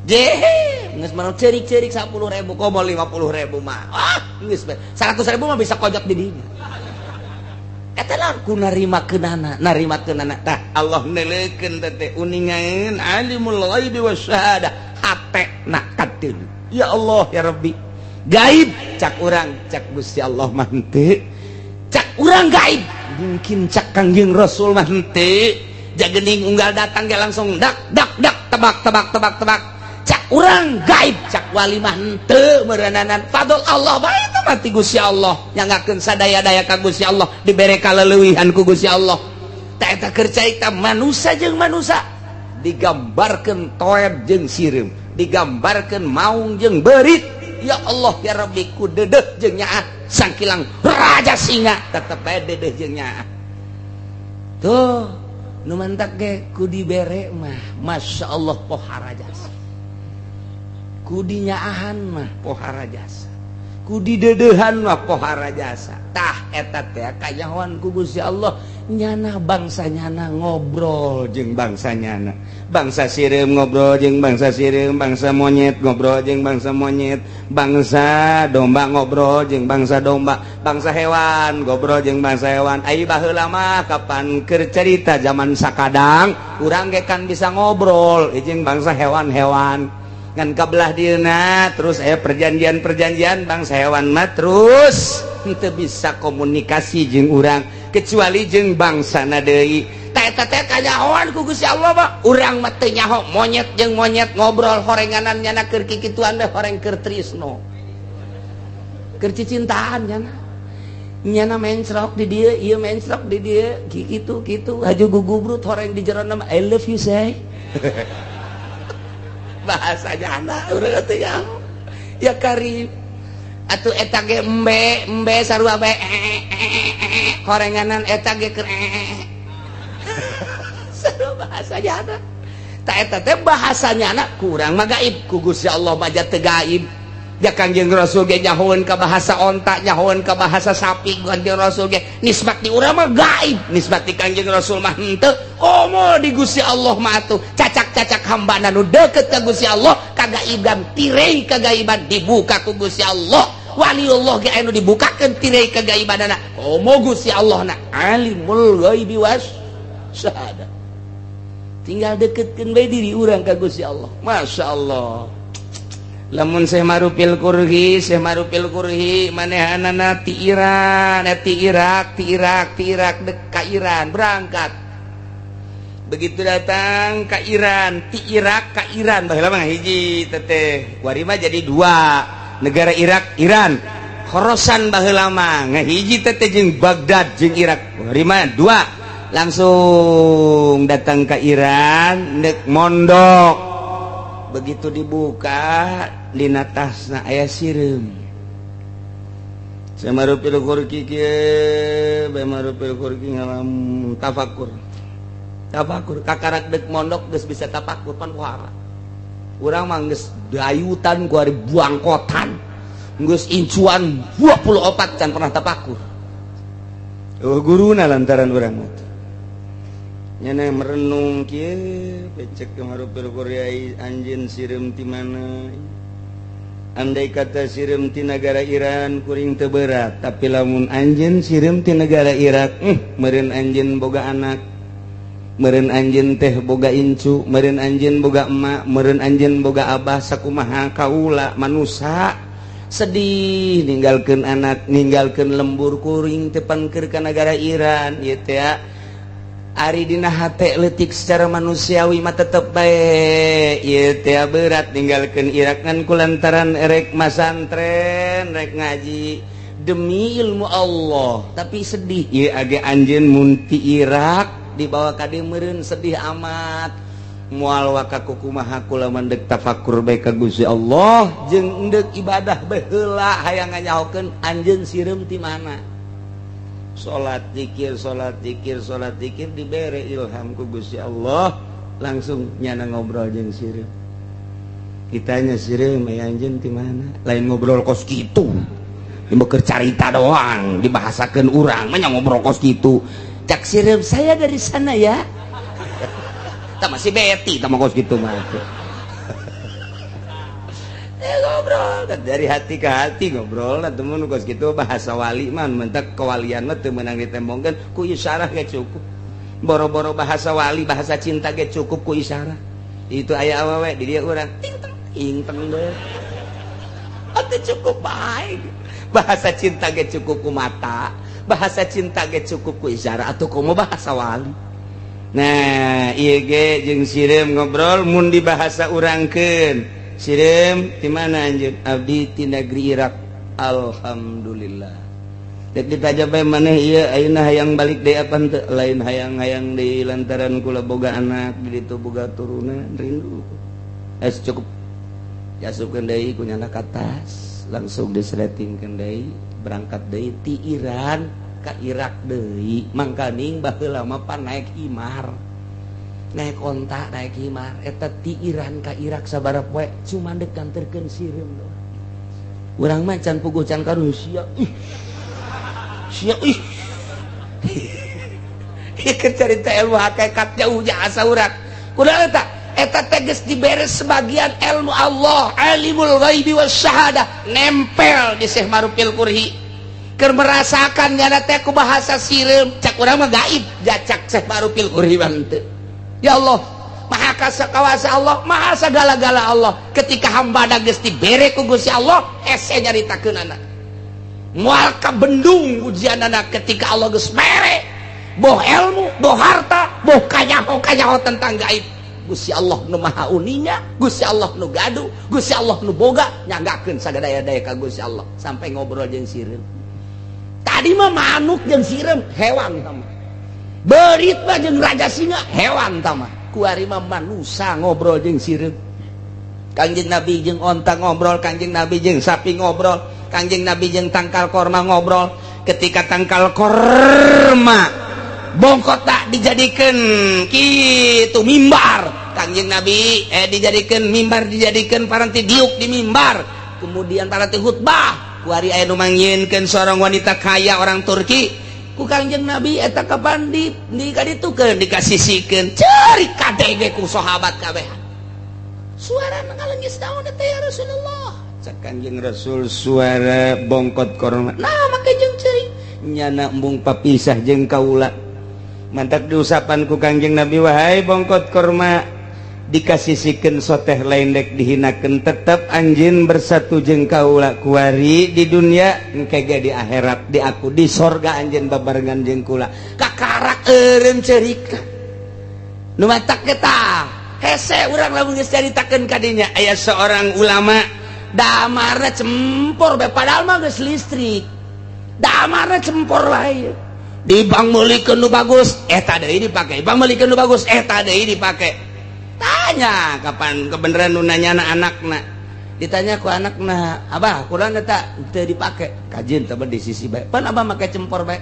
jehe geus mah ceurik-ceurik 10.000, komo 50.000 mah, ah geus 100.000 mah bisa kojot di dinya. Eta lah ku narima keunana, narima keunana. Tah Allah neuleukeun teh uningaeun alimul ghaibi wasyahadah, hate na katil. Ya Allah ya Rabbi, gaib cak urang, cak Gusti Allah mah henteu. Cak urang gaib, mungkin cak Kangjeng Rasul mah henteu. Jagening unggal datang ge langsung dak dak dak, tebak tebak tebak tebak. Cak urang gaib, cak wali mah henteu meureunana. Fadl Allah bae eta mah ti Gusti Allah, nyangakeun sadaya-daya ka Gusti Allah, dibere kaleuwihan ku Gusti Allah. Tah eta keur carita manusia jeung manusia, digambarkeun toeb jeung sireum, digambarkan maung jeung berit. Ya Allah ya Rabbi, ku dedeh jeung nyaah sangkilang raja singa tetep bae dedeh jeung nyaah. Tuh nu mantak ge ku dibere mah Masya Allah pohara jasa, ku dinyaahan mah pohara jasa, ku didedehan mah pohara jasa. Tah eta teh kanyahoan ku Gusti Allah, nyana bangsa nyana ngobrol jeung bangsa nyana, bangsa sireum ngobrol jeung bangsa sireum, bangsa monyet ngobrol jeung bangsa monyet, bangsa domba ngobrol jeung bangsa domba, bangsa hewan ngobrol jeung bangsa hewan. Ai baheula mah kapan keur cerita zaman sakadang urang ge kan bisa ngobrol jeung bangsa hewan-hewan, ngan kabelah dieuna terus aya perjanjian-perjanjian, bangsa hewan mah terus henteu bisa komunikasi jeung urang kecuali jeung bangsa deui. Tah eta teh kanyahoan ku Gusti Allah mah, urang mah teu nyaho monyet jeung monyet ngobrol, horenganan nyana keur kikituan teh, horeng keur trisno, keur cicintaan. Nyana nyana mencrok di dieu, ieu mencrok di dieu, kitu kitu haju gugubrut, horeng di jero nama I love you say bahasa nyana, urang teu nyaho. Ya karim atuh eta ge embe embe sarua bae, horenganan eta ge keur sarua bahasa nyana. Ta eta teh bahasa nyana, kurang mah gaib, ku Gusti Allah mah teu gaib. Ya Kangjeng Rasul ge nyahoeun ka bahasa onta, nyahoeun ka bahasa sapi Kangjeng Rasul ge. Nisbat di urang mah gaib, nisbat di Kangjeng Rasul mah henteu, komo di Gusti Allah mah atuh cacak-cacak hamba nu deket ka Gusti Allah, kagaiban, tirai kagaiban dibuka ku Gusti Allah. Waliullah ge anu dibukakeun tirai kagaibanana, komo Gusti Allah na alimul ghaibi was syahadah. Tinggal deketkeun bae diri urang ka Gusti Allah. Masya Allah, lamun Syekh Marufil Kurhi, Syekh Marufil Kurhi manehanana ti Iran, ti Irak, ti Irak, ti Irak dek ka Iran berangkat. Begitu datang ke Iran, ti Irak ke Iran, baheula mah hiji teteh, kuari mah jadi dua negara, Irak Iran. Khorosan baheula mah ngahiji teteh jeung Baghdad jeung Irak, kuari mah dua. Langsung datang ke Iran dek mondok. Begitu dibuka dina tasna aya sireum. Syekh Ma'rufil Karkhi kieu bae, Ma'rufil Karkhi ngalam tafakur. Tafakur kakarak dek mondok geus bisa tafakur pan pohara. Urang mah geus dayutan ku ari buangkotan. Geus incuan 24 can pernah tafakur. Oh, guruna lantaran urang mah. Nyana merenung kieu pecek ke Ma'rufil Karkhi, "Anjeun sireum ti mana? Andai kata sireum ti negara Iran, kuring teu berat, tapi lamun anjeun sireum ti negara Irak, meureun anjeun boga anak, meureun anjeun teh boga incu, meureun anjeun boga emak, meureun anjeun boga abah. Sakumaha kaula manusa sedih ninggalkeun anak, ninggalkeun lembur kuring teh pangker ka negara Iran ieu teh." Ari dina hate leutik secara manusiawi mah tetep bae ieu teh berat ninggalkeun Irak, ngan kulantaran erek masantren, rek ngaji demi ilmu Allah, tapi sedih ieu age anjeun mun ti Irak dibawa ka dieu meureun sedih amat. Moal waka kumaha kula mandek tafakur bae ka Gusti Allah jeung endek ibadah bae heula, hayang nganyahokeun anjeun sireum ti mana." Salat, zikir, salat, zikir, salat, zikir, dibere ilham ku Gusti Allah, langsung nyana ngobrol jeung sireum. Ditanya sireum, "Aya anjeun ti mana?" Lain ngobrol kos kitu. Ini keur carita doang, dibahasakeun urang mah ngobrol kos kitu. Cak sireum, "Saya dari sana ya." Tak masih beti tah kos kitu mah. Ngobrol dari hati ke hati, ngobrol lah temen kos gitu. Bahasa wali mah mentak kewalian mah teu meunang ditembongkeun ku isyarah ge cukup. Boro-boro bahasa wali, bahasa cinta ge cukup ku isyarah. Itu aya awewe di dia, urang ting teng ting teng deh. Atuh cukup baik. Bahasa cinta ge cukup ku mata, bahasa cinta ge cukup ku isyarah, atau komo bahasa wali. Nah, ieu ge jeung sireum ngobrol, mun di bahasa urangkeun, "Sireum di mana anjeun?" "Abdi ti negeri Irak." "Alhamdulillah." Dek ditanya bae, "Maneh ieu ayeuna hayang balik deui apa henteu?" "Lain hayang-hayang deui, lantaran kula boga anak di ditu, boga turunan, rindu." Es cukup. Diasupkeun deui ku nyana ka tas, langsung disletingkeun deui, berangkat deui ti Iran ka Irak deui. Mangkaning baheula mah pan naik himar, naik onta, naik himar eta ti Iran ka Irak sabaraha poe cuma dek nganterkeun sireum doang. Urang mah can puguh, can karuh sia, ih sia, ih. Ieu carita ilmu hakikat jauh jasa urang kudu eta. Eta teh geus dibere sebagian ilmu Allah, alimul ghaibi wasyahadah, nempel di Syekh Ma'rufil Karkhi keur merasakan nyana teh ku bahasa sireum. Cak urang mah gaib, jacak Syekh Ma'rufil Karkhi mah henteu. Ya Allah maha kasa kawasa, Allah maha segala-gala. Allah ketika hamba geus dibere ku Gusti Allah ese nyaritakeun anak moal kabendung ujian anak. Ketika Allah geus mere boh ilmu, boh harta, boh kanyaho kanyaho tentang gaib, Gusti Allah nu maha uninga, Gusti Allah nu gaduh, Gusti Allah nu boga, nyanggakeun sagadaya-daya ka Gusti Allah sampai ngobrol jeung sireum. Tadi mah manuk jeung sireum hewan tah mah, berit mah jeung raja singa hewan tah mah, kuari mah manusa ngobrol jeung sireum. Kangjeng Nabi jeung onta ngobrol, Kangjeng Nabi jeung sapi ngobrol, Kangjeng Nabi jeung tangkal korma ngobrol. Ketika tangkal korma bongkot tak dijadikan gitu mimbar Kangjeng Nabi, dijadikan mimbar, dijadikan paranti diuk di mimbar, kemudian paranti khutbah, kuari aya nu mangyieunkeun seorang wanita kaya orang Turki ku Kangjeng Nabi eta kapan di kaditukeun, dikasisikeun, ceurik kadege ku sahabat kabeh, "Suara ngalengis naon teh, ya Rasulullah?" Cak Kangjeng Rasul, "Suara bongkot korma." "Nah, make jeung ceurik?" "Nyana embung papisah jeung kaula." Mantak diusapan ku Kangjeng Nabi, "Wahai bongkot korma, dikasisikeun soteh lain dek dihinakeun, tetep anjeun bersatu jeung kaula kuari di dunia, engke ge di akhirat, di aku di sorga anjeun babarengan jeung kula." Kakarak eureun ceurika. Nu matak eta hese urang lamun geus caritakeun ka dinya, aya seorang ulama damarna cempor bae, padahal mah geus listrik, damarna cempor wae. Di bank meulikeun nu bagus, eta deui dipake, bank meulikeun nu bagus, eta deui dipake. Tanya kapan kebenaran nu nanya anakna. Ditanya ku anak, "Nah, Abah, Quran eta teu dipake?" Kajeun teh di sisi bae. Pan Abah make cempor bae.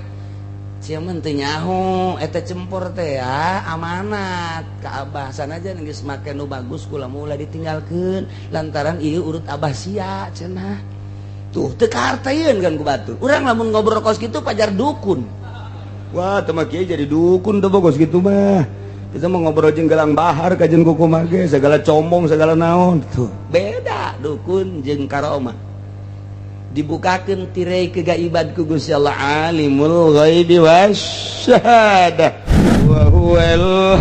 Sia mah teu nyaho eta cempor teh ya amanat ka Abah. Sanajan geus make nu bagus, kula mah ulah ditinggalkeun lantaran ieu urut Abah sia cenah. Tuh, teu kaharteun kan ku batur. Urang lamun ngobrol kos kitu pajar dukun. Wah, teu mah kieu jadi dukun teh kos kitu mah. Kita mau ngobrol jeung gelang bahar kajeun kuku ge segala comong segala naon. Tuh, beda dukun jeung karomah. Dibukakeun tirai kegaiban ku Gusti Allah, alimul ghaibi wasyahadah wa huwal